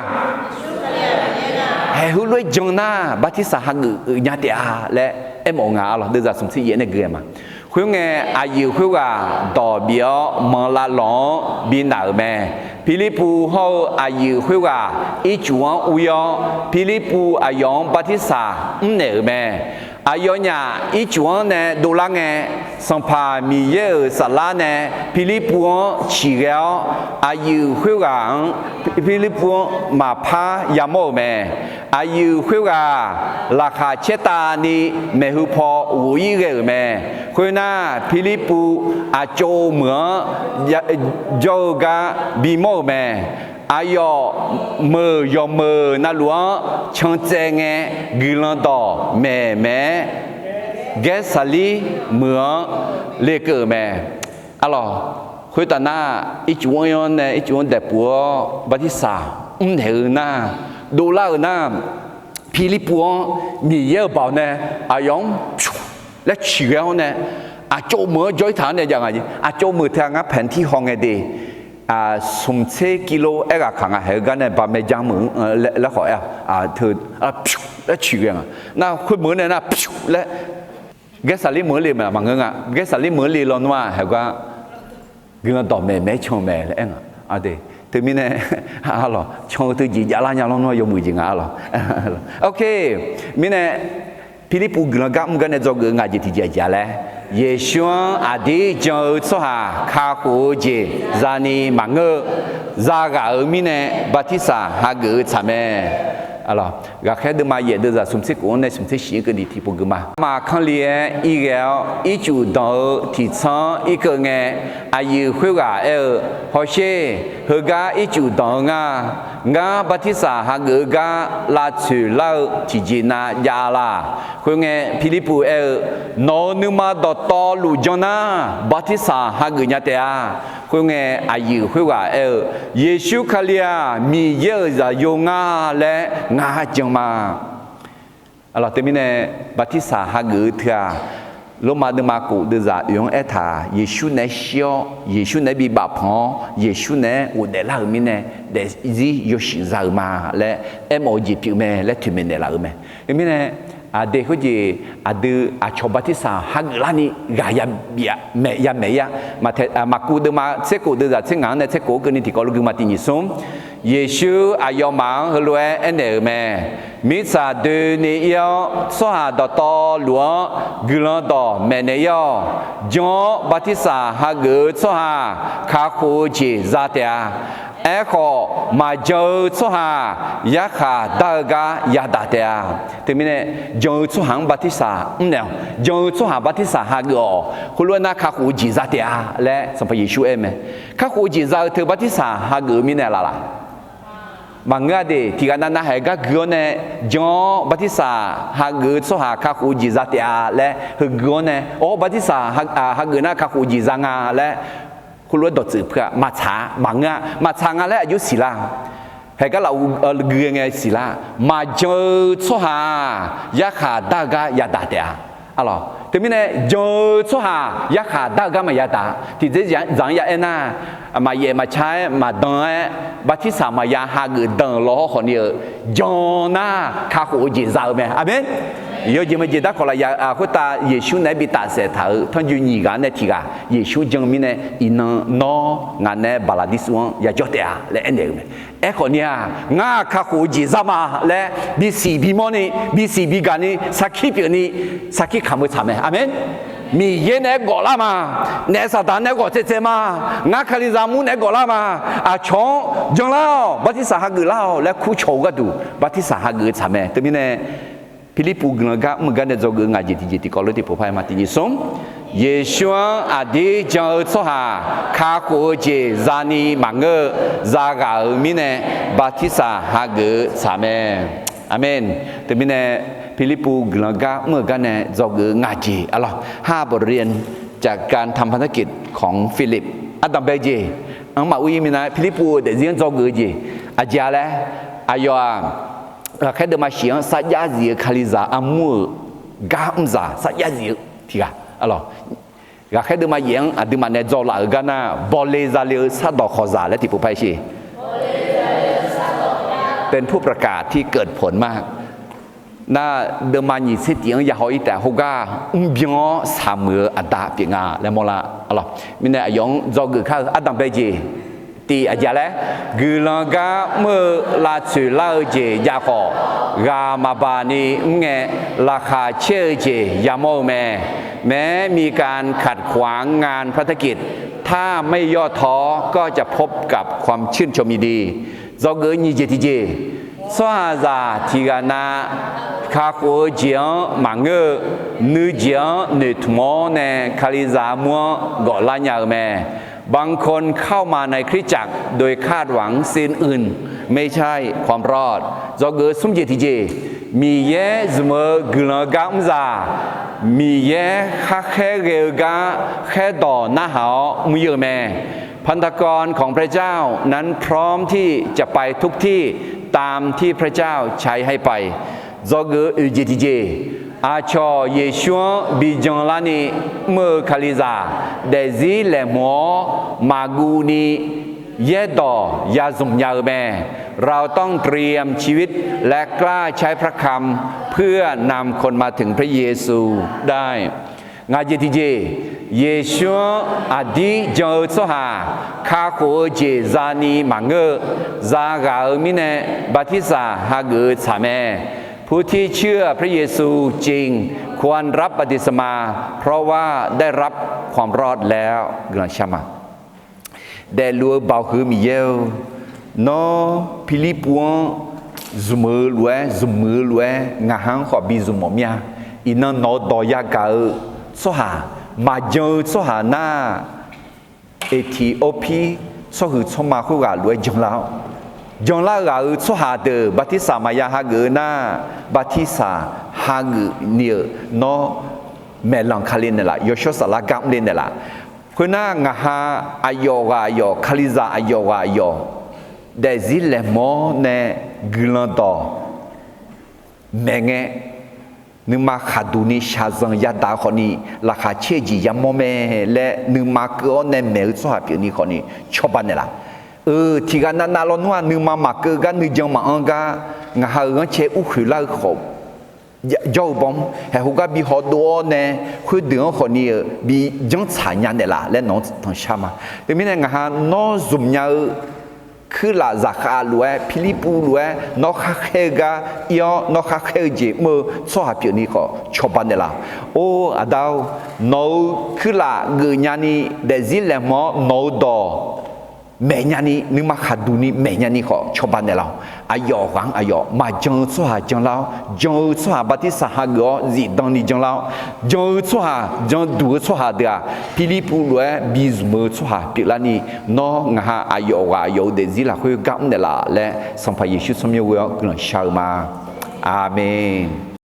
Haeq heulof-aer jan nar, bartirsaq hageuf nya taef-a laer aermawf-eu nga. Arlawq, deuvzaq smq tser yaef nae gui-aer ma. Khoerngae, aqyuif khoerghaq dawq bif-awr manqlav lawq-anr bi naq-euq mae. Pirlirpuv hawr-eu aqyuif khoerghaq ircuf-anr ur-ir-awr, Pirlirpuv aqyawf-anr bartirsaq mrnaeq-euq mae. Aqyawfnyaf ircuf-anr nae dovlar ngae, Sanqpaq Miqyaer-euq saflar nae Pirlirpuv-anr ciqghae-awr, aqyuif khoerghaq-anr Pirlirpuv-anr maqpar yamawr-euq mae. Aqyuif khoerghaq laqkhaq caertavni maeqhu paw ghof-ir ghae-euq mae. Khoernar, Pirlirpuv aqcawv meuq-anr jawr-eu gar bimawr-euq mae. Aqyawf meuq yawqmeuq navluf-anr cantsaev ngae, guiqlanq dawq maeqmaeq-aer Gaersaqlir meuq-anr lekeuv-euq mae. Arlawq, khoertav nar, ircuf-anr ir-anr nae ircuf-anr daeqpuf-awr bartirsaq mrnaeq-eu nar, dovlar-euq nar, Pirlirpuv-anr Miqyaer-euq baoq nae aqyawf-anr pyur laer ciqghae-awr nae, aqcawv meuq-anr jawr-ir taq-anr nae jav nga jeq. Aqcawv meuq teu-aq ngar paeq-anr tirhaw ngae de. Smq tser kilo aerghaq kaq nga. Haeq-eu gar nae baqmaeq ja meuq-anr laer khawf aer-a, teu pyur laer ciqghae nga. Nar khoermeuq-anr nae nar pyur laer Gaersaqlir meuq-anr le maqngeur nga. Gaersaqlir meuq-anr le lawnmr-aq, haeq gar guiqlanq dawq maeqmaeq-aer can-eu mae laer aer nga. Teumirnae, arlawq, can-eu teu jeq javlar nya lawnmr-aq yawmuiq jeq nga arlawq. Ok, mirnae Pirlirpuv guiqlanq gar mr gar nae dzawgeuf-eu ngaq jeq tiqjeq aqjeq-a laer, Yeqsur-anr aqdir jan-eu tsawrhaq kakhof-eu jeq zani maqngeur-eu, zaghaq-euq mirnae bartirsaq hageuf-eu tsaq mae. Ghaqkhaer deuvma yaef deuvzaq smq tser khof-anr nae smq tser shif-anr keuvni tiqpov geuf ma. Arma kanrli-aer irghae-awr, ircuf danq-eu tiqtsanr-anr irkeuv ngae, aqyuif khoerghaq aer-eu, Hawsher, heugar ircuf danq-eu nga. Ngar bartirsaq hageuf-eu gar lavtsoeq lar-eu tiqjeq nav jav laq. Khoerngae, Pirlirpuv aer-eu, Nawq-euq nuima dawqtawvluf jan nar, bartirsaq hageuf nya taef-a. Khoerngae, aqyuif khoerghaq aer-eu, Yeqsur Kali-aq, Miqyaer-euq Zaqyo nga laer ngar jan ma. Arlawq, teumirnae bartirsaq hageuf-eu teu-aq, Lormav deuvma khof deuvzaq oeq-anr aertaq, Yeqsur naeq-aer shir-awr, Yeqsur naeq-aer bi bafpanq-awr, Yeqsur naeq-aer ghofdaef lar-euq mirnae daefzir yawshuif za-euq ma laer aermawf-eu jeq pyeuf mae laer toeqmaeq naeqlaf-euq mae. Teumirnae, aqdui khoerjeq aqdui aqcawq bartirsaq hageuf larni ghaq ya maeq ya-a. Maqkuv deuvma tser khof deuvzaq tser ngaq-anr nae tser khof-anr keuvni tiqkawv lof gui ma. Tiq nyiq smr, Yeqsur aqyawfmaf-anr heulof-aer aernaeq-euq mae. Mirtsaq doeni ir-awr, tsawrhaq dawqtawvluf-anr guiqlanq dawq maeqnaeq ir-awq. Jan-awr bartirsaq hageuf-eu tsawrhaq kakhof-eu jeq za taef-a. Aerkhawf, maqjan-eu tsawrhaq yarkhaq dar-eu gar yadaq taef-a. Teumirnae, jan-eu tsawrhaq-anr bartirsaq mrnaeq-awq. Jan-eu tsawrhaq bartirsaq hageuf-awq. Khoerlof-aer nar kakhof-eu jeq za taef-a laer Sanqpaq Yeqsur aer mae. Kakhof-eu jeq za-eu teu bartirsaq hageuf-eu mirnae laf laq? Maqngeur-a de. Tiqghaq navnav haeq gar gui-awr nae jan-awr bartirsaq hageuf-eu tsawrhaq kakhof-eu jeq za taef-a laer heugui-awr nae, awr, bartirsaq hageuf nar kakhof-eu jeq za nga laer khoerlof-aer dawqtsuif pui-a. Maqtsaq-a, maqngeur-a. Maqtsaq nga laer aqjox siqlar. Haeq gar laf gui-eu ngae siqlar. Maqjan-eu tsawrhaq-aq, yarkhaq dar-eu gar yadaq taef-a. Arlawq, teumirnae jan-eu tsawrhaq yarkhaq dar-eu gar maqya daq. Tiqdzer dzaq-anr ya aer nar, maqyaef maqca-aer maqdan-aer bartirsaq maqya hageuf dan-euq lawhawr khawfni-eu jan nar kakhof-eu jeq za-eu mae. Aqmeq. Yawjeq maqjeq darkawq lafyaq khoertav Yeqsur naeq-aer bi tafsaef taq-euq tanrjoe nyiq ghaq nae tiq ghaq Yeqsur jan-eu mirnae iqnan nawr ngaq nae baqlaqdirsuv-anr yajawr taef-a laer aernaeq-euq mae. Aerkhawfni-aq, ngar kakhof-eu jeq za ma laer bisiq bimawrni bisiq bigaqni sarkir pyeufni sarkir kamq-eu tsaq mae. Aqmeq. Miqyaer naeq-aer gawflar ma. Naef saqdaq naeq-aer gawf tsaev tsaev ma. Ngar Kalizaq mur naeq-aer gawflar ma. Aqcawq-anr janlar-awq, bartirsaq hageuf lar-awq laer kurcawq-eu gharduq bartirsaq hageuf-eu tsaq mae. Teumirnae Pirlirpuv guiqlanq gar mr-eu gar nae dzawgeuf-eu ngaq jeq tiqjeq tiqkawv lof tiqpov par-aer ma. Tiqnyir smr, Yeqsur-anr aqdir jan-eu tsawrhaq kakhof-eu jeq zani maqngeur-eu zaghaq-euq mirnae bartirsaq hageuf-eu tsaq mae. Aqmeq. Teumirnae Pirlirpuv guiqlanq gar mr-eu gar nae dzawgeuf-eu ngaq jeq arlawq, ห้าบทเรียนจากการทำพันธกิจของฟิลิป ardanqbae jeq-anr maqur ir minav-aer Pirlirpuv-euq daefzir-anr dzawgeuf-eu jeq aqjeq-a laer, aqyawf-aq, ghaqkhaer deuvma shif-anr sarjax zif-eu Kalizaq armur-euq gar mrzaq sarjax zif-eu tiq ghaq arlawq. Ghaqkhaer deuvma yaef-anr aqduimaf nae dzawlaf-euq gar nar, bawle zale-eu sardawq khawqzaq laer tiqpov par-aer sher. เป็นผู้ประกาศที่เกิดผลมาก nar, deuvma nyiq tser tif-anr yahaw ir taef khoergar mrbyan-awr saqmuiq-eu aqda pyeuf nga laer mawrlar arlawq. Mirnae aqyawf-anr dzawgeuf kar-eu ardanqbae jeq tiq aqjeq-a laer, guiqlanq gar mr-eu lavtsoeq lar-eu jeq jav khawf, ghaq maqbaq ni mr ngae, laqkhaq caer-eu jeq yamawr-eu mae. แม้มีการขัดขวางงานพันธกิจ ถ้าไม่ย่อท้อ ก็จะพบกับความชื่นชมยินดี Dzawgeuf-eu nyiq jeq tiqjeq, tsawrhaqzaq tiq ghaq nav kakhof-eu jeq-anr maqngeur-eu, nuijeq-anr noeqtmq-awr nae Kalizaq armur-anr gawflar nya-eu mae. บางคนเข้ามาในคริสตจักรโดยคาดหวังสิ่งอื่น ไม่ใช่ความรอด Dzawgeuf-eu smr jeq tiqjeq, Miqyaer zmq-eu guiqlanq-eu gar mrzaq, Miqyaer kharkhaer ghae-eu gar khaerdawq narhaq-awr mr-ir-eu mae. พันธกรของพระเจ้านั้นพร้อมที่จะไปทุกที่ตามที่พระเจ้าใช้ให้ไป Dzawgeuf-eu oeq jeq tiqjeq, aqcawq Yeqsur-anr bi janlarni mr-eu Kalizaq, daefzir laeqhmq-awr maqguv ni yaerdawq ya zmq nya-eu mae. เราต้องเตรียมชีวิตและกล้าใช้พระคำเพื่อนำคนมาถึงพระเยซูได้ Ngaq jeq tiqjeq, Yeqsur-anr aqdir jan-eu tsawrhaq kakhof-eu jeq zani maqngeur-eu, zaghaq-euq mirnae bartirsaq hageuf-eu tsaq mae. ผู้ที่เชื่อพระเยซูจริง ควรรับบัพติศมา เพราะว่าได้รับความรอดแล้ว Guiqlanq shar ma. Daefluf-eu Baoq heu Miqyaer-eu, Nawr Pirlirpuv-anr zmq-eu lof-aer, zmq-eu lof-aer ngaq ha-anr khawf bi zmq mawf mir-a. Iqnan nawq-eu dawq yagaq-eu tsawrhaq, maqjan-eu tsawrhaq nar, Eqtiqorpir tsawrhuiq tsawrma khoerghaq lof-aer janlar-awr, janlar-eu ghaq-euq tsawrhaq deuq bartirsaq maqya hageuf-eu nar, bartirsaq hageuf ni-euq nawr maeqlanq ka le naeqlaf, yawshawr saflar gar mr le naeqlaf. Khoernar, ngaq ha aqyawf ghaq aqyawf, Kalizaq aqyawf ghaq aqyawf, daefzir laeqhmq-awr nae guiqlanq dawq maeq ngae, nuima khaqduq ni shaqzanq yadaq-eu khawfni, laqkhaq caer-eu jeq yamawr mae laer nuima keuv-awr nae maeq-eu tsawrhaq pyeufni khawfni cawba naeqlaf. Eu, tiqghaq navnav lawnmr-aq, nuima maqkeuv gar, nuijan maqanr gar, ngaq ha-euq ghanrcae urkhoeq lar-eu khawf jawr-eu bawr, haeqhu gar bi hawdov-awr nae, khoerdeuq-anr khawfni-euq bi janrtsaq nya naeqlaf laer nawq-anr tanqshar ma. Teumirnae ngaq ha nawr zmq nya-eu kuirlaf zaqkhav lof-aer, Pirlirpuv lof-aer nawr khar khaer-eu gar ir-awr, nawr khar khaer-eu jeq mr-eu tsawrhaq pyeufni khawf cawba naeqlaf. Or, Aqda-or, nawq-euq kuirlaf geufnya ni daefzir laeqhmq-awr nawq-eu dawq maeqnya ni, nuima khaqduq ni maeqnya ni khawf cawba naeqlaf-awq. Aqyawf ghaq-anr aqyawf maqjan-eu tsawrhaq janlar-awr, jan-eu tsawrhaq bartirsaq hageuf-awr zifdan ni janlar-awr, jan-eu tsawrhaq, janduq-eu tsawrhaq deuq-aq, Pirlirpuv lof-aer bi zmq-eu tsawrhaq pyeuflarni, nawr ngaq ha aqyawf ghaq aqyawf-euq daefzir lafkhoer gar mr naeqlaf laer, Sanqpaq Yeqsur tsawrmyanr ghoe-awr guiqlanq shar-eu ma. Aqmeq.